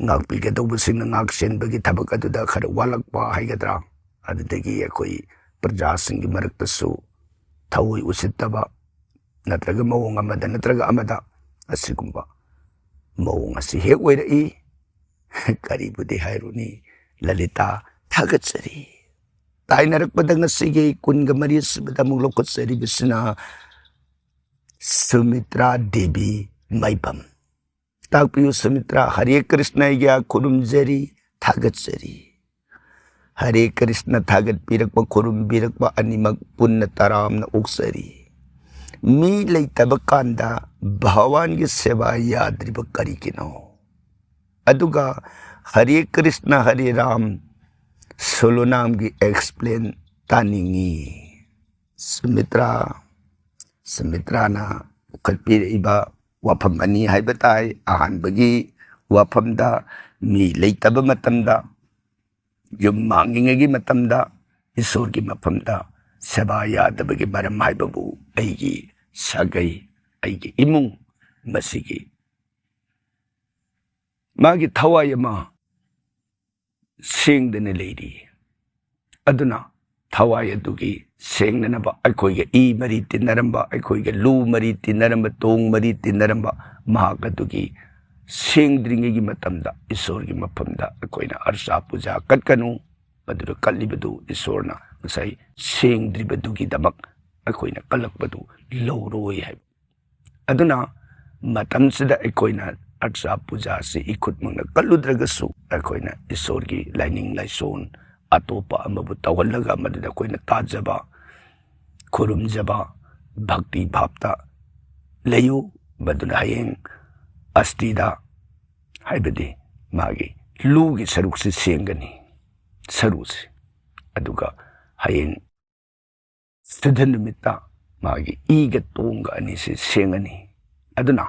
ꯉꯥꯛꯄꯤꯒꯗꯧꯕꯁꯤꯡꯅ ꯉꯥꯛ ꯁꯦꯟꯕꯒꯤ ꯊꯕꯛ ꯑꯗꯨꯗ ꯈꯔ ꯋꯥꯠꯂꯛꯄ ꯍꯥꯏꯒꯗ꯭ꯔꯥ, ꯑꯗꯨꯗꯒꯤ ꯑꯩꯈꯣꯏ ꯄ꯭ꯔꯖꯥꯁꯤꯡꯒꯤ ꯃꯔꯛꯇꯁꯨ ꯊꯑꯣꯏ ꯎꯁꯤꯠꯇꯕ ꯅꯠꯇ꯭ꯔꯒ ꯃꯑꯣꯡ ꯑꯃꯗ ꯅꯠꯇ꯭ꯔꯒ ꯑꯃꯗ ꯑꯁꯤꯒꯨꯝꯕ ꯃꯑꯣꯡ ꯑꯁꯤ ꯍꯦꯛ ꯑꯣꯏꯔꯛꯏ꯫ ꯀꯔꯤꯕꯨꯗꯤ ꯍꯥꯏꯔꯨꯅꯤ, ꯂꯂꯤꯇꯥ, ꯊꯥꯒꯠꯆꯔꯤ꯫ ꯇꯥꯏꯅꯔꯛꯄꯗ ꯉꯁꯤꯒꯤ ꯀꯨꯟꯒ ꯃꯔꯤ ꯁꯨꯕꯗ ꯑꯃꯨꯛ ꯂꯧꯈꯠꯆꯔꯤꯕꯁꯤꯅ ꯁꯨꯃꯤꯇ꯭ꯔꯥ ꯗꯦꯕꯤ ꯃꯥꯏꯕꯝ꯫ ꯇꯥꯛꯄꯤꯌꯨ ꯁꯨꯃꯤꯇ꯭ꯔꯥ, ꯍꯔꯦ ꯀ꯭ꯔꯤꯁꯅ ꯑꯩꯒꯤ ꯈꯨꯔꯨꯝꯖꯔꯤ, ꯊꯥꯒꯠꯆꯔꯤ꯫ ꯍꯔꯦ ꯀ꯭ꯔꯤꯁꯅ ꯊꯥꯒꯠꯄꯤꯔꯛꯄ, ꯈꯨꯔꯨꯝꯕꯤꯔꯛꯄ ꯑꯅꯤꯃꯛ ꯄꯨꯟꯅ ꯇꯔꯥꯝꯅ ꯑꯣꯛꯆꯔꯤ꯫ ꯃꯤ ꯂꯩꯇꯕ ꯀꯥꯟꯗ ꯚꯒꯋꯥꯟꯒꯤ ꯁꯦꯕꯥ ꯌꯥꯗ꯭ꯔꯤꯕ ꯀꯔꯤꯒꯤꯅꯣ? ꯑꯗꯨꯒ ꯍꯔꯦ ꯀ꯭ꯔꯤꯁꯅ ꯍꯔꯦ ꯔꯥꯝ ꯁꯣꯂꯣ ꯅꯥꯝꯒꯤ ꯑꯦꯛꯁꯄ꯭ꯂꯦꯟ ꯇꯥꯅꯤꯡꯉꯤ꯫ ꯁꯨꯃꯤꯇ꯭ꯔꯥ, ꯁꯨꯃꯤꯇ꯭ꯔꯥꯅ ꯄꯨꯈꯠꯄꯤꯔꯛꯏꯕ ꯋꯥꯐꯝ ꯑꯅꯤ ꯍꯥꯏꯕ ꯇꯥꯏ꯫ ꯑꯍꯥꯟꯕꯒꯤ ꯋꯥꯐꯝꯗ ꯃꯤ ꯂꯩꯇꯕ ꯃꯇꯝꯗ, ꯌꯨꯝ ꯃꯥꯡꯂꯤꯉꯩꯒꯤ ꯃꯇꯝꯗ ꯏꯁꯣꯔꯒꯤ ꯃꯐꯝꯗ ꯁꯦꯕꯥ ꯌꯥꯗꯕꯒꯤ ꯃꯔꯝ ꯍꯥꯏꯕꯕꯨ ꯑꯩꯒꯤ ꯁꯥꯒꯩ, ꯑꯩꯒꯤ ꯏꯃꯨꯡ, ꯃꯁꯤꯒꯤ ꯃꯥꯒꯤ ꯊꯋꯥꯏ ꯑꯃ ꯁꯦꯡꯗꯅ ꯂꯩꯔꯤ꯫ ꯑꯗꯨꯅ ꯊꯋꯥꯏ ꯑꯗꯨꯒꯤ ꯁꯦꯡꯅꯅꯕ ꯑꯩꯈꯣꯏꯒ ꯏ ꯃꯔꯤ ꯇꯤꯟꯅꯔꯝꯕ, ꯑꯩꯈꯣꯏꯒ ꯂꯨ ꯃꯔꯤ ꯇꯤꯟꯅꯔꯝꯕ, ꯇꯣꯡ ꯃꯔꯤ ꯇꯤꯟꯅꯔꯝꯕ ꯃꯍꯥꯛ ꯑꯗꯨꯒꯤ ꯁꯦꯡꯗ꯭ꯔꯤꯉꯩꯒꯤ ꯃꯇꯝꯗ ꯏꯁꯣꯔꯒꯤ ꯃꯐꯝꯗ ꯑꯩꯈꯣꯏꯅ ꯑꯔꯆꯥ ꯄꯨꯖꯥ ꯀꯠꯀꯅꯨ꯫ ꯃꯗꯨꯗ ꯀꯠꯂꯤꯕꯗꯨ ꯏꯁꯣꯔꯅ ꯉꯁꯥꯏ ꯁꯦꯡꯗ꯭ꯔꯤꯕꯗꯨꯒꯤꯗꯃꯛ ꯑꯩꯈꯣꯏꯅ ꯀꯜꯂꯛꯄꯗꯨ ꯂꯧꯔꯣꯏ ꯍꯥꯏꯕ꯫ ꯑꯗꯨꯅ ꯃꯇꯝꯁꯤꯗ ꯑꯩꯈꯣꯏꯅ ꯑꯔꯆꯥ ꯄꯨꯖꯥꯁꯤ ꯏꯈꯨꯠꯃꯛꯅ ꯀꯠꯂꯨꯗ꯭ꯔꯒꯁꯨ, ꯑꯩꯈꯣꯏꯅ ꯏꯁꯣꯔꯒꯤ ꯂꯥꯏꯅꯤꯡ ꯂꯥꯏꯁꯣꯟ ꯑꯇꯣꯞꯄ ꯑꯃꯕꯨ ꯇꯧꯍꯜꯂꯒ ꯃꯗꯨꯗ ꯑꯩꯈꯣꯏꯅ ꯇꯥꯖꯕ, ꯈꯨꯔꯨꯝꯖꯕ, ꯚꯛꯇꯤ ꯚꯥꯞꯇ ꯂꯩꯌꯨ꯫ ꯃꯗꯨꯅ ꯍꯌꯦꯡ ꯑꯁꯇꯤꯗ, ꯍꯥꯏꯕꯗꯤ ꯃꯥꯒꯤ ꯂꯨꯒꯤ ꯁꯔꯨꯛꯁꯤ ꯁꯦꯡꯒꯅꯤ, ꯁꯔꯨꯁꯤ꯫ ꯑꯗꯨꯒ ꯍꯌꯦꯡ ꯁꯤꯗ ꯅꯨꯃꯤꯠꯇ ꯃꯥꯒꯤ ꯏꯒ ꯇꯣꯡꯒ ꯑꯅꯤꯁꯤ ꯁꯦꯡꯉꯅꯤ꯫ ꯑꯗꯨꯅ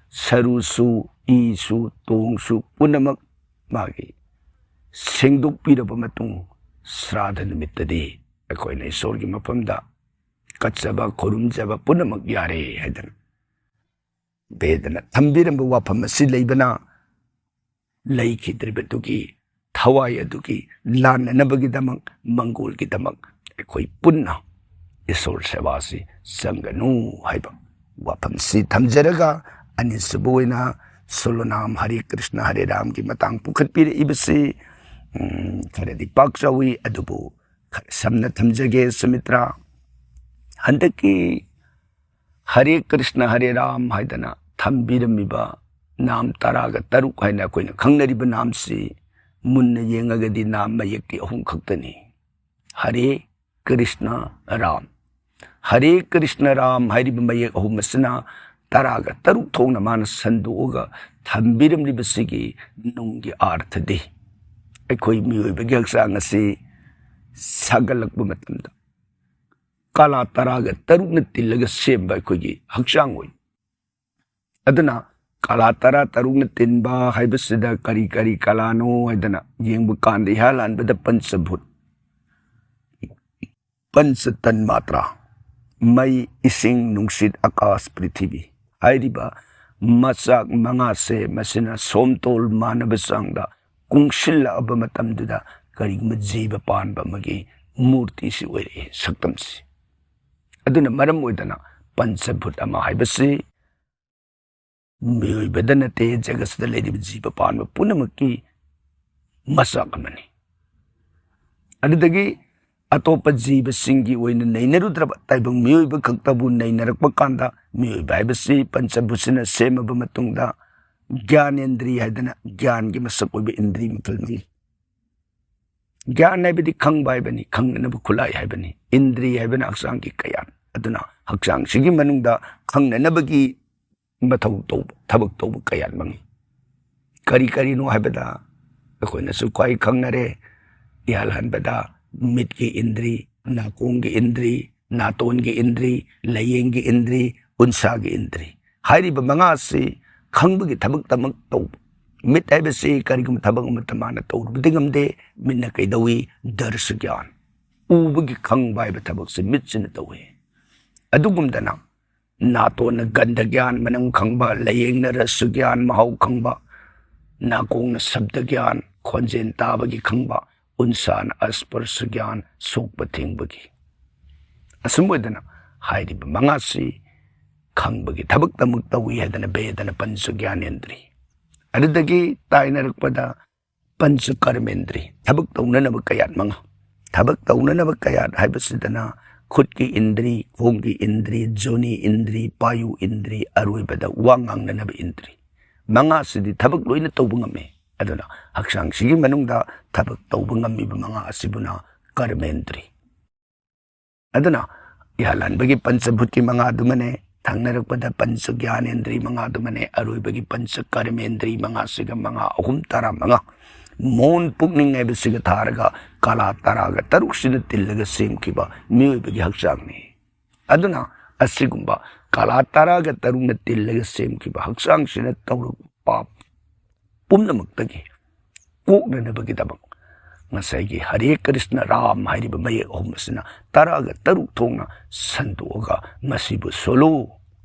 ꯁꯔꯨꯁꯨ, ꯏꯁꯨ, ꯇꯣꯡꯁꯨ ꯄꯨꯝꯅꯃꯛ ꯃꯥꯒꯤ ꯁꯦꯡꯗꯣꯛꯄꯤꯔꯕ ꯃꯇꯨꯡ, ꯁ꯭ꯔꯥꯗ ꯅꯨꯃꯤꯠꯇꯗꯤ ꯑꯩꯈꯣꯏꯅ ꯏꯁꯣꯔꯒꯤ ꯃꯐꯝꯗ ꯀꯠꯆꯕ ꯈꯨꯔꯨꯝꯖꯕ ꯄꯨꯝꯅꯃꯛ ꯌꯥꯔꯦ ꯍꯥꯏꯗꯅ ꯚꯦꯗꯅ ꯊꯝꯕꯤꯔꯝꯕ ꯋꯥꯐꯝ ꯑꯁꯤ ꯂꯩꯕꯅ, ꯂꯩꯈꯤꯗ꯭ꯔꯤꯕꯗꯨꯒꯤ ꯊꯋꯥꯏ ꯑꯗꯨꯒꯤ ꯂꯥꯟꯅꯅꯕꯒꯤꯗꯃꯛ, ꯃꯪꯒꯣꯜꯒꯤꯗꯃꯛ ꯑꯩꯈꯣꯏ ꯄꯨꯟꯅ ꯏꯁꯣꯔ ꯁꯦꯕꯥꯁꯤ ꯆꯪꯒꯅꯨ ꯍꯥꯏꯕ ꯋꯥꯐꯝꯁꯤ ꯊꯝꯖꯔꯒ, ꯑꯅꯤꯁꯨꯕ ꯑꯣꯏꯅ ꯁꯣꯂꯣꯅꯥꯝ ꯍꯔꯦ ꯀ꯭ꯔꯤꯁꯅ ꯍꯔꯦ ꯔꯥꯝꯒꯤ ꯃꯇꯥꯡ ꯄꯨꯈꯠꯄꯤꯔꯛꯏꯕꯁꯤ, ꯎꯝ, ꯈꯔꯗꯤ ꯄꯥꯛ ꯆꯥꯎꯏ, ꯑꯗꯨꯕꯨ ꯈꯔ ꯁꯝꯅ ꯊꯝꯖꯒꯦ ꯁꯨꯃꯤꯇ꯭ꯔꯥ꯫ ꯍꯟꯗꯛꯀꯤ ꯍꯔꯦ ꯀ꯭ꯔꯤꯁꯅ ꯍꯔꯦ ꯔꯥꯝ ꯍꯥꯏꯗꯅ ꯊꯝꯕꯤꯔꯝꯃꯤꯕ ꯅꯥꯝ ꯇꯔꯥꯒ ꯇꯔꯨꯛ ꯍꯥꯏꯅ ꯑꯩꯈꯣꯏꯅ ꯈꯪꯅꯔꯤꯕ ꯅꯥꯝꯁꯤ ꯃꯨꯟꯅ ꯌꯦꯡꯉꯒꯗꯤ ꯅꯥꯝ ꯃꯌꯦꯛꯇꯤ ꯑꯍꯨꯝ ꯈꯛꯇꯅꯤ: ꯍꯔꯦ ꯀ꯭ꯔꯤꯁꯅ ꯔꯥꯝ꯫ ꯍꯔꯦ ꯀ꯭ꯔꯤꯁꯅ ꯔꯥꯝ ꯍꯥꯏꯔꯤꯕ ꯃꯌꯦꯛ ꯑꯍꯨꯝ ꯑꯁꯤꯅ ꯇꯔꯥꯒ ꯇꯔꯨꯛ ꯊꯣꯛꯅ ꯃꯥꯅ ꯁꯟꯗꯣꯛꯑꯒ ꯊꯝꯕꯤꯔꯝꯂꯤꯕꯁꯤꯒꯤ ꯅꯨꯡꯒꯤ ꯑꯥꯔꯊꯗꯤ, ꯑꯩꯈꯣꯏ ꯃꯤꯑꯣꯏꯕꯒꯤ ꯍꯛꯆꯥꯡ ꯑꯁꯤ ꯁꯥꯒꯠꯂꯛꯄ ꯃꯇꯝꯗ ꯀꯂꯥ ꯇꯔꯥꯒ ꯇꯔꯨꯛꯅ ꯇꯤꯜꯂꯒ ꯁꯦꯝꯕ ꯑꯩꯈꯣꯏꯒꯤ ꯍꯛꯆꯥꯡ ꯑꯣꯏ꯫ ꯑꯗꯨꯅ ꯀꯂꯥ ꯇꯔꯥ ꯇꯔꯨꯛꯅ ꯇꯤꯟꯕ ꯍꯥꯏꯕꯁꯤꯗ ꯀꯔꯤ ꯀꯔꯤ ꯀꯂꯥꯅꯣ ꯍꯥꯏꯗꯅ ꯌꯦꯡꯕ ꯀꯥꯟꯗ, ꯏꯍꯥꯟ ꯍꯥꯟꯕꯗ ꯄꯟꯆꯚꯨꯠ, ꯄꯟꯆ ꯇꯟꯃꯥꯇ꯭ꯔꯥ, ꯃꯩ, ꯏꯁꯤꯡ, ꯅꯨꯡꯁꯤꯠ, ꯑꯀꯥꯁ, ꯄ꯭ꯔꯤꯊꯤꯕꯤ ꯍꯥꯏꯔꯤꯕ ꯃꯆꯥꯛ ꯃꯉꯥꯁꯦ, ꯃꯁꯤꯅ ꯁꯣꯝꯇꯣꯜ ꯃꯥꯟꯅꯕ ꯆꯥꯡꯗ ꯀꯨꯡꯁꯤꯜꯂꯛꯑꯕ ꯃꯇꯝꯗꯨꯗ ꯀꯔꯤꯒꯨꯝꯕ ꯖꯤꯕ ꯄꯥꯟꯕ ꯑꯃꯒꯤ ꯃꯨꯔꯇꯤꯁꯤ ꯑꯣꯏꯔꯛꯏ, ꯁꯛꯇꯝꯁꯤ꯫ ꯑꯗꯨꯅ ꯃꯔꯝ ꯑꯣꯏꯗꯅ ꯄꯟꯆꯚꯨꯠ ꯑꯃ ꯍꯥꯏꯕꯁꯤ ꯃꯤꯑꯣꯏꯕꯗ ꯅꯠꯇꯦ, ꯖꯒꯠꯁꯤꯗ ꯂꯩꯔꯤꯕ ꯖꯤꯕ ꯄꯥꯟꯕ ꯄꯨꯝꯅꯃꯛꯀꯤ ꯃꯆꯥꯛ ꯑꯃꯅꯤ꯫ ꯑꯗꯨꯗꯒꯤ ꯑꯇꯣꯞꯄ ꯖꯤꯕꯁꯤꯡꯒꯤ ꯑꯣꯏꯅ ꯅꯩꯅꯔꯨꯗ꯭ꯔꯕ ꯇꯥꯏꯕꯪ ꯃꯤꯑꯣꯏꯕ ꯈꯛꯇꯕꯨ ꯅꯩꯅꯔꯛꯄ ꯀꯥꯟꯗ, ꯃꯤꯑꯣꯏꯕ ꯍꯥꯏꯕꯁꯤ ꯄꯟꯆꯚꯨꯠꯁꯤꯅ ꯁꯦꯝꯃꯕ ꯃꯇꯨꯡꯗ, ꯒ꯭ꯌꯥꯅꯦꯟꯗ꯭ꯔꯤ ꯍꯥꯏꯗꯅ ꯒ꯭ꯌꯥꯟꯒꯤ ꯃꯁꯛ ꯑꯣꯏꯕ ꯏꯟꯗ꯭ꯔꯤ ꯃꯈꯜ ꯃꯔꯤ꯫ ꯒ꯭ꯌꯥꯟ ꯍꯥꯏꯕꯗꯤ ꯈꯪꯕ ꯍꯥꯏꯕꯅꯤ, ꯈꯪꯅꯅꯕ ꯈꯨꯠꯂꯥꯏ ꯍꯥꯏꯕꯅꯤ꯫ ꯏꯟꯗ꯭ꯔꯤ ꯍꯥꯏꯕꯅ ꯍꯛꯆꯥꯡꯒꯤ ꯀꯌꯥꯠ꯫ ꯑꯗꯨꯅ ꯍꯛꯆꯥꯡꯁꯤꯒꯤ ꯃꯅꯨꯡꯗ ꯈꯪꯅꯅꯕꯒꯤ ꯃꯊꯧ ꯇꯧꯕ, ꯊꯕꯛ ꯇꯧꯕ ꯀꯌꯥꯠ ꯃꯉꯤ꯫ ꯀꯔꯤ ꯀꯔꯤꯅꯣ ꯍꯥꯏꯕꯗ, ꯑꯩꯈꯣꯏꯅꯁꯨ ꯈ꯭ꯋꯥꯏ ꯈꯪꯅꯔꯦ, ꯏꯍꯥꯟ ꯍꯥꯟꯕꯗ ꯃꯤꯠꯀꯤ ꯏꯟꯗ꯭ꯔꯤ, ꯅꯥꯀꯣꯡꯒꯤ ꯏꯟꯗ꯭ꯔꯤ, ꯅꯥꯇꯣꯟꯒꯤ ꯏꯟꯗ꯭ꯔꯤ, ꯂꯥꯏꯌꯦꯡꯒꯤ ꯏꯟꯗ꯭ꯔꯤ, ꯎꯟꯁꯥꯒꯤ ꯏꯟꯗ꯭ꯔꯤ ꯍꯥꯏꯔꯤꯕ ꯃꯉꯥ ꯑꯁꯤ ꯈꯪꯕꯒꯤ ꯊꯕꯛꯇꯃꯛ ꯇꯧꯕ꯫ ꯃꯤꯠ ꯍꯥꯏꯕꯁꯤ ꯀꯔꯤꯒꯨꯝꯕ ꯊꯕꯛ ꯑꯃꯠꯇ ꯃꯥꯅ ꯇꯧꯔꯨꯕꯗꯤ ꯉꯝꯗꯦ꯫ ꯃꯤꯠꯅ ꯀꯩꯗꯧꯏ? ꯗꯔꯁ ꯒ꯭ꯌꯥꯟ, ꯎꯕꯒꯤ ꯈꯪꯕ ꯍꯥꯏꯕ ꯊꯕꯛꯁꯤ ꯃꯤꯠꯁꯤꯅ ꯇꯧꯏ꯫ ꯑꯗꯨꯒꯨꯝꯗꯅ ꯅꯥꯇꯣꯟꯅ ꯒꯟꯙ ꯒ꯭ꯌꯥꯟ, ꯃꯅꯝ ꯈꯪꯕ, ꯂꯥꯌꯦꯡꯅ ꯔꯁ ꯒ꯭ꯌꯥꯟ, ꯃꯍꯥꯎ ꯈꯪꯕ, ꯅꯥꯀꯣꯡꯅ ꯁꯕꯗ ꯒ꯭ꯌꯥꯟ, ꯈꯣꯟꯖꯦꯜ ꯇꯥꯕꯒꯤ ꯈꯪꯕ, ꯎꯟꯁꯥꯅ ꯑꯁꯄꯔꯁ ꯒ꯭ꯌꯥꯟ, ꯁꯣꯛꯄ ꯊꯦꯡꯕꯒꯤ꯫ ꯑꯁꯨꯝ ꯑꯣꯏꯗꯅ ꯍꯥꯏꯔꯤꯕ ꯃꯉꯥꯁꯤ ꯈꯪꯕꯒꯤ ꯊꯕꯛꯇꯃꯛ ꯇꯧꯏ ꯍꯥꯏꯗꯅ ꯚꯦꯗꯅ ꯄꯟꯆ ꯒ꯭ꯌꯥꯅꯦꯟꯗ꯭ꯔꯤ꯫ ꯑꯗꯨꯗꯒꯤ ꯇꯥꯏꯅꯔꯛꯄꯗ ꯄꯟꯆ ꯀꯔꯃꯦꯟꯗ꯭ꯔꯤ, ꯊꯕꯛ ꯇꯧꯅꯅꯕ ꯀꯌꯥꯠ ꯃꯉꯥ꯫ ꯊꯕꯛ ꯇꯧꯅꯅꯕ ꯀꯌꯥꯠ ꯍꯥꯏꯕꯁꯤꯗꯅ ꯈꯨꯠꯀꯤ ꯏꯟꯗ꯭ꯔꯤ, ꯈꯣꯡꯒꯤ ꯏꯟꯗ꯭ꯔꯤ, ꯖꯣꯅꯤ ꯏꯟꯗ꯭ꯔꯤ, ꯄꯥꯌꯨ ꯏꯟꯗ꯭ꯔꯤ, ꯑꯔꯣꯏꯕꯗ ꯋꯥ ꯉꯥꯡꯅꯅꯕ ꯏꯟꯗ꯭ꯔꯤ꯫ ꯃꯉꯥꯁꯤꯗꯤ ꯊꯕꯛ ꯂꯣꯏꯅ ꯇꯧꯕ ꯉꯝꯃꯤ꯫ ꯑꯗꯨꯅ ꯍꯛꯆꯥꯡꯁꯤꯒꯤ ꯃꯅꯨꯡꯗ ꯊꯕꯛ ꯇꯧꯕ ꯉꯝꯃꯤꯕ ꯃꯉꯥ ꯑꯁꯤꯕꯨꯅ ꯀꯔꯃꯦꯟꯗ꯭ꯔꯤ꯫ ꯑꯗꯨꯅ ꯏꯍꯥꯟ ꯍꯥꯟꯕꯒꯤ ꯄꯟꯆꯚꯨꯠꯀꯤ ꯃꯉꯥꯗꯨꯃꯅꯦ, ꯊꯪꯅꯔꯛꯄꯗ ꯄꯟꯆ ꯒ꯭ꯌꯥꯅꯦꯟꯗ꯭ꯔꯤ ꯃꯉꯥꯗꯨꯃꯅꯦ, ꯑꯔꯣꯏꯕꯒꯤ ꯄꯟꯆ ꯀꯔꯃꯦꯟꯗ꯭ꯔꯤ ꯃꯉꯥꯁꯤꯒ ꯃꯉꯥ ꯑꯍꯨꯝ ꯇꯔꯥ ꯃꯉꯥ꯫ ꯃꯣꯟ ꯄꯨꯛꯅꯤꯡ ꯍꯥꯏꯕꯁꯤꯒ ꯊꯥꯔꯒ ꯀꯂꯥ ꯇꯔꯥꯒ ꯇꯔꯨꯛꯁꯤꯅ ꯇꯤꯜꯂꯒ ꯁꯦꯝꯈꯤꯕ ꯃꯤꯑꯣꯏꯕꯒꯤ ꯍꯛꯆꯥꯡꯅꯤ꯫ ꯑꯗꯨꯅ ꯑꯁꯤꯒꯨꯝꯕ ꯀꯂꯥ ꯇꯔꯥꯒ ꯇꯔꯨꯛꯅ ꯇꯤꯜꯂꯒ ꯁꯦꯝꯈꯤꯕ ꯍꯛꯆꯥꯡꯁꯤꯅ ꯇꯧꯔꯛꯄ ꯄꯥꯞ ꯄꯨꯝꯅꯃꯛꯇꯒꯤ ꯀꯣꯛꯅꯅꯕꯒꯤꯗꯃꯛ ꯉꯁꯥꯏꯒꯤ ꯍꯔꯦ ꯀ꯭ꯔꯤꯁꯅ ꯔꯥꯝ ꯍꯥꯏꯔꯤꯕ ꯃꯌꯦꯛ ꯑꯍꯨꯝ ꯑꯁꯤꯅ ꯇꯔꯥꯒ ꯇꯔꯨꯛ ꯊꯣꯛꯅ ꯁꯟꯗꯣꯛꯑꯒ ꯃꯁꯤꯕꯨ ꯁꯣꯂꯣ꯫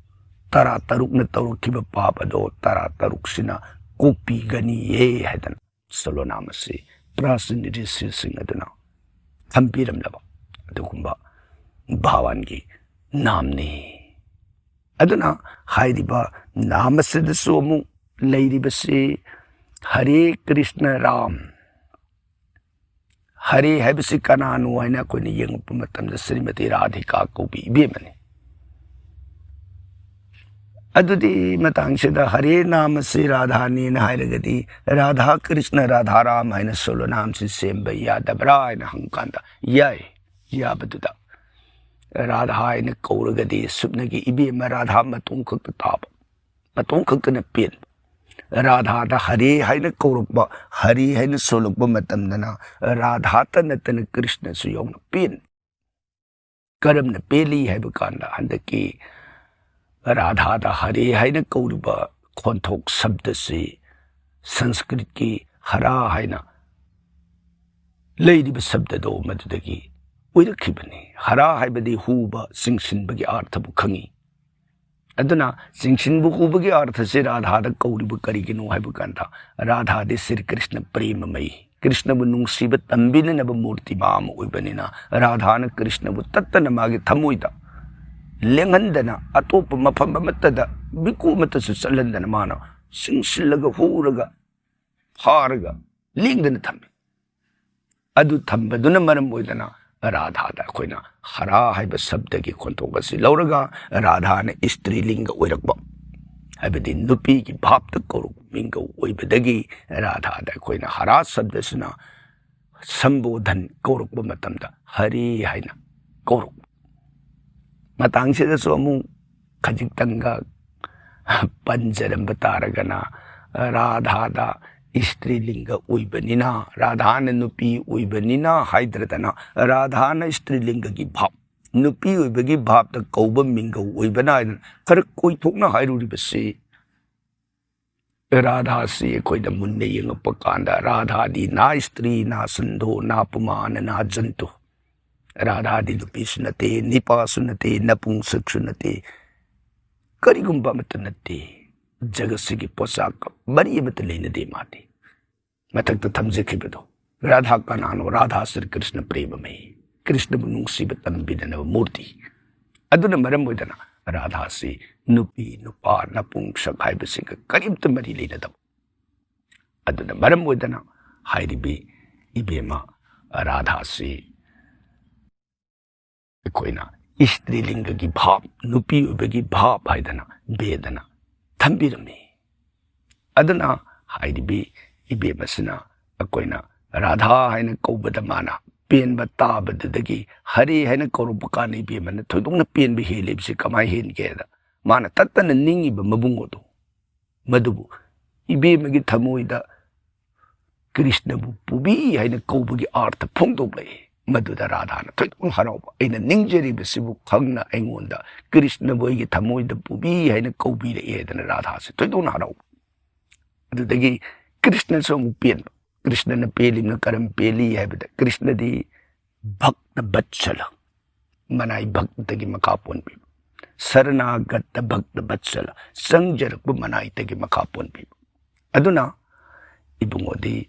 ꯇꯔꯥ ꯇꯔꯨꯛꯅ ꯇꯧꯔꯛꯈꯤꯕ ꯄꯥꯞ ꯑꯗꯣ ꯇꯔꯥ ꯇꯔꯨꯛꯁꯤꯅ ꯀꯣꯛꯄꯤꯒꯅꯤꯌꯦ ꯍꯥꯏꯗꯅ ꯁꯣꯂꯣ ꯅꯥꯝ ꯑꯁꯤ ꯄ꯭ꯔꯥꯆꯤꯟ ꯔꯤꯁꯤꯁꯤꯡ ꯑꯗꯨꯅ ꯊꯝꯕꯤꯔꯝꯂꯕ ꯑꯗꯨꯒꯨꯝꯕ ꯚꯒꯋꯥꯟꯒꯤ ꯅꯥꯝꯅꯤ꯫ ꯑꯗꯨꯅ ꯍꯥꯏꯔꯤꯕ ꯅꯥꯝ ꯑꯁꯤꯗꯁꯨ ꯑꯃꯨꯛ ꯂꯩꯔꯤꯕꯁꯤ ꯍꯔꯦ ꯀ꯭ꯔꯤꯁꯅ ꯔꯥꯝ꯫ ꯍꯔꯦ ꯍꯥꯏꯕꯁꯤ ꯀꯅꯥꯅꯣ ꯍꯥꯏꯅ ꯑꯩꯈꯣꯏꯅ ꯌꯦꯡꯉꯛꯄ ꯃꯇꯝꯗ ꯁ꯭ꯔꯤꯃꯇꯤ ꯔꯥꯙꯤꯀꯥ ꯀꯧꯕꯤ ꯏꯕꯦꯝꯃꯅꯤ꯫ ꯑꯗꯨꯗꯤ ꯃꯇꯥꯡꯁꯤꯗ ꯍꯔꯦ ꯅꯥꯝ ꯑꯁꯤ ꯔꯥꯙꯥꯅꯦꯅ ꯍꯥꯏꯔꯒꯗꯤ ꯔꯥꯙꯥ ꯀ꯭ꯔꯤꯁꯅ ꯔꯥꯙꯥ ꯔꯥꯝ ꯍꯥꯏꯅ ꯁꯣꯂꯣ ꯅꯥꯝꯁꯤ ꯁꯦꯝꯕ ꯌꯥꯗꯕ꯭ꯔꯥ ꯍꯥꯏꯅ ꯍꯪꯀꯥꯟꯗ ꯌꯥꯏ꯫ ꯌꯥꯕꯗꯨꯗ ꯔꯥꯙꯥ ꯍꯥꯏꯅ ꯀꯧꯔꯒꯗꯤ ꯁꯨꯞꯅꯒꯤ ꯏꯕꯦꯝꯃ ꯔꯥꯙꯥ ꯃꯇꯣꯡ ꯈꯛꯇ ꯇꯥꯕ, ꯃꯇꯣꯡ ꯈꯛꯇꯅ ꯄꯦꯟꯕ꯫ ꯔꯥꯙꯥꯗ ꯍꯔꯦ ꯍꯥꯏꯅ ꯀꯧꯔꯛꯄ, ꯍꯔꯦ ꯍꯥꯏꯅ ꯁꯣꯜꯂꯛꯄ ꯃꯇꯝꯗꯅ ꯔꯥꯙꯥꯇ ꯅꯠꯇꯅ ꯀ꯭ꯔꯤꯁꯅꯁꯨ ꯌꯥꯎꯅ ꯄꯦꯟ꯫ ꯀꯔꯝꯅ ꯄꯦꯜꯂꯤ ꯍꯥꯏꯕ ꯀꯥꯟꯗ ꯍꯟꯗꯛꯀꯤ ꯔꯥꯙꯥꯗ ꯍꯔꯦ ꯍꯥꯏꯅ ꯀꯧꯔꯤꯕ ꯈꯣꯟꯊꯣꯛ ꯁꯕꯗꯁꯤ ꯁꯪꯁꯀ꯭ꯔꯤꯠꯀꯤ ꯍꯔꯥ ꯍꯥꯏꯅ ꯂꯩꯔꯤꯕ ꯁꯕꯗꯗꯣ ꯃꯗꯨꯗꯒꯤ ꯑꯣꯏꯔꯛꯈꯤꯕꯅꯤ꯫ ꯍꯔꯥ ꯍꯥꯏꯕꯗꯤ ꯍꯨꯕ, ꯆꯤꯡꯁꯤꯟꯕꯒꯤ ꯑꯥꯔꯊꯕꯨ ꯈꯪꯉꯤ꯫ ꯑꯗꯨꯅ ꯆꯤꯡꯁꯤꯟꯕ ꯍꯨꯕꯒꯤ ꯑꯥꯔꯊꯁꯤ ꯔꯥꯙꯥꯗ ꯀꯧꯔꯤꯕ ꯀꯔꯤꯒꯤꯅꯣ ꯍꯥꯏꯕ ꯀꯥꯟꯗ, ꯔꯥꯙꯥꯗꯤ ꯁ꯭ꯔꯤ ꯀ꯭ꯔꯤꯁꯅ ꯄ꯭ꯔꯦꯃꯃꯌꯤ, ꯀ꯭ꯔꯤꯁꯅꯕꯨ ꯅꯨꯡꯁꯤꯕ ꯇꯝꯕꯤꯅꯅꯕ ꯃꯨꯔꯇꯤ ꯃꯥ ꯑꯃ ꯑꯣꯏꯕꯅꯤꯅ, ꯔꯥꯙꯥꯅ ꯀ꯭ꯔꯤꯁꯅꯕꯨ ꯇꯠꯇꯅ ꯃꯥꯒꯤ ꯊꯃꯣꯏꯗ ꯂꯦꯡꯍꯟꯗꯅ, ꯑꯇꯣꯞꯄ ꯃꯐꯝ ꯑꯃꯠꯇꯗ ꯃꯤꯀꯨꯞ ꯑꯃꯠꯇꯁꯨ ꯆꯠꯍꯟꯗꯅ, ꯃꯥꯅ ꯆꯤꯡꯁꯤꯜꯂꯒ, ꯍꯨꯔꯒ, ꯐꯥꯔꯒ, ꯂꯦꯡꯗꯅ ꯊꯝꯃꯤ꯫ ꯑꯗꯨ ꯊꯝꯕꯗꯨꯅ ꯃꯔꯝ ꯑꯣꯏꯗꯅ ꯔꯥꯙꯥꯗ ꯑꯩꯈꯣꯏꯅ ꯍꯔꯥ ꯍꯥꯏꯕ ꯁꯕꯗꯒꯤ ꯈꯣꯟꯊꯣꯛ ꯑꯁꯤ ꯂꯧꯔꯒ, ꯔꯥꯙꯥꯅ ꯏꯁꯇ꯭ꯔꯤ ꯂꯤꯡꯒ ꯑꯣꯏꯔꯛꯄ, ꯍꯥꯏꯕꯗꯤ ꯅꯨꯄꯤꯒꯤ ꯚꯥꯞꯇ ꯀꯧꯔꯛꯄ ꯃꯤꯡꯒꯧ ꯑꯣꯏꯕꯗꯒꯤ ꯔꯥꯙꯥꯗ ꯑꯩꯈꯣꯏꯅ ꯍꯔꯥ ꯁꯕꯗꯁꯤꯅ ꯁꯝꯕꯣꯙꯟ ꯀꯧꯔꯛꯄ ꯃꯇꯝꯗ ꯍꯔꯤ ꯍꯥꯏꯅ ꯀꯧꯔꯛꯄ꯫ ꯃꯇꯥꯡꯁꯤꯗꯁꯨ ꯑꯃꯨꯛ ꯈꯖꯤꯛꯇꯪꯒ ꯄꯟꯖꯔꯝꯕ ꯇꯥꯔꯒꯅ, ꯔꯥꯙꯥꯗ ꯏꯁꯇ꯭ꯔꯤ ꯂꯤꯡꯒ ꯑꯣꯏꯕꯅꯤꯅ, ꯔꯥꯙꯥꯅ ꯅꯨꯄꯤ ꯑꯣꯏꯕꯅꯤꯅ ꯍꯥꯏꯗ꯭ꯔꯗꯅ, ꯔꯥꯙꯥꯅ ꯏꯁꯇ꯭ꯔꯤ ꯂꯤꯡꯒꯒꯤ ꯚꯥꯞ, ꯅꯨꯄꯤ ꯑꯣꯏꯕꯒꯤ ꯚꯥꯞꯇ ꯀꯧꯕ ꯃꯤꯡꯒꯧ ꯑꯣꯏꯕꯅ ꯍꯥꯏꯗꯅ ꯈꯔ ꯀꯣꯏꯊꯣꯛꯅ ꯍꯥꯏꯔꯨꯔꯤꯕꯁꯤ, ꯔꯥꯙꯥꯁꯤ ꯑꯩꯈꯣꯏꯅ ꯃꯨꯟꯅ ꯌꯦꯡꯉꯛꯄ ꯀꯥꯟꯗ, ꯔꯥꯙꯥꯗꯤ ꯅꯥ ꯏꯁꯇ꯭ꯔꯤ, ꯅꯥ ꯁꯟꯙꯣ, ꯅꯥ ꯄꯨꯃꯥꯅ, ꯅꯥ ꯖꯟꯇꯨ꯫ ꯔꯥꯙꯥꯗꯤ ꯅꯨꯄꯤꯁꯨ ꯅꯠꯇꯦ, ꯅꯤꯄꯥꯁꯨ ꯅꯠꯇꯦ, ꯅꯄꯨꯡꯁꯛꯁꯨ ꯅꯠꯇꯦ, ꯀꯔꯤꯒꯨꯝꯕ ꯑꯃꯠꯇ ꯅꯠꯇꯦ꯫ ꯖꯒꯠꯁꯤꯒꯤ ꯄꯣꯠꯁꯛꯀ ꯃꯔꯤ ꯑꯃꯠꯇ ꯂꯩꯅꯗꯦ ꯃꯥꯗꯤ꯫ ꯃꯊꯛꯇ ꯊꯝꯖꯈꯤꯕꯗꯣ, ꯔꯥꯙꯥ ꯀꯅꯥꯅꯣ? ꯔꯥꯙꯥ ꯁ꯭ꯔꯤ ꯀ꯭ꯔꯤꯁꯅ ꯄ꯭ꯔꯦꯃꯃꯌꯤ, ꯀ꯭ꯔꯤꯁꯅꯕꯨ ꯅꯨꯡꯁꯤꯕ ꯇꯝꯕꯤꯅꯅꯕ ꯃꯨꯔꯇꯤ꯫ ꯑꯗꯨꯅ ꯃꯔꯝ ꯑꯣꯏꯗꯅ ꯔꯥꯙꯥꯁꯤ ꯅꯨꯄꯤ, ꯅꯨꯄꯥ, ꯅꯄꯨꯡꯁꯛ ꯍꯥꯏꯕꯁꯤꯒ ꯀꯔꯤꯝꯇ ꯃꯔꯤ ꯂꯩꯅꯗꯕ꯫ ꯑꯗꯨꯅ ꯃꯔꯝ ꯑꯣꯏꯗꯅ ꯍꯥꯏꯔꯤꯕꯤ ꯏꯕꯦꯝꯃ ꯔꯥꯙꯥꯁꯤ ꯑꯩꯈꯣꯏꯅ ꯏꯁꯇ꯭ꯔꯤ ꯂꯤꯡꯒꯒꯤ ꯚꯥꯞ, ꯅꯨꯄꯤ ꯑꯣꯏꯕꯒꯤ ꯚꯥꯞ ꯍꯥꯏꯗꯅ ꯕꯦꯗꯅ ꯊꯝꯕꯤꯔꯝꯃꯤ꯫ ꯑꯗꯨꯅ ꯍꯥꯏꯔꯤꯕꯤ ꯏꯕꯦꯝ ꯑꯁꯤꯅ ꯑꯩꯈꯣꯏꯅ ꯔꯥꯙꯥ ꯍꯥꯏꯅ ꯀꯧꯕꯗ ꯃꯥꯅ ꯄꯦꯟꯕ ꯇꯥꯕꯗꯨꯗꯒꯤ ꯍꯔꯦ ꯍꯥꯏꯅ ꯀꯧꯔꯛꯄ ꯀꯥꯟꯗ ꯏꯕꯦꯝ ꯑꯃꯅ ꯊꯣꯏꯗꯣꯛꯅ ꯄꯦꯟꯕ ꯍꯦꯜꯂꯤꯕꯁꯤ ꯀꯃꯥꯏꯅ ꯍꯦꯟꯒꯦꯗ, ꯃꯥꯅ ꯇꯠꯇꯅ ꯅꯤꯡꯉꯤꯕ ꯃꯕꯨꯡ ꯑꯗꯨ, ꯃꯗꯨꯕꯨ ꯏꯕꯦꯝꯃꯒꯤ ꯊꯃꯣꯏꯗ ꯀ꯭ꯔꯤꯁꯅꯕꯨ ꯄꯨꯕꯤ ꯍꯥꯏꯅ ꯀꯧꯕꯒꯤ ꯑꯥꯔꯊ ꯐꯣꯡꯗꯣꯛꯂꯛꯏ꯫ ꯃꯗꯨꯗ ꯔꯥꯙꯥꯅ ꯊꯣꯏꯗꯣꯛꯅ ꯍꯔꯥꯎꯕ, "ꯑꯩꯅ ꯅꯤꯡꯖꯔꯤꯕꯁꯤꯕꯨ ꯈꯪꯅ ꯑꯩꯉꯣꯟꯗ ꯀ꯭ꯔꯤꯁꯅꯕꯨ ꯑꯩꯒꯤ ꯊꯃꯣꯏꯗ ꯄꯨꯕꯤ ꯍꯥꯏꯅ ꯀꯧꯕꯤꯔꯛꯑꯦ" ꯍꯥꯏꯗꯅ ꯔꯥꯙꯥꯁꯦ ꯊꯣꯏꯗꯣꯛꯅ ꯍꯔꯥꯎꯕ꯫ ꯑꯗꯨꯗꯒꯤ ꯀ꯭ꯔꯤꯁꯅꯁꯨ ꯑꯃꯨꯛ ꯄꯦꯟꯕ꯫ ꯀ꯭ꯔꯤꯁꯅꯅ ꯄꯦꯜꯂꯤꯕꯅ ꯀꯔꯝ ꯄꯦꯜꯂꯤ ꯍꯥꯏꯕꯗ, ꯀ꯭ꯔꯤꯁꯅꯗꯤ ꯚꯛꯇ ꯕꯠꯁꯂ, ꯃꯅꯥꯏ ꯚꯛꯇꯒꯤ ꯃꯈꯥ ꯄꯣꯟꯕꯤꯕ, ꯁꯔꯅꯥꯒꯠꯇ ꯚꯛꯇ ꯕꯠꯁꯂ, ꯆꯪꯖꯔꯛꯄ ꯃꯅꯥꯏꯗꯒꯤ ꯃꯈꯥ ꯄꯣꯟꯕꯤꯕ꯫ ꯑꯗꯨꯅ ꯏꯕꯨꯡꯉꯣꯗꯤ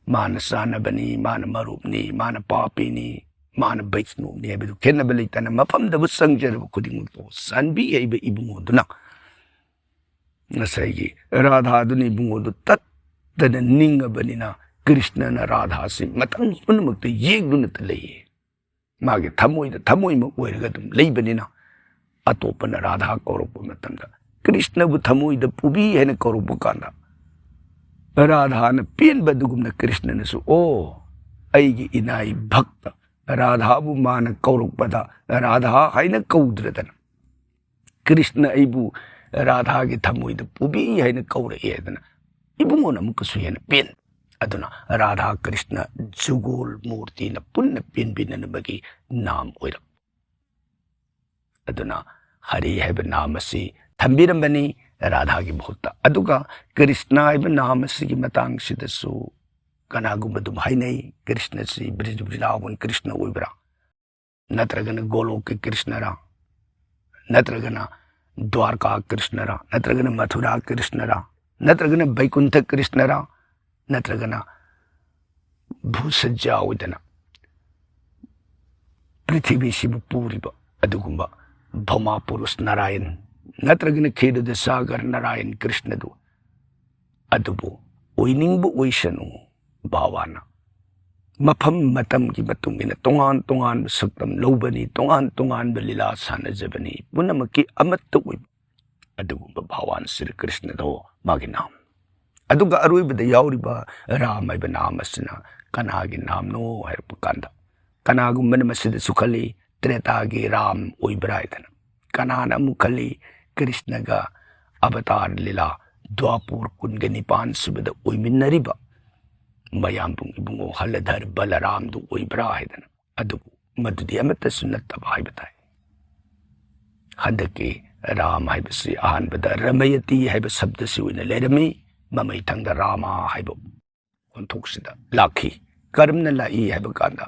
ꯃꯥꯅ ꯆꯥꯅꯕꯅꯤ, ꯃꯥꯅ ꯃꯔꯨꯞꯅꯤ, ꯃꯥꯅ ꯄꯥꯄꯤꯅꯤ, ꯃꯥꯅ ꯕꯩꯁꯅꯨꯅꯤ ꯍꯥꯏꯕꯗꯨ ꯈꯦꯠꯅꯕ ꯂꯩꯇꯅ ꯃꯐꯝꯗꯕꯨ ꯆꯪꯖꯔꯕ ꯈꯨꯗꯤꯡꯃꯛꯄꯨ ꯆꯥꯟꯕꯤ ꯍꯩꯕ ꯏꯕꯨꯡꯉꯣꯗꯨꯅ ꯉꯁꯥꯏꯒꯤ ꯔꯥꯙꯥꯗꯨꯅ ꯏꯕꯨꯡꯉꯣꯗꯨ ꯇꯠꯇꯅ ꯅꯤꯡꯉꯕꯅꯤꯅ ꯀ꯭ꯔꯤꯁꯅꯅ ꯔꯥꯙꯥꯁꯤ ꯃꯇꯝ ꯄꯨꯝꯅꯃꯛꯇ ꯌꯦꯛꯂꯨꯅꯇ ꯂꯩꯌꯦ꯫ ꯃꯥꯒꯤ ꯊꯃꯣꯏꯗ ꯊꯃꯣꯏꯃꯛ ꯑꯣꯏꯔꯒ ꯑꯗꯨꯝ ꯂꯩꯕꯅꯤꯅ ꯑꯇꯣꯞꯄꯅ ꯔꯥꯙꯥ ꯀꯧꯔꯛꯄ ꯃꯇꯝꯗ ꯀ꯭ꯔꯤꯁꯅꯕꯨ ꯊꯃꯣꯏꯗ ꯄꯨꯕꯤ ꯍꯥꯏꯅ ꯀꯧꯔꯛꯄ ꯀꯥꯟꯗ ꯔꯥꯙꯥꯅ ꯄꯦꯟꯕ ꯑꯗꯨꯒꯨꯝꯅ ꯀ꯭ꯔꯤꯁꯅꯅꯁꯨ, "ꯑꯣ, ꯑꯩꯒꯤ ꯏꯅꯥꯏ ꯚꯛꯇ ꯔꯥꯙꯥꯕꯨ ꯃꯥꯅ ꯀꯧꯔꯛꯄꯗ ꯔꯥꯙꯥ ꯍꯥꯏꯅ ꯀꯧꯗ꯭ꯔꯗꯅ ꯀ꯭ꯔꯤꯁꯅ ꯑꯩꯕꯨ ꯔꯥꯙꯥꯒꯤ ꯊꯃꯣꯏꯗ ꯄꯨꯕꯤ ꯍꯥꯏꯅ ꯀꯧꯔꯛꯑꯦ" ꯍꯥꯏꯗꯅ ꯏꯕꯨꯡꯉꯣꯅ ꯑꯃꯨꯛꯀꯁꯨ ꯍꯦꯟꯅ ꯄꯦꯟ꯫ ꯑꯗꯨꯅ ꯔꯥꯙꯥ ꯀ꯭ꯔꯤꯁꯅ ꯖꯨꯒꯣꯜ ꯃꯨꯔꯇꯤꯅ ꯄꯨꯟꯅ ꯄꯦꯟꯕꯤꯅꯅꯕꯒꯤ ꯅꯥꯝ ꯑꯣꯏꯔꯛ꯫ ꯑꯗꯨꯅ ꯍꯔꯤ ꯍꯥꯏꯕ ꯅꯥꯝ ꯑꯁꯤ ꯊꯝꯕꯤꯔꯝꯕꯅꯤ ꯔꯥꯙꯥꯒꯤ ꯃꯍꯨꯠꯇ꯫ ꯑꯗꯨꯒ ꯀ꯭ꯔꯤꯁꯅ ꯍꯥꯏꯕ ꯅꯥꯝ ꯑꯁꯤꯒꯤ ꯃꯇꯥꯡꯁꯤꯗꯁꯨ ꯀꯅꯥꯒꯨꯝꯕ ꯑꯗꯨꯝ ꯍꯥꯏꯅꯩ, ꯀ꯭ꯔꯤꯁꯅꯁꯤ ꯕ꯭ꯔꯤꯖ ꯕ꯭ꯔꯤꯖꯥꯕꯟ ꯀ꯭ꯔꯤꯁꯅ ꯑꯣꯏꯕ꯭ꯔꯥ, ꯅꯠꯇ꯭ꯔꯒꯅ ꯒꯣꯂꯣꯛꯀꯤ ꯀ꯭ꯔꯤꯁꯅꯔꯥ, ꯅꯠꯇ꯭ꯔꯒꯅ ꯗ꯭ꯋꯥꯔꯀꯥ ꯀ꯭ꯔꯤꯁꯅꯔꯥ, ꯅꯠꯇ꯭ꯔꯒꯅ ꯃꯊꯨꯔꯥ ꯀ꯭ꯔꯤꯁꯅꯔꯥ, ꯅꯠꯇ꯭ꯔꯒꯅ ꯕꯩꯀꯨꯟꯊ ꯀ꯭ꯔꯤꯁꯅꯔꯥ, ꯅꯠꯇ꯭ꯔꯒꯅ ꯚꯨꯁꯖ꯭ꯌꯥ ꯑꯣꯏꯗꯅ ꯄ꯭ꯔꯤꯊꯤꯕꯤꯁꯤꯕꯨ ꯄꯨꯔꯤꯕ ꯑꯗꯨꯒꯨꯝꯕ ꯚꯧꯃꯥ ꯄꯨꯔꯨꯁ ꯅꯥꯔꯥꯌꯟ ꯅꯠꯇ꯭ꯔꯒꯅ ꯈꯤꯔꯗ ꯁꯥꯒꯔ ꯅꯥꯔꯥꯌꯟ ꯀ꯭ꯔꯤꯁꯅꯗꯨ ꯑꯗꯨꯕꯨ ꯑꯣꯏꯅꯤꯡꯕ ꯑꯣꯏꯁꯅꯨ꯫ ꯚꯥꯋꯥꯅ ꯃꯐꯝ ꯃꯇꯝꯒꯤ ꯃꯇꯨꯡ ꯏꯟꯅ ꯇꯣꯉꯥꯟ ꯇꯣꯉꯥꯟꯕ ꯁꯛꯇꯝ ꯂꯧꯕꯅꯤ, ꯇꯣꯉꯥꯟ ꯇꯣꯉꯥꯟꯕ ꯂꯤꯂꯥ ꯁꯥꯟꯅꯖꯕꯅꯤ, ꯄꯨꯝꯅꯃꯛꯀꯤ ꯑꯃꯠꯇ ꯑꯣꯏꯕ ꯑꯗꯨꯒꯨꯝꯕ ꯚꯥꯋꯥꯟ ꯁ꯭ꯔꯤ ꯀ꯭ꯔꯤꯁꯅꯗꯣ ꯃꯥꯒꯤ ꯅꯥꯝ꯫ ꯑꯗꯨꯒ ꯑꯔꯣꯏꯕꯗ ꯌꯥꯎꯔꯤꯕ ꯔꯥꯝ ꯍꯥꯏꯕ ꯅꯥꯝ ꯑꯁꯤꯅ ꯀꯅꯥꯒꯤ ꯅꯥꯝꯅꯣ ꯍꯥꯏꯔꯛꯄ ꯀꯥꯟꯗ, ꯀꯅꯥꯒꯨꯝꯕꯅ ꯃꯁꯤꯗꯁꯨ ꯈꯜꯂꯤ, ꯇ꯭ꯔꯦꯇꯥꯒꯤ ꯔꯥꯝ ꯑꯣꯏꯕ꯭ꯔꯥ ꯍꯥꯏꯗꯅ꯫ ꯀꯅꯥꯅ ꯑꯃꯨꯛ ꯈꯜꯂꯤ, ꯀ꯭ꯔꯤꯁꯅꯒ ꯑꯕꯇꯥꯔ ꯂꯤꯂꯥ ꯗ꯭ꯋꯥꯄꯨꯔ ꯀꯨꯟꯒ ꯅꯤꯄꯥꯟ ꯁꯨꯕꯗ ꯑꯣꯏꯃꯤꯟꯅꯔꯤꯕ ꯃꯌꯥꯝꯕꯨꯡ ꯏꯕꯨꯡꯉꯣ ꯍꯜꯂꯙꯔ ꯕꯂꯔꯥꯝꯗꯨ ꯑꯣꯏꯕ꯭ꯔꯥ ꯍꯥꯏꯗꯅ꯫ ꯑꯗꯨꯕꯨ ꯃꯗꯨꯗꯤ ꯑꯃꯠꯇꯁꯨ ꯅꯠꯇꯕ ꯍꯥꯏꯕ ꯇꯥꯏ꯫ ꯍꯟꯗꯛꯀꯤ ꯔꯥꯝ ꯍꯥꯏꯕꯁꯤ ꯑꯍꯥꯟꯕꯗ ꯔꯃꯌꯇꯤ ꯍꯥꯏꯕ ꯁꯕꯗꯁꯤ ꯑꯣꯏꯅ ꯂꯩꯔꯝꯃꯤ, ꯃꯃꯩꯊꯪꯗ ꯔꯥꯃꯥ ꯍꯥꯏꯕ ꯑꯣꯟꯊꯣꯛꯁꯤꯗ ꯂꯥꯛꯈꯤ꯫ ꯀꯔꯝꯅ ꯂꯥꯛꯏ ꯍꯥꯏꯕ ꯀꯥꯟꯗ,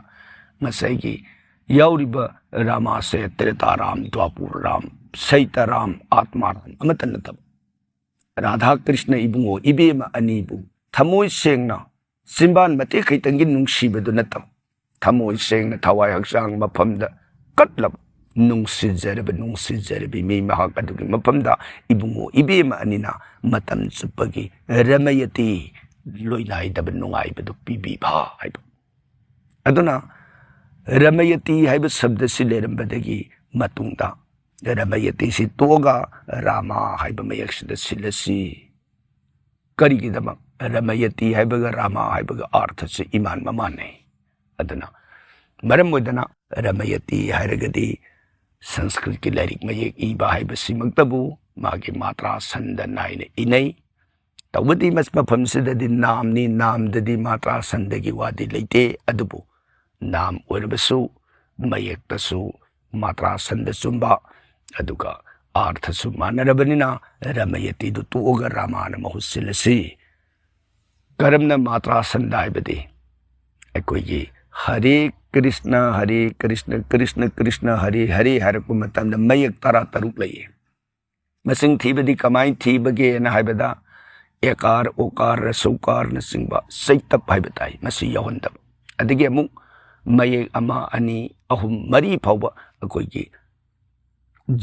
ꯉꯁꯥꯏꯒꯤ ꯌꯥꯎꯔꯤꯕ ꯔꯥꯃꯥꯁꯦ ꯇ꯭ꯔꯦꯇꯥ ꯔꯥꯝ, ꯗ꯭ꯋꯥꯄꯨꯔ ꯔꯥꯝ, ꯁꯩꯇ ꯔꯥꯝ, ꯑꯥꯠꯃꯥ ꯔꯥꯝ ꯑꯃꯠꯇ ꯅꯠꯇꯕ, ꯔꯥꯙꯥ ꯀ꯭ꯔꯤꯁꯅ ꯏꯕꯨꯡꯉꯣ ꯏꯕꯦꯝꯃ ꯑꯅꯤꯕꯨ ꯊꯃꯣꯏ ꯁꯦꯡꯅ, ꯆꯤꯟꯕꯥꯟ ꯃꯇꯦꯛ ꯈꯤꯇꯪꯒꯤ ꯅꯨꯡꯁꯤꯕꯗꯨ ꯅꯠꯇꯕ, ꯊꯃꯣꯏ ꯁꯦꯡꯅ, ꯊꯋꯥꯏ ꯍꯛꯆꯥꯡ ꯃꯐꯝꯗ ꯀꯠꯂꯕ, ꯅꯨꯡꯁꯤꯖꯔꯕ, ꯅꯨꯡꯁꯤꯖꯔꯕꯤ ꯃꯤ ꯃꯍꯥꯛ ꯑꯗꯨꯒꯤ ꯃꯐꯝꯗ ꯏꯕꯨꯡꯉꯣ ꯏꯕꯦꯝꯃ ꯑꯅꯤꯅ ꯃꯇꯝ ꯆꯨꯞꯄꯒꯤ ꯔꯃꯌꯇꯤ, ꯂꯣꯏꯅꯥꯏꯗꯕ ꯅꯨꯡꯉꯥꯏꯕꯗꯨ ꯄꯤꯕꯤꯕ ꯍꯥꯏꯕ꯫ ꯑꯗꯨꯅ ꯔꯃꯌꯇꯤ ꯍꯥꯏꯕ ꯁꯕꯗꯁꯤ ꯂꯩꯔꯝꯕꯗꯒꯤ ꯃꯇꯨꯡꯗ ꯔꯃꯌꯇꯤꯁꯤ ꯇꯣꯛꯑꯒ ꯔꯥꯃꯥ ꯍꯥꯏꯕ ꯃꯌꯦꯛꯁꯤꯗ ꯁꯤꯜꯂꯁꯤ꯫ ꯀꯔꯤꯒꯤꯗꯃꯛ? ꯔꯃꯌꯇꯤ ꯍꯥꯏꯕꯒ ꯔꯥꯃꯥ ꯍꯥꯏꯕꯒ ꯑꯥꯔꯊꯁꯤ ꯏꯃꯥꯟ ꯃꯃꯥꯟꯅꯩ꯫ ꯑꯗꯨꯅ ꯃꯔꯝ ꯑꯣꯏꯗꯅ ꯔꯃꯌꯇꯤ ꯍꯥꯏꯔꯒꯗꯤ ꯁꯪꯁꯀ꯭ꯔꯤꯠꯀꯤ ꯂꯥꯏꯔꯤꯛ ꯃꯌꯦꯛ ꯏꯕ ꯍꯥꯏꯕꯁꯤꯃꯛꯇꯕꯨ ꯃꯥꯒꯤ ꯃꯥꯇ꯭ꯔꯥ ꯁꯟꯗ ꯅꯥꯏꯅ ꯏꯅꯩ꯫ ꯇꯧꯕꯗꯤ ꯃꯁ-, ꯃꯐꯝꯁꯤꯗꯗꯤ ꯅꯥꯝꯅꯤ, ꯅꯥꯝꯗꯗꯤ ꯃꯥꯇ꯭ꯔꯥ ꯁꯟꯗꯒꯤ ꯋꯥꯗꯤ ꯂꯩꯇꯦ꯫ ꯑꯗꯨꯕꯨ ꯅꯥꯝ ꯑꯣꯏꯔꯕꯁꯨ ꯃꯌꯦꯛꯇꯁꯨ ꯃꯥꯇ꯭ꯔꯥ ꯁꯟꯗ ꯆꯨꯝꯕ, ꯑꯗꯨꯒ ꯑꯥꯔꯊꯁꯨ ꯃꯥꯟꯅꯔꯕꯅꯤꯅ ꯔꯃꯌꯇꯤꯗꯨ ꯇꯣꯛꯑꯒ ꯔꯥꯃꯥꯅ ꯃꯍꯨꯠ ꯁꯤꯜꯂꯁꯤ꯫ ꯀꯔꯝꯅ ꯃꯥꯇ꯭ꯔꯥ ꯁꯟꯗ ꯍꯥꯏꯕꯗꯤ ꯑꯩꯈꯣꯏꯒꯤ ꯍꯔꯦ ꯀ꯭ꯔꯤꯁꯅ, ꯍꯔꯦ ꯀ꯭ꯔꯤꯁꯅ, ꯀ꯭ꯔꯤꯁꯅ ꯀ꯭ꯔꯤꯁꯅ, ꯍꯔꯦ ꯍꯔꯦ ꯍꯥꯏꯔꯛꯄ ꯃꯇꯝꯗ ꯃꯌꯦꯛ ꯇꯔꯥ ꯇꯔꯨꯛ ꯂꯩꯌꯦ꯫ ꯃꯁꯤꯡ ꯊꯤꯕꯗꯤ ꯀꯃꯥꯏꯅ ꯊꯤꯕꯒꯦꯅ ꯍꯥꯏꯕꯗ ꯑꯦꯀꯥꯔ, ꯑꯣꯀꯥꯔ, ꯔꯁꯧꯀꯥꯔꯅꯆꯤꯡꯕ ꯆꯩꯇꯞ ꯍꯥꯏꯕ ꯇꯥꯏ, ꯃꯁꯤ ꯌꯥꯎꯍꯟꯗꯕ꯫ ꯑꯗꯒꯤ ꯑꯃꯨꯛ ꯃꯌꯦꯛ ꯑꯃ, ꯑꯅꯤ, ꯑꯍꯨꯝ, ꯃꯔꯤ ꯐꯥꯎꯕ ꯑꯩꯈꯣꯏꯒꯤ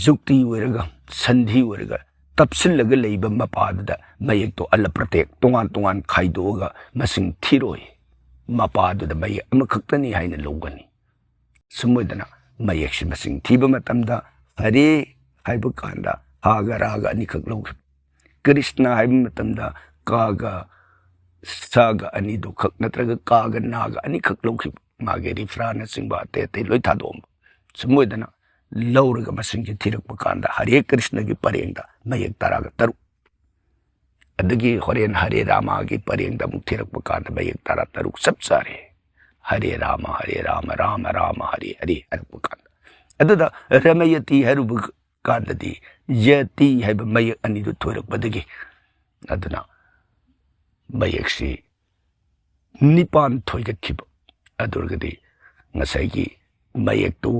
ꯖꯨꯛꯇꯤ ꯑꯣꯏꯔꯒ, ꯁꯟꯙꯤ ꯑꯣꯏꯔꯒ ꯇꯞꯁꯤꯜꯂꯒ ꯂꯩꯕ ꯃꯄꯥꯗꯨꯗ ꯃꯌꯦꯛꯇꯣ ꯑꯂ ꯄ꯭ꯔꯇꯦꯛ ꯇꯣꯉꯥꯟ ꯇꯣꯉꯥꯟ ꯈꯥꯏꯗꯣꯛꯑꯒ ꯃꯁꯤꯡ ꯊꯤꯔꯣꯏ꯫ ꯃꯄꯥꯗꯨꯗ ꯃꯌꯦꯛ ꯑꯃꯈꯛꯇꯅꯤ ꯍꯥꯏꯅ ꯂꯧꯒꯅꯤ꯫ ꯁꯨꯝ ꯑꯣꯏꯗꯅ ꯃꯌꯦꯛꯁꯤ ꯃꯁꯤꯡ ꯊꯤꯕ ꯃꯇꯝꯗ ꯍꯔꯦ ꯍꯥꯏꯕ ꯀꯥꯟꯗ ꯍꯥꯒ ꯔꯥꯒ ꯑꯅꯤꯈꯛ ꯂꯧꯈꯤꯕ, ꯀ꯭ꯔꯤꯁꯅ ꯍꯥꯏꯕ ꯃꯇꯝꯗ ꯀꯥꯒ ꯁꯥꯒ ꯑꯅꯤꯗꯨ ꯈꯛ ꯅꯠꯇ꯭ꯔꯒ ꯀꯥꯒ ꯅꯥꯒ ꯑꯅꯤꯈꯛ ꯂꯧꯈꯤꯕ, ꯃꯥꯒꯤ ꯔꯤꯐ꯭ꯔꯥꯅꯆꯤꯡꯕ ꯑꯇꯩ ꯑꯇꯩ ꯂꯣꯏ ꯊꯥꯗꯣꯛꯑꯝꯕ꯫ ꯁꯨꯝ ꯑꯣꯏꯗꯅ ꯂꯧꯔꯒ ꯃꯁꯤꯡꯁꯤ ꯊꯤꯔꯛꯄ ꯀꯥꯟꯗ ꯍꯔꯦ ꯀ꯭ꯔꯤꯁꯅꯒꯤ ꯄꯔꯦꯡꯗ ꯃꯌꯦꯛ ꯇꯔꯥꯒ ꯇꯔꯨꯛ, ꯑꯗꯒꯤ ꯍꯣꯔꯦꯟ ꯍꯔꯦ ꯔꯥꯃꯥꯒꯤ ꯄꯔꯦꯡꯗ ꯑꯃꯨꯛ ꯊꯤꯔꯛꯄ ꯀꯥꯟꯗ ꯃꯌꯦꯛ ꯇꯔꯥ ꯇꯔꯨꯛ ꯆꯞ ꯆꯥꯔꯦ꯫ ꯍꯔꯦ ꯔꯥꯃ, ꯍꯔꯦ ꯔꯥꯃ, ꯔꯥꯃ ꯔꯥꯃ, ꯍꯔꯦ ꯍꯔꯦ ꯍꯥꯏꯔꯛꯄ ꯀꯥꯟꯗ꯫ ꯑꯗꯨꯗ ꯔꯃꯌꯇꯤ ꯍꯥꯏꯔꯨꯕ ꯀꯥꯟꯗꯗꯤ ꯌꯇꯤ ꯍꯥꯏꯕ ꯃꯌꯦꯛ ꯑꯅꯤꯗꯨ ꯊꯣꯏꯔꯛꯄꯗꯒꯤ, ꯑꯗꯨꯅ ꯃꯌꯦꯛꯁꯤ ꯅꯤꯄꯥꯟ ꯊꯣꯏꯒꯠꯈꯤꯕ꯫ ꯑꯗꯨ ꯑꯣꯏꯔꯒꯗꯤ ꯉꯁꯥꯏꯒꯤ ꯃꯌꯦꯛꯇꯨ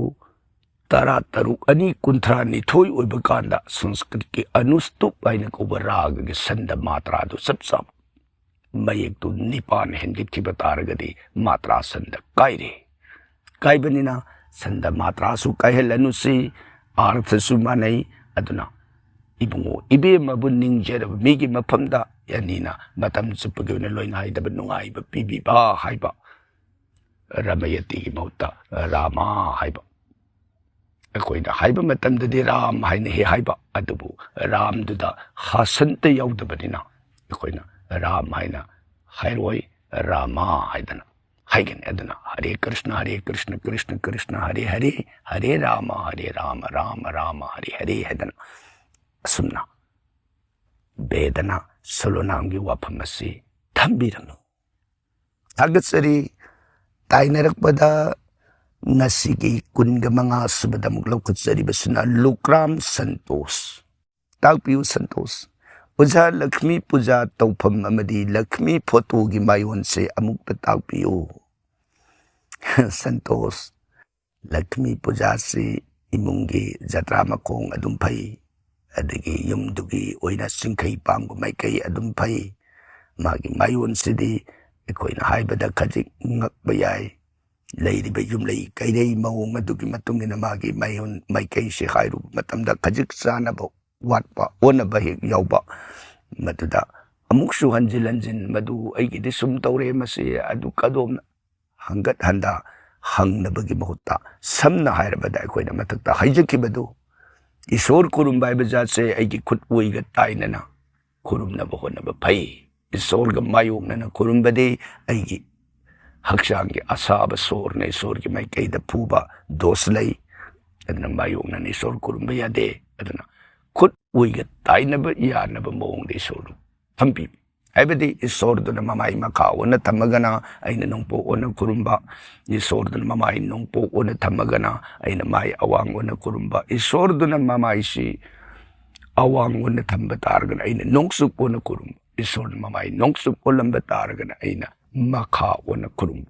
ꯇꯔꯥ ꯇꯔꯨꯛ ꯑꯅꯤ ꯀꯨꯟꯊ꯭ꯔꯥ ꯅꯤꯊꯣꯏ ꯑꯣꯏꯕ ꯀꯥꯟꯗ ꯁꯪꯁꯀ꯭ꯔꯤꯠꯀꯤ ꯑꯅꯨꯁꯇꯨꯞ ꯍꯥꯏꯅ ꯀꯧꯕ ꯔꯥꯒꯒꯤ ꯁꯟꯗ ꯃꯥꯇ꯭ꯔꯥꯗꯨ ꯆꯞ ꯆꯥꯕ ꯃꯌꯦꯛꯇꯨ ꯅꯤꯄꯥꯟ ꯍꯦꯟꯒꯠꯈꯤꯕ ꯇꯥꯔꯒꯗꯤ ꯃꯥꯇ꯭ꯔꯥ ꯁꯟꯗ ꯀꯥꯏꯔꯦ꯫ ꯀꯥꯏꯕꯅꯤꯅ ꯁꯟꯗ ꯃꯥꯇ꯭ꯔꯥꯁꯨ ꯀꯥꯏꯍꯜꯂꯅꯨꯁꯤ, ꯑꯥꯔꯊꯁꯨ ꯃꯥꯟꯅꯩ꯫ ꯑꯗꯨꯅ ꯏꯕꯨꯡꯉꯣ ꯏꯕꯦꯝꯃꯕꯨ ꯅꯤꯡꯖꯔꯕ ꯃꯤꯒꯤ ꯃꯐꯝꯗ ꯑꯅꯤꯅ ꯃꯇꯝ ꯆꯨꯞꯄꯒꯤ ꯑꯣꯏꯅ ꯂꯣꯏꯅ ꯍꯥꯏꯗꯕ ꯅꯨꯡꯉꯥꯏꯕ ꯄꯤꯕꯤꯕ ꯍꯥꯏꯕ ꯔꯃꯌꯇꯤꯒꯤ ꯃꯍꯨꯠꯇ ꯔꯥꯃꯥ ꯍꯥꯏꯕ꯫ ꯑꯩꯈꯣꯏꯅ ꯍꯥꯏꯕ ꯃꯇꯝꯗꯗꯤ ꯔꯥꯝ ꯍꯥꯏꯅ ꯍꯦꯛ ꯍꯥꯏꯕ, ꯑꯗꯨꯕꯨ ꯔꯥꯝꯗꯨꯗ ꯍꯥꯁꯟꯇ ꯌꯥꯎꯗꯕꯅꯤꯅ ꯑꯩꯈꯣꯏꯅ ꯔꯥꯝ ꯍꯥꯏꯅ ꯍꯥꯏꯔꯣꯏ, ꯔꯥꯃꯥ ꯍꯥꯏꯗꯅ ꯍꯥꯏꯒꯅꯤ꯫ ꯑꯗꯨꯅ ꯍꯔꯦ ꯀ꯭ꯔꯤꯁꯅ, ꯍꯔꯦ ꯀ꯭ꯔꯤꯁꯅ, ꯀ꯭ꯔꯤꯁꯅ ꯀ꯭ꯔꯤꯁꯅ, ꯍꯔꯦ ꯍꯔꯦ, ꯍꯔꯦ ꯔꯥꯃ, ꯍꯔꯦ ꯔꯥꯃ, ꯔꯥꯃ ꯔꯥꯃ, ꯍꯔꯦ ꯍꯔꯦ ꯍꯥꯏꯗꯅ ꯑꯁꯨꯝꯅ ꯕꯦꯗꯅ ꯁꯣꯂꯣꯅꯥꯝꯒꯤ ꯋꯥꯐꯝ ꯑꯁꯤ ꯊꯝꯕꯤꯔꯝꯃꯤ꯫ ꯊꯥꯒꯠꯆꯔꯤ꯫ ꯇꯥꯏꯅꯔꯛꯄꯗ ꯉꯁꯤꯒꯤ ꯀꯨꯟꯒ ꯃꯉꯥ ꯁꯨꯕꯗ ꯑꯃꯨꯛ ꯂꯧꯈꯠꯆꯔꯤꯕꯁꯤꯅ ꯂꯨꯀ꯭ꯔꯥꯝ ꯁꯟꯇꯣꯁ꯫ ꯇꯥꯛꯄꯤꯌꯨ ꯁꯟꯇꯣꯁ꯫ ꯑꯣꯖꯥ, ꯂꯛꯁꯃꯤ ꯄꯨꯖꯥ ꯇꯧꯐꯝ ꯑꯃꯗꯤ ꯂꯛꯁꯃꯤ ꯐꯣꯇꯣꯒꯤ ꯃꯥꯌꯣꯟꯁꯦ ꯑꯃꯨꯛꯇ ꯇꯥꯛꯄꯤꯌꯨ꯫ ꯁꯟꯇꯣꯁ, ꯂꯛꯁꯃꯤ ꯄꯨꯖꯥꯁꯤ ꯏꯃꯨꯡꯒꯤ ꯖꯇ꯭ꯔꯥ ꯃꯈꯣꯡ ꯑꯗꯨꯝ ꯐꯩ, ꯑꯗꯒꯤ ꯌꯨꯝꯗꯨꯒꯤ ꯑꯣꯏꯅ ꯆꯤꯡꯈꯩ ꯄꯥꯡꯕ ꯃꯥꯏꯀꯩ ꯑꯗꯨꯝ ꯐꯩ꯫ ꯃꯥꯒꯤ ꯃꯥꯌꯣꯟꯁꯤꯗꯤ ꯑꯩꯈꯣꯏꯅ ꯍꯥꯏꯕꯗ ꯈꯖꯤꯛ ꯉꯛꯄ ꯌꯥꯏ꯫ ꯂꯩꯔꯤꯕ ꯌꯨꯝꯂꯩ ꯀꯩꯔꯩ ꯃꯑꯣꯡ ꯑꯗꯨꯒꯤ ꯃꯇꯨꯡ ꯏꯟꯅ ꯃꯥꯒꯤ ꯃꯥꯌꯣꯟ ꯃꯥꯏꯀꯩꯁꯦ ꯍꯥꯏꯔꯨꯕ ꯃꯇꯝꯗ ꯈꯖꯤꯛ ꯆꯥꯟꯅꯕ ꯋꯥꯠꯄ, ꯑꯣꯟꯅꯕ ꯍꯦꯛ ꯌꯥꯎꯕ꯫ ꯃꯗꯨꯗ ꯑꯃꯨꯛꯁꯨ ꯍꯟꯖꯤꯟ ꯍꯟꯖꯤꯟ ꯃꯗꯨ ꯑꯩꯒꯤꯗꯤ ꯁꯨꯝ ꯇꯧꯔꯦ, ꯃꯁꯤ ꯑꯗꯨ ꯀꯗꯣꯝꯅ ꯍꯪꯒꯠ ꯍꯟꯗ ꯍꯪꯅꯕꯒꯤ ꯃꯍꯨꯠꯇ, ꯁꯝꯅ ꯍꯥꯏꯔꯕꯗ ꯑꯩꯈꯣꯏꯅ ꯃꯊꯛꯇ ꯍꯥꯏꯖꯈꯤꯕꯗꯨ, ꯏꯁꯣꯔ ꯈꯨꯔꯨꯝꯕ ꯍꯥꯏꯕ ꯖꯥꯠꯁꯦ ꯑꯩꯒꯤ ꯈꯨꯠ ꯑꯣꯏꯒ ꯇꯥꯏꯅꯅ ꯈꯨꯔꯨꯝꯅꯕ ꯍꯣꯠꯅꯕ ꯐꯩ꯫ ꯏꯁꯣꯔꯒ ꯃꯥꯌꯣꯛꯅꯅ ꯈꯨꯔꯨꯝꯕꯗꯤ ꯑꯩꯒꯤ ꯍꯛꯆꯥꯡꯒꯤ ꯑꯁꯥꯕ ꯁꯣꯔꯅ ꯏꯁꯣꯔꯒꯤ ꯃꯥꯏꯀꯩꯗ ꯐꯨꯕ ꯗꯣꯁ ꯂꯩ꯫ ꯑꯗꯨꯅ ꯃꯥꯌꯣꯛꯅꯅ ꯏꯁꯣꯔ ꯈꯨꯔꯨꯝꯕ ꯌꯥꯗꯦ꯫ ꯑꯗꯨꯅ ꯈꯨꯠ ꯑꯣꯏꯒ ꯇꯥꯏꯅꯕ ꯌꯥꯅꯕ ꯃꯑꯣꯡꯗ ꯏꯁꯣꯔꯗꯨ ꯊꯝꯕꯤꯕ꯫ ꯍꯥꯏꯕꯗꯤ ꯏꯁꯣꯔꯗꯨꯅ ꯃꯃꯥꯏ ꯃꯈꯥ ꯑꯣꯟꯅ ꯊꯝꯃꯒꯅ ꯑꯩꯅ ꯅꯣꯡꯄꯣꯛ ꯑꯣꯟꯅ ꯈꯨꯔꯨꯝꯕ, ꯏꯁꯣꯔꯗꯨꯅ ꯃꯃꯥꯏ ꯅꯣꯡꯄꯣꯛ ꯑꯣꯟꯅ ꯊꯝꯃꯒꯅ ꯑꯩꯅ ꯃꯥꯏ ꯑꯋꯥꯡ ꯑꯣꯟꯅ ꯈꯨꯔꯨꯝꯕ, ꯏꯁꯣꯔꯗꯨꯅ ꯃꯃꯥꯏꯁꯤ ꯑꯋꯥꯡ ꯑꯣꯟꯅ ꯊꯝꯕ ꯇꯥꯔꯒꯅ ꯑꯩꯅ ꯅꯣꯡꯆꯨꯞ ꯑꯣꯟꯅ ꯈꯨꯔꯨꯝꯕ, ꯏꯁꯣꯔꯅ ꯃꯃꯥꯏ ꯅꯣꯡꯆꯨꯞ ꯑꯣꯜꯂꯝꯕ ꯇꯥꯔꯒꯅ ꯑꯩꯅ ꯃꯈꯥ ꯑꯣꯟꯅ ꯈꯨꯔꯨꯝꯕ꯫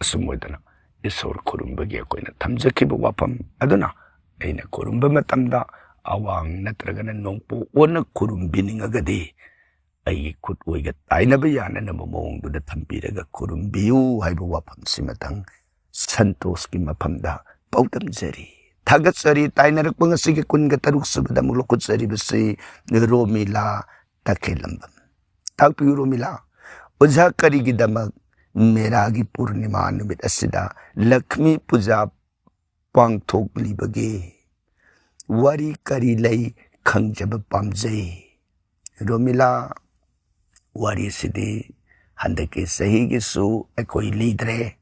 ꯑꯁꯨꯝ ꯑꯣꯏꯗꯅ ꯏꯁꯣꯔ ꯈꯨꯔꯨꯝꯕꯒꯤ ꯑꯩꯈꯣꯏꯅ ꯊꯝꯖꯈꯤꯕ ꯋꯥꯐꯝ ꯑꯗꯨꯅ, ꯑꯩꯅ ꯈꯨꯔꯨꯝꯕ ꯃꯇꯝꯗ ꯑꯋꯥꯡ ꯅꯠꯇ꯭ꯔꯒꯅ ꯅꯣꯡꯄꯣꯛ ꯑꯣꯟꯅ ꯈꯨꯔꯨꯝꯕꯤꯅꯤꯡꯉꯒꯗꯤ, ꯑꯩꯒꯤ ꯈꯨꯠ ꯑꯣꯏꯒ ꯇꯥꯏꯅꯕ ꯌꯥꯅꯅꯕ ꯃꯑꯣꯡꯗꯨꯗ ꯊꯝꯕꯤꯔꯒ ꯈꯨꯔꯨꯝꯕꯤꯌꯨ ꯍꯥꯏꯕ ꯋꯥꯐꯝꯁꯤꯃꯇꯪ ꯁꯟꯇꯣꯁꯀꯤ ꯃꯐꯝꯗ ꯄꯥꯎꯗꯝꯖꯔꯤ꯫ ꯊꯥꯒꯠꯆꯔꯤ꯫ ꯇꯥꯏꯅꯔꯛꯄ ꯉꯁꯤꯒꯤ ꯀꯨꯟꯒ ꯇꯔꯨꯛ ꯁꯨꯕꯗ ꯑꯃꯨꯛ ꯂꯧꯈꯠꯆꯔꯤꯕꯁꯤ ꯔꯣꯃꯤꯂꯥ ꯇꯈꯦꯜꯂꯝꯕꯝ꯫ ꯇꯥꯛꯄꯤꯌꯨ ꯔꯣꯃꯤꯂꯥ, ꯑꯣꯖꯥ, ꯀꯔꯤꯒꯤꯗꯃꯛ ꯃꯦꯔꯥꯒꯤ ꯄꯨꯔꯅꯤꯃꯥ ꯅꯨꯃꯤꯠ ꯑꯁꯤꯗ ꯂꯛꯁꯃꯤ ꯄꯨꯖꯥ ꯄꯥꯡꯊꯣꯛꯂꯤꯕꯒꯦ? ꯋꯥꯔꯤ ꯀꯔꯤ ꯂꯩ ꯈꯪꯖꯕ ꯄꯥꯝꯖꯩ꯫ ꯔꯣꯃꯤꯂꯥ, ꯋꯥꯔꯤꯁꯤꯗꯤ ꯍꯟꯗꯛꯀꯤ ꯆꯍꯤꯒꯤꯁꯨ ꯑꯩꯈꯣꯏ ꯂꯤꯗ꯭ꯔꯦ꯫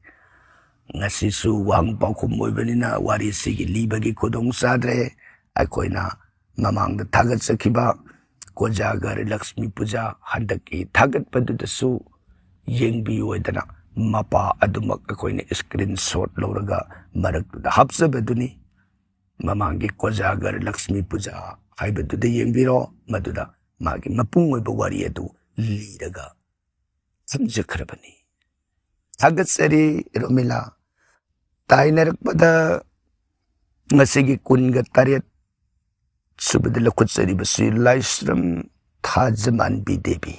ꯉꯁꯤꯁꯨ ꯋꯥꯍꯪ ꯄꯥꯎꯈꯨꯝ ꯑꯣꯏꯕꯅꯤꯅ ꯋꯥꯔꯤꯁꯤꯒꯤ ꯂꯤꯕꯒꯤ ꯈꯨꯗꯣꯡ ꯆꯥꯗ꯭ꯔꯦ꯫ ꯑꯩꯈꯣꯏꯅ ꯃꯃꯥꯡꯗ ꯊꯥꯒꯠꯆꯈꯤꯕ ꯀꯣꯖꯥꯒꯔ ꯂꯛꯁꯃꯤ ꯄꯨꯖꯥ ꯍꯟꯗꯛꯀꯤ ꯊꯥꯒꯠꯄꯗꯨꯗꯁꯨ ꯌꯦꯡꯕꯤꯌꯨ ꯍꯥꯏꯗꯅ ꯃꯄꯥ ꯑꯗꯨꯃꯛ ꯑꯩꯈꯣꯏꯅ screenshot ꯂꯧꯔꯒ ꯃꯔꯛꯇꯨꯗ ꯍꯥꯞꯆꯕꯗꯨꯅꯤ꯫ ꯃꯃꯥꯡꯒꯤ ꯀꯣꯖꯥꯒꯔ ꯂꯛꯁꯃꯤ ꯄꯨꯖꯥ ꯍꯥꯏꯕꯗꯨꯗ ꯌꯦꯡꯕꯤꯔꯣ, ꯃꯗꯨꯗ ꯃꯥꯒꯤ ꯃꯄꯨꯡ ꯑꯣꯏꯕ ꯋꯥꯔꯤ ꯑꯗꯨ ꯂꯤꯔꯒ ꯊꯝꯖꯈ꯭ꯔꯕꯅꯤ꯫ ꯊꯥꯒꯠꯆꯔꯤ ꯔꯣꯃꯤꯂꯥ꯫ ꯇꯥꯏꯅꯔꯛꯄꯗ ꯉꯁꯤꯒꯤ ꯀꯨꯟꯒ ꯇꯔꯦꯠ ꯁꯨꯕꯗ ꯂꯧꯈꯠꯆꯔꯤꯕꯁꯤ ꯂꯥꯏꯁ꯭ꯔꯝ ꯊꯥꯖꯃꯥꯟꯕꯤ ꯗꯦꯕꯤ꯫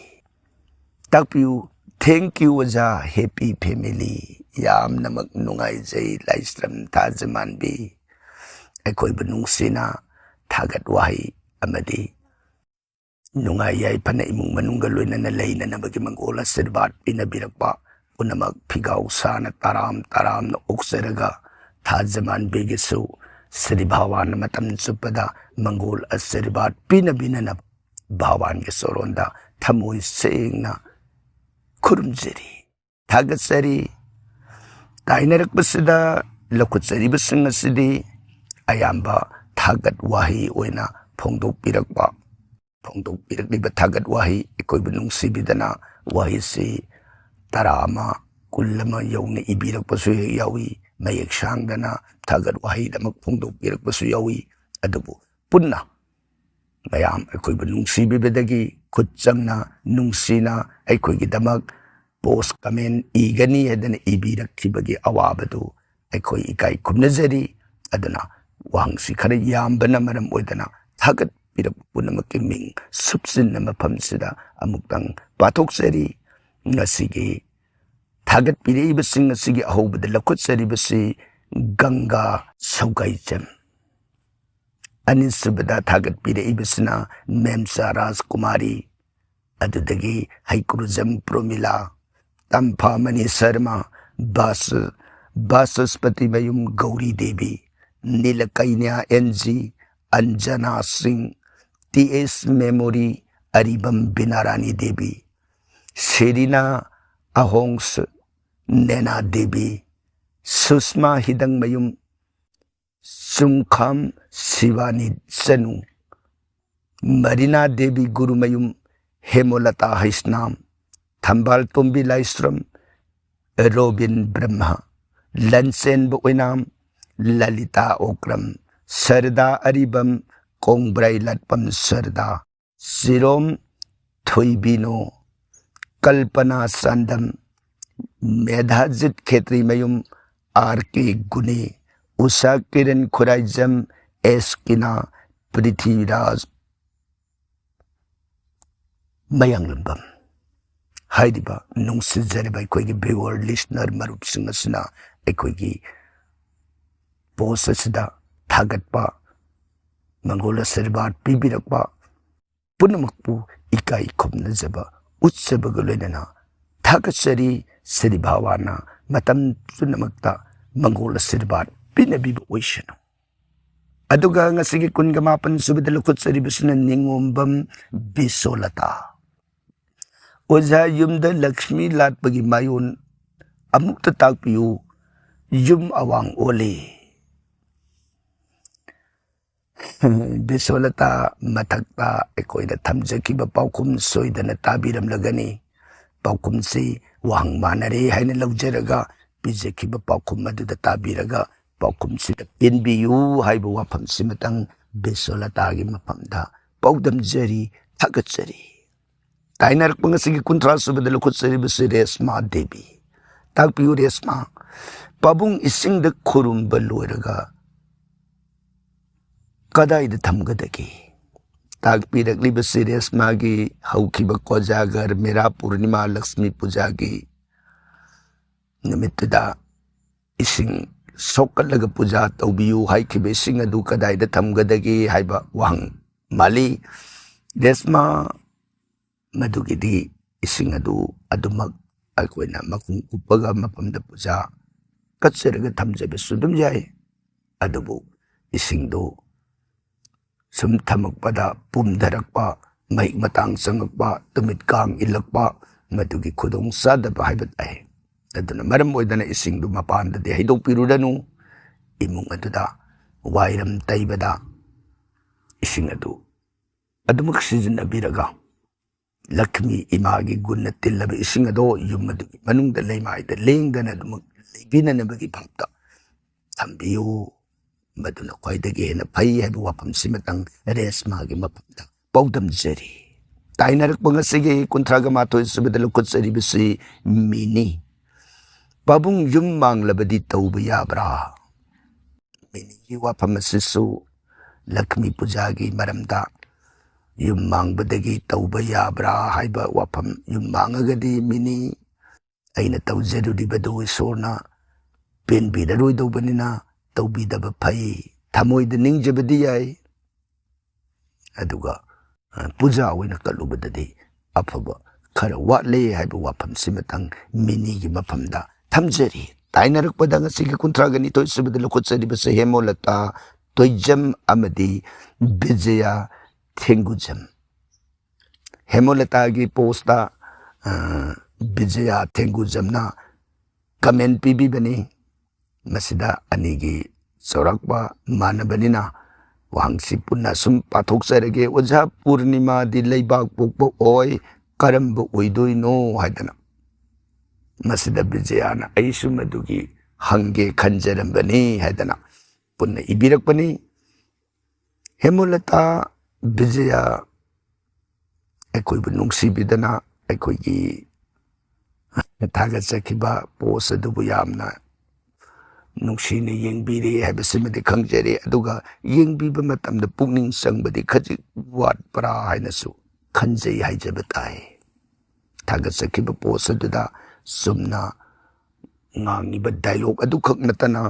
ꯇꯥꯛꯄꯤꯌꯨ꯫ Thank you ꯑꯣꯖꯥ, happy family꯫ ꯌꯥꯝꯅꯃꯛ ꯅꯨꯡꯉꯥꯏꯖꯩ ꯂꯥꯏꯁ꯭ꯔꯝ ꯊꯥꯖꯃꯥꯟꯕꯤ꯫ ꯑꯩꯈꯣꯏꯕꯨ ꯅꯨꯡꯁꯤꯅ ꯊꯥꯒꯠ ꯋꯥꯍꯩ ꯑꯃꯗꯤ ꯅꯨꯡꯉꯥꯏ ꯌꯥꯏꯐꯅ ꯏꯃꯨꯡ ꯃꯅꯨꯡꯒ ꯂꯣꯏꯅꯅ ꯂꯩꯅꯅꯕꯒꯤ ꯃꯪꯒꯣꯜ ꯑꯥꯁꯤꯔꯕꯥꯗ ꯄꯤꯅꯕꯤꯔꯛꯄ ꯄꯨꯝꯅꯃꯛ ꯐꯤꯒꯥꯎ ꯁꯥꯅ ꯇꯔꯥꯝ ꯇꯔꯥꯝꯅ ꯑꯣꯛꯆꯔꯒ ꯊꯥꯖꯃꯥꯟꯕꯤꯒꯤꯁꯨ ꯁ꯭ꯔꯤ ꯚꯒꯋꯥꯟꯅ ꯃꯇꯝ ꯆꯨꯞꯄꯗ ꯃꯪꯒꯣꯜ ꯑꯥꯁꯤꯔꯕꯥꯗ ꯄꯤꯅꯕꯤꯅꯅꯕ ꯚꯒꯋꯥꯟꯒꯤ ꯆꯣꯔꯣꯟꯗ ꯊꯃꯣꯏ ꯁꯦꯡꯅ ꯈꯨꯔꯨꯝꯖꯔꯤ, ꯊꯥꯒꯠꯆꯔꯤ꯫ ꯇꯥꯏꯅꯔꯛꯄꯁꯤꯗ ꯂꯧꯈꯠꯆꯔꯤꯕꯁꯤꯡ ꯑꯁꯤꯗꯤ ꯑꯌꯥꯝꯕ ꯊꯥꯒꯠ ꯋꯥꯍꯩ ꯑꯣꯏꯅ ꯐꯣꯡꯗꯣꯛꯄꯤꯔꯛꯄ, ꯐꯣꯡꯗꯣꯛꯄꯤꯔꯛꯂꯤꯕ ꯊꯥꯒꯠ ꯋꯥꯍꯩ, ꯑꯩꯈꯣꯏꯕꯨ ꯅꯨꯡꯁꯤꯕꯤꯗꯅ ꯋꯥꯍꯩꯁꯤ ꯇꯔꯥ ꯑꯃ, ꯀꯨꯟ ꯑꯃ ꯌꯧꯅ ꯏꯕꯤꯔꯛꯄꯁꯨ ꯍꯦꯛ ꯌꯥꯎꯏ꯫ ꯃꯌꯦꯛ ꯁꯥꯡꯗꯅ ꯊꯥꯒꯠ ꯋꯥꯍꯩꯗꯃꯛ ꯐꯣꯡꯗꯣꯛꯄꯤꯔꯛꯄꯁꯨ ꯌꯥꯎꯏ꯫ ꯑꯗꯨꯕꯨ ꯄꯨꯟꯅ ꯃꯌꯥꯝ ꯑꯩꯈꯣꯏꯕꯨ ꯅꯨꯡꯁꯤꯕꯤꯕꯗꯒꯤ ꯈꯨꯠ ꯆꯪꯅ ꯅꯨꯡꯁꯤꯅ ꯑꯩꯈꯣꯏꯒꯤꯗꯃꯛ ꯄꯣꯁ ꯀꯃꯦꯟ ꯏꯒꯅꯤ ꯍꯥꯏꯗꯅ ꯏꯕꯤꯔꯛꯈꯤꯕꯒꯤ ꯑꯋꯥꯕꯗꯨ ꯑꯩꯈꯣꯏ ꯏꯀꯥꯏ ꯈꯨꯝꯅꯖꯔꯤ꯫ ꯑꯗꯨꯅ ꯋꯥꯍꯪꯁꯤ ꯈꯔ ꯌꯥꯝꯕꯅ ꯃꯔꯝ ꯑꯣꯏꯗꯅ ꯊꯥꯒꯠꯄꯤꯔꯛꯄ ꯄꯨꯝꯅꯃꯛꯀꯤ ꯃꯤꯡ ꯁꯨꯞꯆꯤꯟꯅ ꯃꯐꯝꯁꯤꯗ ꯑꯃꯨꯛꯇꯪ ꯄꯥꯊꯣꯛꯆꯔꯤ꯫ ꯉꯁꯤꯒꯤ ꯊꯥꯒꯠꯄꯤꯔꯛꯏꯕꯁꯤꯡ ꯑꯁꯤꯒꯤ ꯑꯍꯧꯕꯗ ꯂꯧꯈꯠꯆꯔꯤꯕꯁꯤ ꯒꯪꯒꯥ ꯁꯧꯒꯥꯏꯖꯝ꯫ ꯑꯅꯤꯁꯨꯕꯗ ꯊꯥꯒꯠꯄꯤꯔꯛꯏꯕꯁꯤꯅ ꯃꯦꯝꯆꯥ ꯔꯥꯖꯀꯨꯃꯥꯔꯤ, ꯑꯗꯨꯗꯒꯤ ꯍꯩꯀ꯭ꯔꯨꯖꯝ ꯄ꯭ꯔꯣꯃꯤꯂꯥ, ꯇꯝꯐꯥꯃꯅꯤ ꯁꯔꯃ, ꯕꯥꯁ-, ꯕꯥꯆꯁꯄꯇꯤꯃꯌꯨꯝ ꯒꯧꯔꯤ ꯗꯦꯕꯤ, ꯅꯤꯂꯀꯩꯅ꯭ꯌꯥ ꯑꯦꯟ ꯖꯤ, ꯑꯟꯖꯅꯥ ꯁꯤꯡ, ꯇꯤ ꯑꯦꯁ ꯃꯦꯃꯣꯔꯤ, ꯑꯔꯤꯕꯝ ꯕꯤꯅꯥꯔꯥꯅꯤ ꯗꯦꯕꯤ, ꯁꯦꯔꯤꯅꯥ ꯑꯍꯣꯡꯁ, ꯅꯦꯅꯥ ꯗꯦꯕꯤ, ꯁꯨꯁꯃꯥ ꯍꯤꯗꯪꯃꯌꯨꯝ, ꯆꯨꯡꯈꯥꯝ ꯁꯤꯕꯥꯅꯤ ꯆꯅꯨ, ꯃꯔꯤꯅꯥ ꯗꯦꯕꯤ ꯒꯨꯔꯨꯃꯌꯨꯝ, ꯍꯦꯃꯣꯂꯇꯥ ꯍꯩꯁꯅꯥꯝ, ꯊꯝꯕꯥꯜ ꯇꯣꯝꯕꯤ ꯂꯥꯏꯁ꯭ꯔꯝ, ꯔꯣꯕꯤꯟ ꯕ꯭ꯔꯍ꯭ꯃ, ꯂꯟꯆꯦꯟꯕ ꯑꯣꯏꯅꯥꯝ, ꯂꯂꯤꯇꯥ ꯑꯣꯀ꯭ꯔꯝ, ꯁꯔꯗꯥ ꯑꯔꯤꯕꯝ, ꯀꯣꯡꯕ꯭ꯔꯩ ꯂꯥꯠꯄꯝ ꯁꯔꯗꯥ, ꯁꯤꯔꯣꯝ ꯊꯣꯏꯕꯤꯅꯣ, ꯀꯜꯄꯅꯥ ꯆꯥꯟꯗꯝ, ꯃꯦꯙꯥꯖꯤꯠ ꯈꯦꯇ꯭ꯔꯤꯃꯌꯨꯝ, ꯑꯥꯔ ꯀꯦ ꯒꯨꯅꯦ, ꯎꯁꯥ ꯀꯤꯔꯟ ꯈꯨꯔꯥꯏꯖꯝ, ꯑꯦꯁ ꯀꯤꯅꯥ, ꯄ꯭ꯔꯤꯊꯤꯕꯤꯔꯥꯖ ꯃꯌꯥꯡꯂꯝꯕꯝ꯫ ꯍꯥꯏꯔꯤꯕ ꯅꯨꯡꯁꯤꯖꯔꯕ ꯑꯩꯈꯣꯏꯒꯤ ꯚꯤꯌꯨꯋꯔ, ꯂꯤꯁꯅꯔ ꯃꯔꯨꯞꯁꯤꯡ ꯑꯁꯤꯅ ꯑꯩꯈꯣꯏꯒꯤ ꯄꯣꯁ ꯑꯁꯤꯗ ꯊꯥꯒꯠꯄ, ꯃꯪꯒꯣꯜ ꯑꯁꯤꯔꯕꯥꯗ ꯄꯤꯕꯤꯔꯛꯄ ꯄꯨꯝꯅꯃꯛꯄꯨ ꯏꯀꯥꯏ ꯈꯨꯝꯅꯖꯕ ꯎꯠꯆꯕꯒ ꯂꯣꯏꯅꯅ ꯊꯥꯒꯠꯆꯔꯤ꯫ ꯁ꯭ꯔꯤ ꯚꯒꯋꯥꯟꯅ ꯃꯇꯝ ꯄꯨꯝꯅꯃꯛꯇ ꯃꯪꯒꯣꯜ ꯑꯁꯤꯔꯕꯥꯗ ꯄꯤꯅꯕꯤꯕ ꯑꯣꯏꯁꯅꯨ꯫ ꯑꯗꯨꯒ ꯉꯁꯤꯒꯤ ꯀꯨꯟꯒ ꯃꯥꯄꯟ ꯁꯨꯕꯗ ꯂꯧꯈꯠꯆꯔꯤꯕꯁꯤꯅ ꯅꯤꯉꯣꯝꯕꯝ ꯕꯤꯁꯣꯂꯇꯥ꯫ ꯑꯣꯖꯥ, ꯌꯨꯝꯗ ꯂꯛꯁꯃꯤ ꯂꯥꯠꯄꯒꯤ ꯃꯌꯣꯟ ꯑꯃꯨꯛꯇ ꯇꯥꯛꯄꯤꯌꯨ, ꯌꯨꯝ ꯑꯋꯥꯡ ꯑꯣꯜꯂꯤ꯫ ꯕꯤꯁꯣꯂꯇꯥ, ꯃꯊꯛꯇ ꯑꯩꯈꯣꯏꯅ ꯊꯝꯖꯈꯤꯕ ꯄꯥꯎꯈꯨꯝ ꯁꯣꯏꯗꯅ ꯇꯥꯕꯤꯔꯝꯂꯒꯅꯤ꯫ ꯄꯥꯎꯈꯨꯝꯁꯤ ꯋꯥꯍꯪ ꯃꯥꯟꯅꯔꯦ ꯍꯥꯏꯅ ꯂꯧꯖꯔꯒ ꯄꯤꯖꯈꯤꯕ ꯄꯥꯎꯈꯨꯝ ꯑꯗꯨꯗ ꯇꯥꯕꯤꯔꯒ ꯄꯥꯎꯈꯨꯝꯁꯤꯗ ꯄꯦꯟꯕꯤꯌꯨ ꯍꯥꯏꯕ ꯋꯥꯐꯝꯁꯤꯃꯇꯪ ꯕꯤꯁꯣꯂꯇꯥꯒꯤ ꯃꯐꯝꯗ ꯄꯥꯎꯗꯝꯖꯔꯤ, ꯊꯥꯒꯠꯆꯔꯤ꯫ ꯇꯥꯏꯅꯔꯛꯄ ꯉꯁꯤꯒꯤ ꯀꯨꯟꯊ꯭ꯔꯥ ꯁꯨꯕꯗ ꯂꯧꯈꯠꯆꯔꯤꯕꯁꯤ ꯔꯦꯁꯃꯥ ꯗꯦꯕꯤ꯫ ꯇꯥꯛꯄꯤꯌꯨ ꯔꯦꯁꯃꯥ, ꯄꯥꯕꯨꯡ ꯏꯁꯤꯡꯗ ꯈꯨꯔꯨꯝꯕ ꯂꯣꯏꯔꯒ ꯀꯗꯥꯏꯗ ꯊꯝꯒꯗꯒꯦ? ꯇꯥꯛꯄꯤꯔꯛꯂꯤꯕꯁꯤ ꯔꯦꯁꯃꯥꯒꯤ ꯍꯧꯈꯤꯕ ꯀꯣꯖꯥꯒꯔ ꯃꯦꯔꯥ ꯄꯨꯔꯅꯤꯃꯥ ꯂꯛꯁꯃꯤ ꯄꯨꯖꯥꯒꯤ ꯅꯨꯃꯤꯠꯇꯨꯗ ꯏꯁꯤꯡ ꯁꯣꯛꯀꯠꯂꯒ ꯄꯨꯖꯥ ꯇꯧꯕꯤꯌꯨ ꯍꯥꯏꯈꯤꯕ ꯏꯁꯤꯡ ꯑꯗꯨ ꯀꯗꯥꯏꯗ ꯊꯝꯒꯗꯒꯦ ꯍꯥꯏꯕ ꯋꯥꯍꯪ ꯃꯥꯜꯂꯤ꯫ ꯔꯦꯁꯃꯥ, ꯃꯗꯨꯒꯤꯗꯤ ꯏꯁꯤꯡ ꯑꯗꯨ ꯑꯗꯨꯃꯛ ꯑꯩꯈꯣꯏꯅ ꯃꯈꯨꯝ ꯀꯨꯞꯄꯒ ꯃꯐꯝꯗ ꯄꯨꯖꯥ ꯀꯠꯆꯔꯒ ꯊꯝꯖꯕꯁꯨ ꯑꯗꯨꯝ ꯌꯥꯏ꯫ ꯑꯗꯨꯕꯨ ꯏꯁꯤꯡꯗꯨ ꯁꯨꯝ ꯊꯝꯃꯛꯄꯗ ꯄꯨꯝꯊꯔꯛꯄ, ꯃꯍꯤꯛ ꯃꯇꯥꯡ ꯆꯪꯉꯛꯄ, ꯇꯨꯃꯤꯠ ꯀꯥꯡ ꯏꯜꯂꯛꯄ, ꯃꯗꯨꯒꯤ ꯈꯨꯗꯣꯡ ꯆꯥꯗꯕ ꯍꯥꯏꯕ ꯇꯥꯏ꯫ ꯑꯗꯨꯅ ꯃꯔꯝ ꯑꯣꯏꯗꯅ ꯏꯁꯤꯡꯗꯨ ꯃꯄꯥꯟꯗꯗꯤ ꯍꯩꯗꯣꯛꯄꯤꯔꯨꯔꯅꯨ꯫ ꯏꯃꯨꯡ ꯑꯗꯨꯗ ꯋꯥꯏꯔꯝ ꯇꯩꯕꯗ ꯏꯁꯤꯡ ꯑꯗꯨ ꯑꯗꯨꯃꯛ ꯁꯤꯖꯤꯟꯅꯕꯤꯔꯒ ꯂꯛꯈꯃꯤ ꯏꯃꯥꯒꯤ ꯒꯨꯟꯅ ꯇꯤꯜꯂꯕ ꯏꯁꯤꯡ ꯑꯗꯣ ꯌꯨꯝ ꯑꯗꯨꯒꯤ ꯃꯅꯨꯡꯗ ꯂꯩꯃꯥꯏꯗ ꯂꯦꯡꯗꯅ ꯑꯗꯨꯃꯛ ꯂꯩꯕꯤꯅꯅꯕꯒꯤ ꯚꯥꯞꯇ ꯊꯝꯕꯤꯌꯨ꯫ ꯃꯗꯨꯅ ꯈ꯭ꯋꯥꯏꯗꯒꯤ ꯍꯦꯟꯅ ꯐꯩ ꯍꯥꯏꯕ ꯋꯥꯐꯝꯁꯤꯃꯇꯪ ꯔꯦꯁꯃꯥꯒꯤ ꯃꯐꯝꯗ ꯄꯥꯎꯗꯝꯖꯔꯤ꯫ ꯇꯥꯏꯅꯔꯛꯄ ꯉꯁꯤꯒꯤ ꯀꯨꯟꯊ꯭ꯔꯥꯒ ꯃꯥꯊꯣꯏ ꯁꯨꯕꯗ ꯂꯧꯈꯠꯆꯔꯤꯕꯁꯤ ꯃꯤꯅꯤ꯫ ꯄꯥꯕꯨꯡ ꯌꯨꯝ ꯃꯥꯡꯂꯕꯗꯤ ꯇꯧꯕ ꯌꯥꯕ꯭ꯔꯥ? ꯃꯤꯅꯤꯒꯤ ꯋꯥꯐꯝ ꯑꯁꯤꯁꯨ ꯂꯛꯈꯃꯤ ꯄꯨꯖꯥꯒꯤ ꯃꯔꯝꯗ ꯌꯨꯝ ꯃꯥꯡꯕꯗꯒꯤ ꯇꯧꯕ ꯌꯥꯕ꯭ꯔꯥ ꯍꯥꯏꯕ ꯋꯥꯐꯝ, ꯌꯨꯝ ꯃꯥꯡꯉꯒꯗꯤ ꯃꯤꯅꯤ ꯑꯩꯅ ꯇꯧꯖꯔꯨꯔꯤꯕꯗꯨ ꯏꯁꯣꯔꯅ ꯄꯦꯟꯕꯤꯔꯔꯣꯏꯗꯧꯕꯅꯤꯅ ꯇꯧꯕꯤꯗꯕ ꯐꯩ꯫ ꯊꯃꯣꯏꯗ ꯅꯤꯡꯖꯕꯗꯤ ꯌꯥꯏ, ꯑꯗꯨꯒ, ꯑ, ꯄꯨꯖꯥ ꯑꯣꯏꯅ ꯀꯠꯂꯨꯕꯗꯗꯤ ꯑꯐꯕ ꯈꯔ ꯋꯥꯠꯂꯦ ꯍꯥꯏꯕ ꯋꯥꯐꯝꯁꯤꯃꯇꯪ ꯃꯤꯅꯤꯒꯤ ꯃꯐꯝꯗ ꯊꯝꯖꯔꯤ꯫ ꯇꯥꯏꯅꯔꯛꯄꯗ ꯉꯁꯤꯒꯤ ꯀꯨꯟꯊ꯭ꯔꯥꯒ ꯅꯤꯊꯣꯏ ꯁꯨꯕꯗ ꯂꯧꯈꯠꯆꯔꯤꯕꯁꯦ ꯍꯦꯃꯣꯂꯇꯥ ꯇꯣꯏꯖꯝ ꯑꯃꯗꯤ ꯕꯤꯖꯌꯥ ꯊꯦꯡꯒꯨꯖꯝ꯫ ꯍꯦꯃꯣꯂꯇꯥꯒꯤ ꯄꯣꯁꯇ, ꯑ, ꯕꯤꯖꯌꯥ ꯊꯦꯡꯒꯨꯖꯝꯅ ꯀꯃꯦꯟ ꯄꯤꯕꯤꯕꯅꯤ꯫ ꯃꯁꯤꯗ ꯑꯅꯤꯒꯤ ꯆꯥꯎꯔꯥꯛꯄ ꯃꯥꯟꯅꯕꯅꯤꯅ ꯋꯥꯍꯪꯁꯤ ꯄꯨꯟꯅ ꯁꯨꯝ ꯄꯥꯊꯣꯛꯆꯔꯒꯦ꯫ "ꯑꯣꯖꯥ, ꯄꯨꯔꯅꯤꯃꯥꯗꯤ ꯂꯩꯕꯥꯛ ꯄꯣꯛꯄ ꯑꯣꯏ, ꯀꯔꯝꯕ ꯑꯣꯏꯗꯣꯏꯅꯣ?" ꯍꯥꯏꯗꯅ꯫ ꯃꯁꯤꯗ ꯕꯤꯖꯌꯥꯅ "ꯑꯩꯁꯨ ꯃꯗꯨꯒꯤ ꯍꯪꯒꯦ ꯈꯟꯖꯔꯝꯕꯅꯤ" ꯍꯥꯏꯗꯅ ꯄꯨꯟꯅ ꯏꯕꯤꯔꯛꯄꯅꯤ꯫ ꯍꯦꯃꯨꯂꯇꯥ ꯕꯤꯖꯌꯥ ꯑꯩꯈꯣꯏꯕꯨ ꯅꯨꯡꯁꯤꯕꯤꯗꯅ ꯑꯩꯈꯣꯏꯒꯤ ꯊꯥꯒꯠꯆꯈꯤꯕ ꯄꯣꯁ ꯑꯗꯨꯕꯨ ꯌꯥꯝꯅ ꯅꯨꯡꯁꯤꯅ ꯌꯦꯡꯕꯤꯔꯦ ꯍꯥꯏꯕꯁꯤꯃꯗꯤ ꯈꯪꯖꯔꯦ꯫ ꯑꯗꯨꯒ ꯌꯦꯡꯕꯤꯕ ꯃꯇꯝꯗ ꯄꯨꯛꯅꯤꯡ ꯆꯪꯕꯗꯤ ꯈꯖꯤꯛ ꯋꯥꯠꯄ꯭ꯔꯥ ꯍꯥꯏꯅꯁꯨ ꯈꯟꯖꯩ ꯍꯥꯏꯖꯕ ꯇꯥꯏ꯫ ꯊꯥꯒꯠꯆꯈꯤꯕ ꯄꯣꯁ ꯑꯗꯨꯗ ꯆꯨꯝꯅ ꯉꯥꯡꯉꯤꯕ ꯗꯥꯏꯂꯣꯛ ꯑꯗꯨꯈꯛ ꯅꯠꯇꯅ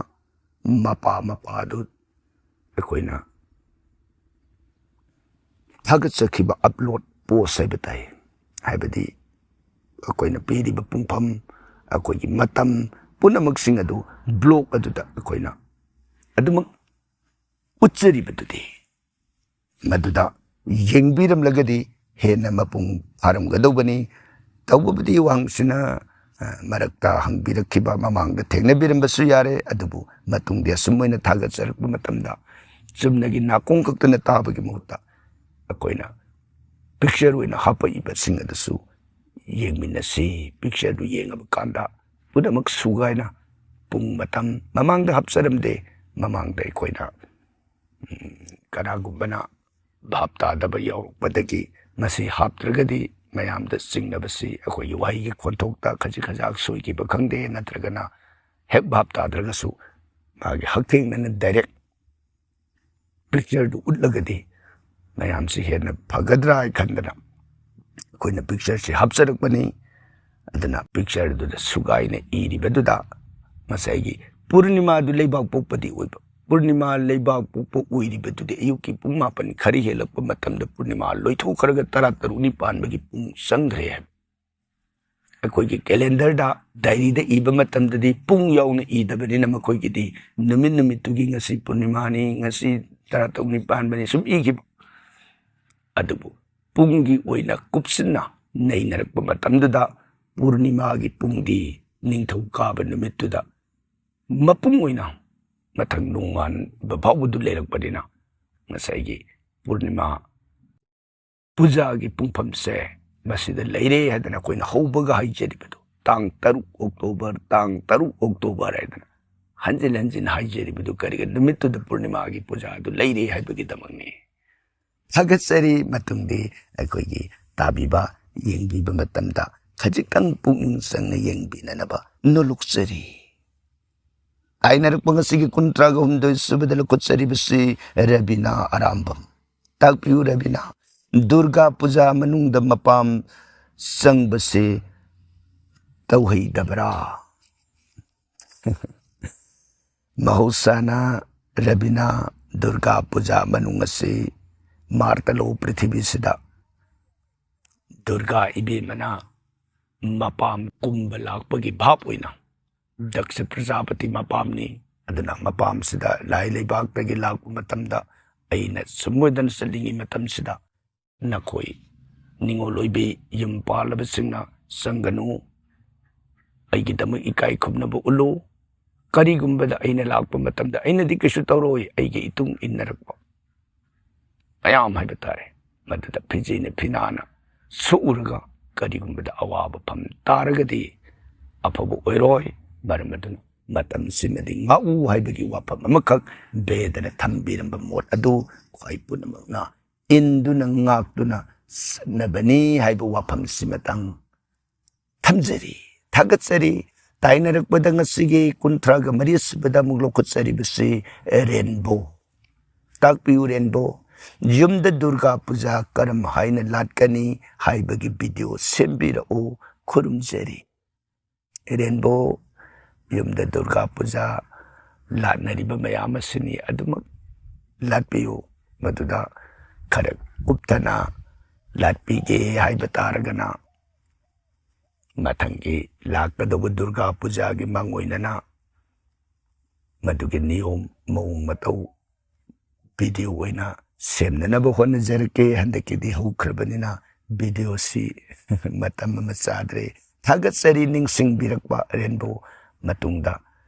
ꯃꯄꯥ ꯃꯄꯥꯗꯨ ꯑꯩꯈꯣꯏꯅ ꯊꯥꯒꯠꯆꯈꯤꯕ ꯑꯞꯂꯣꯗ ꯄꯣꯁ ꯍꯥꯏꯕ ꯇꯥꯏ꯫ ꯍꯥꯏꯕꯗꯤ ꯑꯩꯈꯣꯏꯅ ꯄꯤꯔꯤꯕ ꯄꯨꯡꯐꯝ, ꯑꯩꯈꯣꯏꯒꯤ ꯃꯇꯝ ꯄꯨꯝꯅꯃꯛꯁꯤꯡ ꯑꯗꯨ ꯕ꯭ꯂꯣꯛ ꯑꯗꯨꯗ ꯑꯩꯈꯣꯏꯅ ꯑꯗꯨꯃꯛ ꯎꯠꯆꯔꯤꯕꯗꯨꯗꯤ ꯃꯗꯨꯗ ꯌꯦꯡꯕꯤꯔꯝꯂꯒꯗꯤ ꯍꯦꯟꯅ ꯃꯄꯨꯡ ꯐꯥꯔꯝꯒꯗꯧꯕꯅꯤ꯫ ꯇꯧꯕꯕꯨꯗꯤ ꯋꯥꯍꯪꯁꯤꯅ, ꯑ, ꯃꯔꯛꯇ ꯍꯪꯕꯤꯔꯛꯈꯤꯕ ꯃꯃꯥꯡꯗ ꯊꯦꯡꯅꯕꯤꯔꯝꯕꯁꯨ ꯌꯥꯔꯦ, ꯑꯗꯨꯕꯨ ꯃꯇꯨꯡꯗꯤ ꯑꯁꯨꯝ ꯑꯣꯏꯅ ꯊꯥꯒꯠꯆꯔꯛꯄ ꯃꯇꯝꯗ ꯆꯨꯝꯅꯒꯤ ꯅꯥꯀꯣꯡ ꯈꯛꯇꯅ ꯇꯥꯕꯒꯤ ꯃꯍꯨꯠꯇ ꯑꯩꯈꯣꯏꯅ ꯄꯤꯛꯆꯔ ꯑꯣꯏꯅ ꯍꯥꯞꯄꯛꯏꯕꯁꯤꯡ ꯑꯗꯨꯁꯨ ꯌꯦꯡꯃꯤꯟꯅꯁꯤ꯫ ꯄꯤꯛꯆꯔꯗꯨ ꯌꯦꯡꯉꯕ ꯀꯥꯟꯗ ꯄꯨꯝꯅꯃꯛ ꯁꯨꯒꯥꯏꯅ ꯄꯨꯡ ꯃꯇꯝ ꯃꯃꯥꯡꯗ ꯍꯥꯞꯆꯔꯝꯗꯦ, ꯃꯃꯥꯡꯗ ꯑꯩꯈꯣꯏꯅ ꯎꯝ, ꯀꯅꯥꯒꯨꯝꯕꯅ ꯚꯥꯞ ꯇꯥꯗꯕ ꯌꯥꯎꯔꯛꯄꯗꯒꯤ ꯃꯁꯤ ꯍꯥꯞꯇ꯭ꯔꯒꯗꯤ ꯃꯌꯥꯝꯗ ꯆꯤꯡꯅꯕꯁꯤ ꯑꯩꯈꯣꯏꯒꯤ ꯋꯥꯍꯩꯒꯤ ꯈꯣꯟꯊꯣꯛꯇ ꯈꯖꯤꯛ ꯈꯖꯥꯛ ꯁꯣꯏꯈꯤꯕ ꯈꯪꯗꯦ, ꯅꯠꯇ꯭ꯔꯒꯅ ꯍꯦꯛ ꯚꯥꯞ ꯇꯥꯗ꯭ꯔꯒꯁꯨ ꯃꯥꯒꯤ ꯍꯛꯊꯦꯡꯅꯅ ꯗꯥꯏꯔꯦꯛ ꯄꯤꯛꯆꯔꯗꯨ ꯎꯠꯂꯒꯗꯤ ꯃꯌꯥꯝꯁꯤ ꯍꯦꯟꯅ ꯐꯒꯗ꯭ꯔꯥ ꯍꯥꯏ ꯈꯟꯗꯅ ꯑꯩꯈꯣꯏꯅ ꯄꯤꯛꯆꯔꯁꯤ ꯍꯥꯞꯆꯔꯛꯄꯅꯤ꯫ ꯑꯗꯨꯅ ꯄꯤꯛꯆꯔꯗꯨꯗ ꯁꯨꯒꯥꯏꯅ ꯏꯔꯤꯕꯗꯨꯗ ꯉꯁꯥꯏꯒꯤ ꯄꯨꯔꯅꯤꯃꯥꯗꯨ ꯂꯩꯕꯥꯛ ꯄꯣꯛꯄꯗꯤ ꯑꯣꯏꯕ, ꯄꯨꯔꯅꯤꯃꯥ ꯂꯩꯕꯥꯛ ꯄꯣꯛꯄ ꯑꯣꯏꯔꯤꯕꯗꯨꯗꯤ ꯑꯌꯨꯛꯀꯤ ꯄꯨꯡ ꯃꯥꯄꯟ ꯈꯔ ꯍꯦꯜꯂꯛꯄ ꯃꯇꯝꯗ ꯄꯨꯔꯅꯤꯃꯥ ꯂꯣꯏꯊꯣꯛꯈ꯭ꯔꯒ ꯇꯔꯥ ꯇꯔꯨꯛꯅꯤ ꯄꯥꯟꯕꯒꯤ ꯄꯨꯡ ꯆꯪꯈ꯭ꯔꯦ ꯍꯥꯏꯕ꯫ ꯑꯩꯈꯣꯏꯒꯤ ꯀꯦꯂꯦꯟꯗꯔꯗ, ꯗꯥꯏꯔꯤꯗ ꯏꯕ ꯃꯇꯝꯗꯗꯤ ꯄꯨꯡ ꯌꯥꯎꯅ ꯏꯗꯕꯅꯤꯅ ꯃꯈꯣꯏꯒꯤꯗꯤ ꯅꯨꯃꯤꯠ ꯅꯨꯃꯤꯠꯇꯨꯒꯤ ꯉꯁꯤ ꯄꯨꯔꯅꯤꯃꯥꯅꯤ, ꯉꯁꯤ ꯇꯔꯥ ꯇꯔꯨꯛꯅꯤ ꯄꯥꯟꯕꯅꯤ ꯁꯨꯝ ꯏꯈꯤꯕ꯫ ꯑꯗꯨꯕꯨ ꯄꯨꯡꯒꯤ ꯑꯣꯏꯅ ꯀꯨꯞꯁꯤꯟꯅ ꯅꯩꯅꯔꯛꯄ ꯃꯇꯝꯗꯨꯗ ꯄꯨꯔꯅꯤꯃꯥꯒꯤ ꯄꯨꯡꯗꯤ ꯅꯤꯡꯊꯧꯀꯥꯕ ꯅꯨꯃꯤꯠꯇꯨꯗ ꯃꯄꯨꯡ ꯑꯣꯏꯅ ꯃꯊꯪ ꯅꯣꯡꯉꯥꯟꯕ ꯐꯥꯎꯕꯗꯨ ꯂꯩꯔꯛꯄꯅꯤꯅ ꯉꯁꯥꯏꯒꯤ ꯄꯨꯔꯅꯤꯃꯥ ꯄꯨꯖꯥꯒꯤ ꯄꯨꯡꯐꯝꯁꯦ ꯃꯁꯤꯗ ꯂꯩꯔꯦ ꯍꯥꯏꯗꯅ ꯑꯩꯈꯣꯏꯅ ꯍꯧꯕꯒ ꯍꯥꯏꯖꯔꯤꯕꯗꯣ, ꯇꯥꯡ ꯇꯔꯨꯛ ꯑꯣꯛꯇꯣꯕꯔ, ꯇꯥꯡ ꯇꯔꯨꯛ ꯑꯣꯛꯇꯣꯕꯔ ꯍꯥꯏꯗꯅ ꯍꯟꯖꯤꯟ ꯍꯟꯖꯤꯟ ꯍꯥꯏꯖꯔꯤꯕꯗꯨ ꯀꯔꯤꯒꯤ ꯅꯨꯃꯤꯠꯇꯨꯗ ꯄꯨꯔꯅꯤꯃꯥꯒꯤ ꯄꯨꯖꯥ ꯑꯗꯨ ꯂꯩꯔꯦ ꯍꯥꯏꯕꯒꯤꯗꯃꯛꯅꯤ꯫ ꯊꯥꯒꯠꯆꯔꯤ꯫ ꯃꯇꯨꯡꯗꯤ ꯑꯩꯈꯣꯏꯒꯤ ꯇꯥꯕꯤꯕ, ꯌꯦꯡꯕꯤꯕ ꯃꯇꯝꯗ ꯈꯖꯤꯛꯇꯪ ꯄꯨꯛꯅꯤꯡ ꯆꯪꯅ ꯌꯦꯡꯕꯤꯅꯅꯕ ꯅꯣꯂꯨꯛꯆꯔꯤ꯫ ꯇꯥꯏꯅꯔꯛꯄ ꯉꯁꯤꯒꯤ ꯀꯨꯟꯊ꯭ꯔꯥꯒ ꯍꯨꯝꯗꯣꯏ ꯁꯨꯕꯗ ꯂꯧꯈꯠꯆꯔꯤꯕꯁꯤ ꯔꯕꯤꯅꯥ ꯑꯔꯥꯝꯕꯝ꯫ ꯇꯥꯛꯄꯤꯌꯨ ꯔꯕꯤꯅꯥ, ꯗꯨꯔꯒꯥ ꯄꯨꯖꯥ ꯃꯅꯨꯡꯗ ꯃꯄꯥꯝ ꯆꯪꯕꯁꯤ ꯇꯧꯍꯩꯗꯕ꯭ꯔꯥ? ꯃꯍꯧꯁꯥꯅ ꯔꯕꯤꯅꯥ, ꯗꯨꯔꯒꯥ ꯄꯨꯖꯥ ꯃꯅꯨꯡ ꯑꯁꯤ ꯃꯥꯔꯇꯂꯣ ꯄ꯭ꯔꯤꯊꯤꯕꯤꯁꯤꯗ ꯗꯨꯔꯒꯥ ꯏꯕꯦꯝꯃꯅ ꯃꯄꯥꯝ ꯀꯨꯝꯕ ꯂꯥꯛꯄꯒꯤ ꯚꯥꯞ ꯑꯣꯏꯅ ꯗꯛꯁ ꯄ꯭ꯔꯖꯥꯄꯇꯤ ꯃꯄꯥꯝꯅꯤ꯫ ꯑꯗꯨꯅ ꯃꯄꯥꯝꯁꯤꯗ ꯂꯥꯏ ꯂꯩꯕꯥꯛꯇꯒꯤ ꯂꯥꯛꯄ ꯃꯇꯝꯗ ꯑꯩꯅ ꯁꯨꯝ ꯑꯣꯏꯗꯅ ꯆꯠꯂꯤꯉꯩ ꯃꯇꯝꯁꯤꯗ ꯅꯈꯣꯏ ꯅꯤꯉꯣꯜ ꯑꯣꯏꯕꯤ ꯌꯨꯝ ꯄꯥꯜꯂꯕꯁꯤꯡꯅ ꯆꯪꯒꯅꯨ, ꯑꯩꯒꯤꯗꯃꯛ ꯏꯀꯥꯏ ꯈꯨꯝꯅꯕ ꯎꯠꯂꯨ꯫ ꯀꯔꯤꯒꯨꯝꯕꯗ ꯑꯩꯅ ꯂꯥꯛꯄ ꯃꯇꯝꯗ ꯑꯩꯅꯗꯤ ꯀꯩꯁꯨ ꯇꯧꯔꯣꯏ, ꯑꯩꯒꯤ ꯏꯇꯨꯡ ꯏꯟꯅꯔꯛꯄ ꯃꯌꯥꯝ ꯍꯥꯏꯕ ꯇꯥꯔꯦ, ꯃꯗꯨꯗ ꯐꯤꯖꯦꯅ ꯐꯤꯅꯥꯅ ꯁꯣꯛꯎꯔꯒ ꯀꯔꯤꯒꯨꯝꯕꯗ ꯑꯋꯥꯕ ꯐꯝ ꯇꯥꯔꯒꯗꯤ ꯑꯐꯕ ꯑꯣꯏꯔꯣꯏ꯫ ꯃꯔꯝ ꯑꯗꯨꯅ ꯃꯇꯝꯁꯤꯃꯗꯤ ꯉꯥꯛꯎ ꯍꯥꯏꯕꯒꯤ ꯋꯥꯐꯝ ꯑꯃꯈꯛ ꯕꯦꯗꯅ ꯊꯝꯕꯤꯔꯝꯕ ꯃꯣꯠ ꯑꯗꯨ ꯈ꯭ꯋꯥꯏ ꯄꯨꯝꯅꯃꯛꯅ ꯏꯟꯗꯨꯅ ꯉꯥꯛꯇꯨꯅ ꯆꯠꯅꯕꯅꯤ ꯍꯥꯏꯕ ꯋꯥꯐꯝꯁꯤꯃꯇꯪ ꯊꯝꯖꯔꯤ, ꯊꯥꯒꯠꯆꯔꯤ꯫ ꯇꯥꯏꯅꯔꯛꯄꯗ ꯉꯁꯤꯒꯤ ꯀꯨꯟꯊ꯭ꯔꯥꯒ ꯃꯔꯤ ꯁꯨꯕꯗ ꯑꯃꯨꯛ ꯂꯧꯈꯠꯆꯔꯤꯕꯁꯤ ꯔꯦꯟꯕꯣ꯫ ꯇꯥꯛꯄꯤꯌꯨ ꯔꯦꯟꯕꯣ, ꯌꯨꯝꯗ ꯗꯨꯔꯒꯥ ꯄꯨꯖꯥ ꯀꯔꯝ ꯍꯥꯏꯅ ꯂꯥꯠꯀꯅꯤ ꯍꯥꯏꯕꯒꯤ ꯚꯤꯗꯤꯑꯣ ꯁꯦꯝꯕꯤꯔꯛꯎ, ꯈꯨꯔꯨꯝꯖꯔꯤ꯫ ꯔꯦꯟꯕꯣ, ꯌꯨꯝꯗ ꯗꯨꯔꯒꯥ ꯄꯨꯖꯥ ꯂꯥꯠꯅꯔꯤꯕ ꯃꯌꯥꯝ ꯑꯁꯤꯅꯤ ꯑꯗꯨꯃꯛ ꯂꯥꯠꯄꯤꯌꯨ꯫ ꯃꯗꯨꯗ ꯈꯔ ꯀꯨꯞꯊꯅ ꯂꯥꯠꯄꯤꯒꯦ ꯍꯥꯏꯕ ꯇꯥꯔꯒꯅ, ꯃꯊꯪꯒꯤ ꯂꯥꯛꯀꯗꯧꯕ ꯗꯨꯔꯒꯥ ꯄꯨꯖꯥꯒꯤ ꯃꯥꯡꯑꯣꯏꯅꯅ ꯃꯗꯨꯒꯤ ꯅꯤꯌꯣꯝ ꯃꯑꯣꯡ ꯃꯇꯧ ꯚꯤꯗꯤꯑꯣ ꯑꯣꯏꯅ ꯁꯦꯝꯅꯅꯕ ꯍꯣꯠꯅꯖꯔꯛꯀꯦ꯫ ꯍꯟꯗꯛꯀꯤꯗꯤ ꯍꯧꯈ꯭ꯔꯕꯅꯤꯅ ꯚꯤꯗꯤꯑꯣꯁꯤ ꯃꯇꯝ ꯑꯃ ꯆꯥꯗ꯭ꯔꯦ꯫ ꯊꯥꯒꯠꯆꯔꯤ ꯅꯤꯡꯁꯤꯡꯕꯤꯔꯛꯄ ꯔꯦꯟꯕꯣ꯫ ꯃꯇꯨꯡꯗ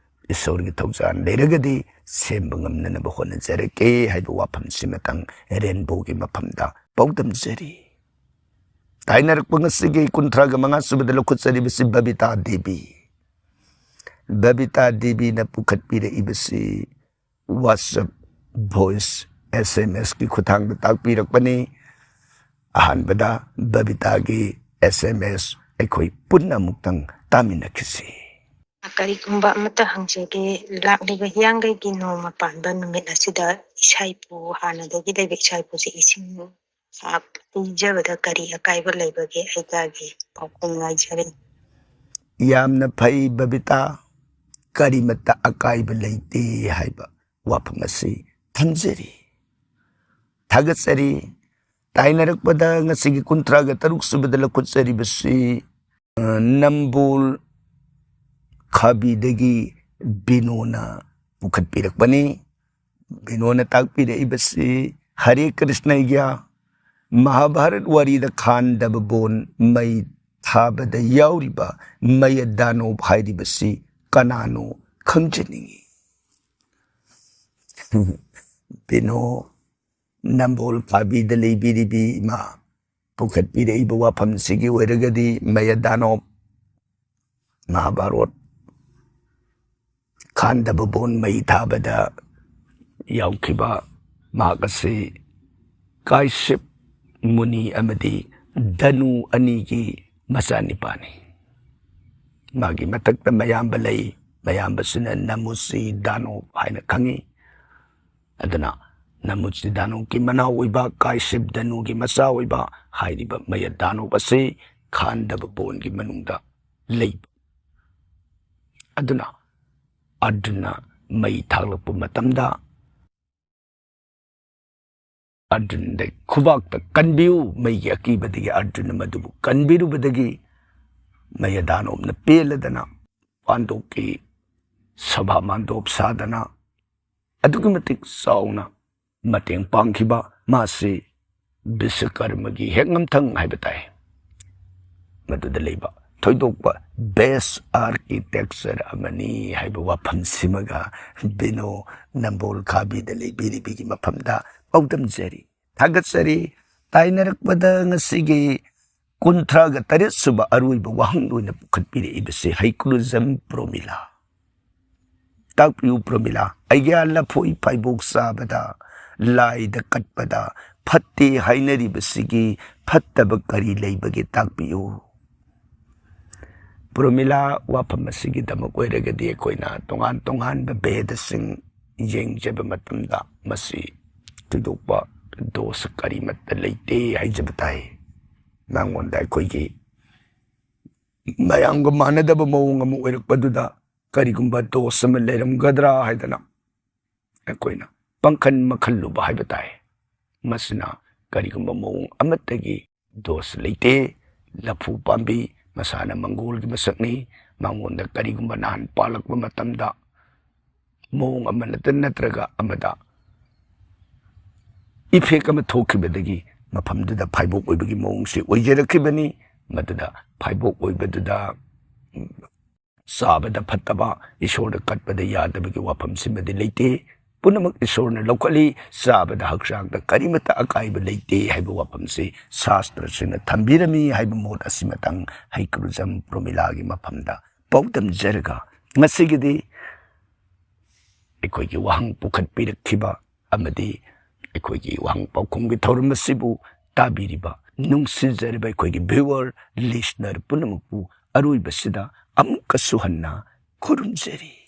ꯏꯁꯣꯔꯒꯤ ꯊꯧꯖꯥꯜ ꯂꯩꯔꯒꯗꯤ ꯁꯦꯝꯕ ꯉꯝꯅꯅꯕ ꯍꯣꯠꯅꯖꯔꯛꯀꯦ ꯍꯥꯏꯕ ꯋꯥꯐꯝꯁꯤꯃꯇꯪ ꯔꯦꯟꯕꯣꯒꯤ ꯃꯐꯝꯗ ꯄꯥꯎꯗꯝꯖꯔꯤ꯫ ꯇꯥꯏꯅꯔꯛꯄ ꯉꯁꯤꯒꯤ ꯀꯨꯟꯊ꯭ꯔꯥꯒ ꯃꯉꯥ ꯁꯨꯕꯗ ꯂꯧꯈꯠꯆꯔꯤꯕꯁꯤ Babita Devi. Babita ꯗꯦꯕꯤꯅ ꯄꯨꯈꯠꯄꯤꯔꯛꯏꯕꯁꯤ WhatsApp voice, SMS ꯀꯤ ꯈꯨꯠꯊꯥꯡꯗ ꯇꯥꯛꯄꯤꯔꯛꯄꯅꯤ꯫ ꯑꯍꯥꯟꯕꯗ ꯕꯕꯤꯇꯥꯒꯤ ꯑꯦꯁ ꯑꯦꯝ ꯑꯦꯁ ꯑꯩꯈꯣꯏ ꯄꯨꯟꯅ ꯑꯃꯨꯛꯇꯪ ꯇꯥꯃꯤꯟꯅꯈꯤꯁꯤ꯫ ꯀꯔꯤꯒꯨꯝꯕ ꯑꯃꯠꯇ ꯍꯪꯖꯒꯦ, ꯂꯥꯛꯂꯤꯕ ꯍꯤꯌꯥꯡꯒꯩꯒꯤ ꯅꯣꯡꯃ ꯄꯥꯟꯕ ꯅꯨꯃꯤꯠ ꯑꯁꯤꯗ ꯏꯁꯥ ꯏꯄꯨ, ꯍꯥꯟꯅꯗꯒꯤ ꯂꯩꯕ ꯏꯁꯥ ꯏꯄꯨꯁꯦ ꯏꯁꯤꯡ ꯄꯤꯖꯕꯗ ꯀꯔꯤ ꯑꯀꯥꯏꯕ ꯂꯩꯕꯒꯦ? ꯑꯩꯒꯤ ꯄꯥꯎꯈꯨꯝ ꯉꯥꯏꯖꯔꯤ꯫ ꯌꯥꯝꯅ ꯐꯩ ꯕꯕꯤꯇꯥ, ꯀꯔꯤꯃꯠꯇ ꯑꯀꯥꯏꯕ ꯂꯩꯇꯦ ꯍꯥꯏꯕ ꯋꯥꯐꯝ ꯑꯁꯤ ꯊꯝꯖꯔꯤ꯫ ꯊꯥꯒꯠꯆꯔꯤ꯫ ꯇꯥꯏꯅꯔꯛꯄꯗ ꯉꯁꯤꯒꯤ ꯀꯨꯟꯊ꯭ꯔꯥꯒ ꯇꯔꯨꯛ ꯁꯨꯕꯗ ꯂꯧꯈꯠꯆꯔꯤꯕꯁꯤ, ꯑ, ꯅꯝꯕꯣꯜ ꯈꯥꯕꯤꯗꯒꯤ ꯕꯤꯅꯣꯅ ꯄꯨꯈꯠꯄꯤꯔꯛꯄꯅꯤ꯫ ꯕꯤꯅꯣꯅ ꯇꯥꯛꯄꯤꯔꯛꯏꯕꯁꯤ ꯍꯔꯦ ꯀ꯭ꯔꯤꯁꯅ ꯒ꯭ꯌꯥ, ꯃꯍꯥꯚꯥꯔꯠ ꯋꯥꯔꯤꯗ ꯈꯥꯟꯗꯕ ꯕꯣꯟ ꯃꯩ ꯊꯥꯕꯗ ꯌꯥꯎꯔꯤꯕ ꯃꯌ ꯗꯥꯅꯣꯞ ꯍꯥꯏꯔꯤꯕꯁꯤ ꯀꯅꯥꯅꯣ ꯈꯪꯖꯅꯤꯡꯏ꯫ ꯕꯤꯅꯣ, ꯅꯝꯕꯣꯜ ꯈꯥꯕꯤꯗ ꯂꯩꯕꯤꯔꯤꯕꯤ ꯏꯃꯥ, ꯄꯨꯈꯠꯄꯤꯔꯛꯏꯕ ꯋꯥꯐꯝꯁꯤꯒꯤ ꯑꯣꯏꯔꯒꯗꯤ ꯃꯌ ꯗꯥꯅꯣꯞ, ꯃꯍꯥꯚꯥꯔꯠ ꯈꯥꯟꯗꯕ ꯕꯣꯟ ꯃꯩ ꯊꯥꯕꯗ ꯌꯥꯎꯈꯤꯕ ꯃꯍꯥꯛ ꯑꯁꯤ ꯀꯥꯏꯁꯤꯞ ꯃꯨꯅꯤ ꯑꯃꯗꯤ ꯗꯅꯨ ꯑꯅꯤꯒꯤ ꯃꯆꯥꯅꯤꯄꯥꯅꯤ꯫ ꯃꯥꯒꯤ ꯃꯊꯛꯇ ꯃꯌꯥꯝꯕ ꯂꯩ꯫ ꯃꯌꯥꯝꯕꯁꯤꯅ ꯅꯃꯨꯁꯤ ꯗꯥꯅꯣꯞ ꯍꯥꯏꯅ ꯈꯪꯉꯤ꯫ ꯑꯗꯨꯅ ꯅꯃꯨꯁꯤ ꯗꯥꯅꯣꯞꯀꯤ ꯃꯅꯥꯎ ꯑꯣꯏꯕ, ꯀꯥꯏꯁꯤꯞ ꯗꯅꯨꯒꯤ ꯃꯆꯥ ꯑꯣꯏꯕ ꯍꯥꯏꯔꯤꯕ ꯃꯌ ꯗꯥꯅꯣꯞ ꯑꯁꯤ ꯈꯥꯟꯗꯕ ꯕꯣꯟꯒꯤ ꯃꯅꯨꯡꯗ ꯂꯩꯕ꯫ ꯑꯗꯨꯅ ꯑꯔꯖꯨꯟꯅ ꯃꯩ ꯊꯥꯒꯠꯂꯛꯄ ꯃꯇꯝꯗ ꯑꯔꯖꯨꯟꯗ ꯈꯨꯕꯥꯛꯇ ꯀꯟꯕꯤꯌꯨ, ꯃꯩꯒꯤ ꯑꯀꯤꯕꯗꯒꯤ ꯑꯔꯖꯨꯟꯅ ꯃꯗꯨꯕꯨ ꯀꯟꯕꯤꯔꯨꯕꯗꯒꯤ ꯃꯌ ꯗꯥꯅꯣꯞꯅ ꯄꯦꯜꯂꯗꯅ ꯄꯥꯟꯗꯣꯞꯀꯤ ꯁꯚꯥ ꯃꯥꯟꯗꯣꯞ ꯁꯥꯗꯅ ꯑꯗꯨꯛꯀꯤ ꯃꯇꯤꯛ ꯆꯥꯎꯅ ꯃꯇꯦꯡ ꯄꯥꯡꯈꯤꯕ, ꯃꯥꯁꯤ ꯕꯤꯁꯀꯔꯃꯒꯤ ꯍꯦꯛ ꯉꯝꯊꯪ ꯍꯥꯏꯕ ꯇꯥꯏ꯫ ꯃꯗꯨꯗ ꯂꯩꯕ ꯊꯣꯏꯗꯣꯛꯄ ꯕꯦꯁ ꯑꯥꯔꯀꯤꯇꯦꯛꯆꯔ ꯑꯃꯅꯤ ꯍꯥꯏꯕ ꯋꯥꯐꯝꯁꯤꯃꯒ ꯕꯤꯅꯣ ꯅꯝꯕꯣꯜ ꯈꯥꯕꯤꯗ ꯂꯩꯕꯤꯔꯤꯕꯤꯒꯤ ꯃꯐꯝꯗ ꯄꯥꯎꯗꯝꯖꯔꯤ, ꯊꯥꯒꯠꯆꯔꯤ꯫ ꯇꯥꯏꯅꯔꯛꯄꯗ ꯉꯁꯤꯒꯤ ꯀꯨꯟꯊ꯭ꯔꯥꯒ ꯇꯔꯦꯠ ꯁꯨꯕ ꯑꯔꯣꯏꯕ ꯋꯥꯍꯪ ꯑꯣꯏꯅ ꯄꯨꯈꯠꯄꯤꯔꯛꯏꯕꯁꯤ ꯍꯩꯀ꯭ꯔꯨꯖꯝ ꯄ꯭ꯔꯣꯃꯤꯂꯥ꯫ ꯇꯥꯛꯄꯤꯌꯨ ꯄ꯭ꯔꯣꯃꯤꯂꯥ, ꯑꯩꯒ꯭ꯌꯥ ꯂꯐꯣꯏ ꯐꯥꯏꯕꯣꯛ ꯆꯥꯕꯗ, ꯂꯥꯏꯗ ꯀꯠꯄꯗ ꯐꯠꯇꯦ ꯍꯥꯏꯅꯔꯤꯕꯁꯤꯒꯤ ꯐꯠꯇꯕ ꯀꯔꯤ ꯂꯩꯕꯒꯦ ꯇꯥꯛꯄꯤꯌꯨ꯫ ꯄ꯭ꯔꯣꯃꯤꯂꯥ ꯋꯥꯐꯝ ꯑꯁꯤꯒꯤꯗꯃꯛ ꯑꯣꯏꯔꯒꯗꯤ ꯑꯩꯈꯣꯏꯅ ꯇꯣꯉꯥꯟ ꯇꯣꯉꯥꯟꯕ ꯚꯦꯗꯁꯤꯡ ꯌꯦꯡꯖꯕ ꯃꯇꯝꯗ ꯃꯁꯤ ꯊꯣꯏꯗꯣꯛꯄ ꯗꯣꯁ ꯀꯔꯤꯃꯠꯇ ꯂꯩꯇꯦ ꯍꯥꯏꯖꯕ ꯇꯥꯏ꯫ ꯃꯉꯣꯟꯗ ꯑꯩꯈꯣꯏꯒꯤ ꯃꯌꯥꯝꯒ ꯃꯥꯟꯅꯗꯕ ꯃꯑꯣꯡ ꯑꯃ ꯑꯣꯏꯔꯛꯄꯗꯨꯗ ꯀꯔꯤꯒꯨꯝꯕ ꯗꯣꯁ ꯑꯃ ꯂꯩꯔꯝꯒꯗ꯭ꯔꯥ ꯍꯥꯏꯗꯅ ꯑꯩꯈꯣꯏꯅ ꯄꯪꯈꯟ ꯃꯈꯜꯂꯨꯕ ꯍꯥꯏꯕ ꯇꯥꯏ꯫ ꯃꯁꯤꯅ ꯀꯔꯤꯒꯨꯝꯕ ꯃꯑꯣꯡ ꯑꯃꯠꯇꯒꯤ ꯗꯣꯁ ꯂꯩꯇꯦ꯫ ꯂꯐꯨ ꯄꯥꯝꯕꯤ ꯃꯁꯥꯅ ꯃꯪꯒꯣꯜꯒꯤ ꯃꯁꯛꯅꯤ꯫ ꯃꯉꯣꯟꯗ ꯀꯔꯤꯒꯨꯝꯕ ꯅꯍꯥꯟ ꯄꯥꯜꯂꯛꯄ ꯃꯇꯝꯗ ꯃꯑꯣꯡ ꯑꯃ ꯅꯠꯇ-, ꯅꯠꯇ꯭ꯔꯒ ꯑꯃꯗ ꯏꯐꯦꯛ ꯑꯃ ꯊꯣꯛꯈꯤꯕꯗꯒꯤ ꯃꯐꯝꯗꯨꯗ ꯐꯥꯏꯕꯣꯛ ꯑꯣꯏꯕꯒꯤ ꯃꯑꯣꯡꯁꯤ ꯑꯣꯏꯖꯔꯛꯈꯤꯕꯅꯤ꯫ ꯃꯗꯨꯗ ꯐꯥꯏꯕꯣꯛ ꯑꯣꯏꯕꯗꯨꯗ ꯆꯥꯕꯗ ꯐꯠꯇꯕ, ꯏꯁꯣꯔꯗ ꯀꯠꯄꯗ ꯌꯥꯗꯕꯒꯤ ꯋꯥꯐꯝꯁꯤꯃꯗꯤ ꯂꯩꯇꯦ꯫ ꯄꯨꯝꯅꯃꯛ ꯏꯁꯣꯔꯅ ꯂꯧꯈꯠꯂꯤ꯫ ꯆꯥꯕꯗ ꯍꯛꯆꯥꯡꯗ ꯀꯔꯤꯃꯠꯇ ꯑꯀꯥꯏꯕ ꯂꯩꯇꯦ ꯍꯥꯏꯕ ꯋꯥꯐꯝꯁꯤ ꯁꯥꯁꯇ꯭ꯔꯁꯤꯡꯅ ꯊꯝꯕꯤꯔꯝꯃꯤ ꯍꯥꯏꯕ ꯃꯣꯠ ꯑꯁꯤꯃꯇꯪ ꯍꯩꯀ꯭ꯔꯨꯖꯝ ꯄ꯭ꯔꯣꯃꯤꯂꯥꯒꯤ ꯃꯐꯝꯗ ꯄꯥꯎꯗꯝꯖꯔꯒ, ꯉꯁꯤꯒꯤꯗꯤ ꯑꯩꯈꯣꯏꯒꯤ ꯋꯥꯍꯪ ꯄꯨꯈꯠꯄꯤꯔꯛꯈꯤꯕ ꯑꯃꯗꯤ ꯑꯩꯈꯣꯏꯒꯤ ꯋꯥꯍꯪ ꯄꯥꯎꯈꯨꯝꯒꯤ ꯊꯧꯔꯝ ꯑꯁꯤꯕꯨ ꯇꯥꯕꯤꯔꯤꯕ ꯅꯨꯡꯁꯤꯖꯔꯕ ꯑꯩꯈꯣꯏꯒꯤ viewer, listener ꯄꯨꯝꯅꯃꯛꯄꯨ ꯑꯔꯣꯏꯕꯁꯤꯗ ꯑꯃꯨꯛꯀꯁꯨ ꯍꯟꯅ ꯈꯨꯔꯨꯝꯖꯔꯤ꯫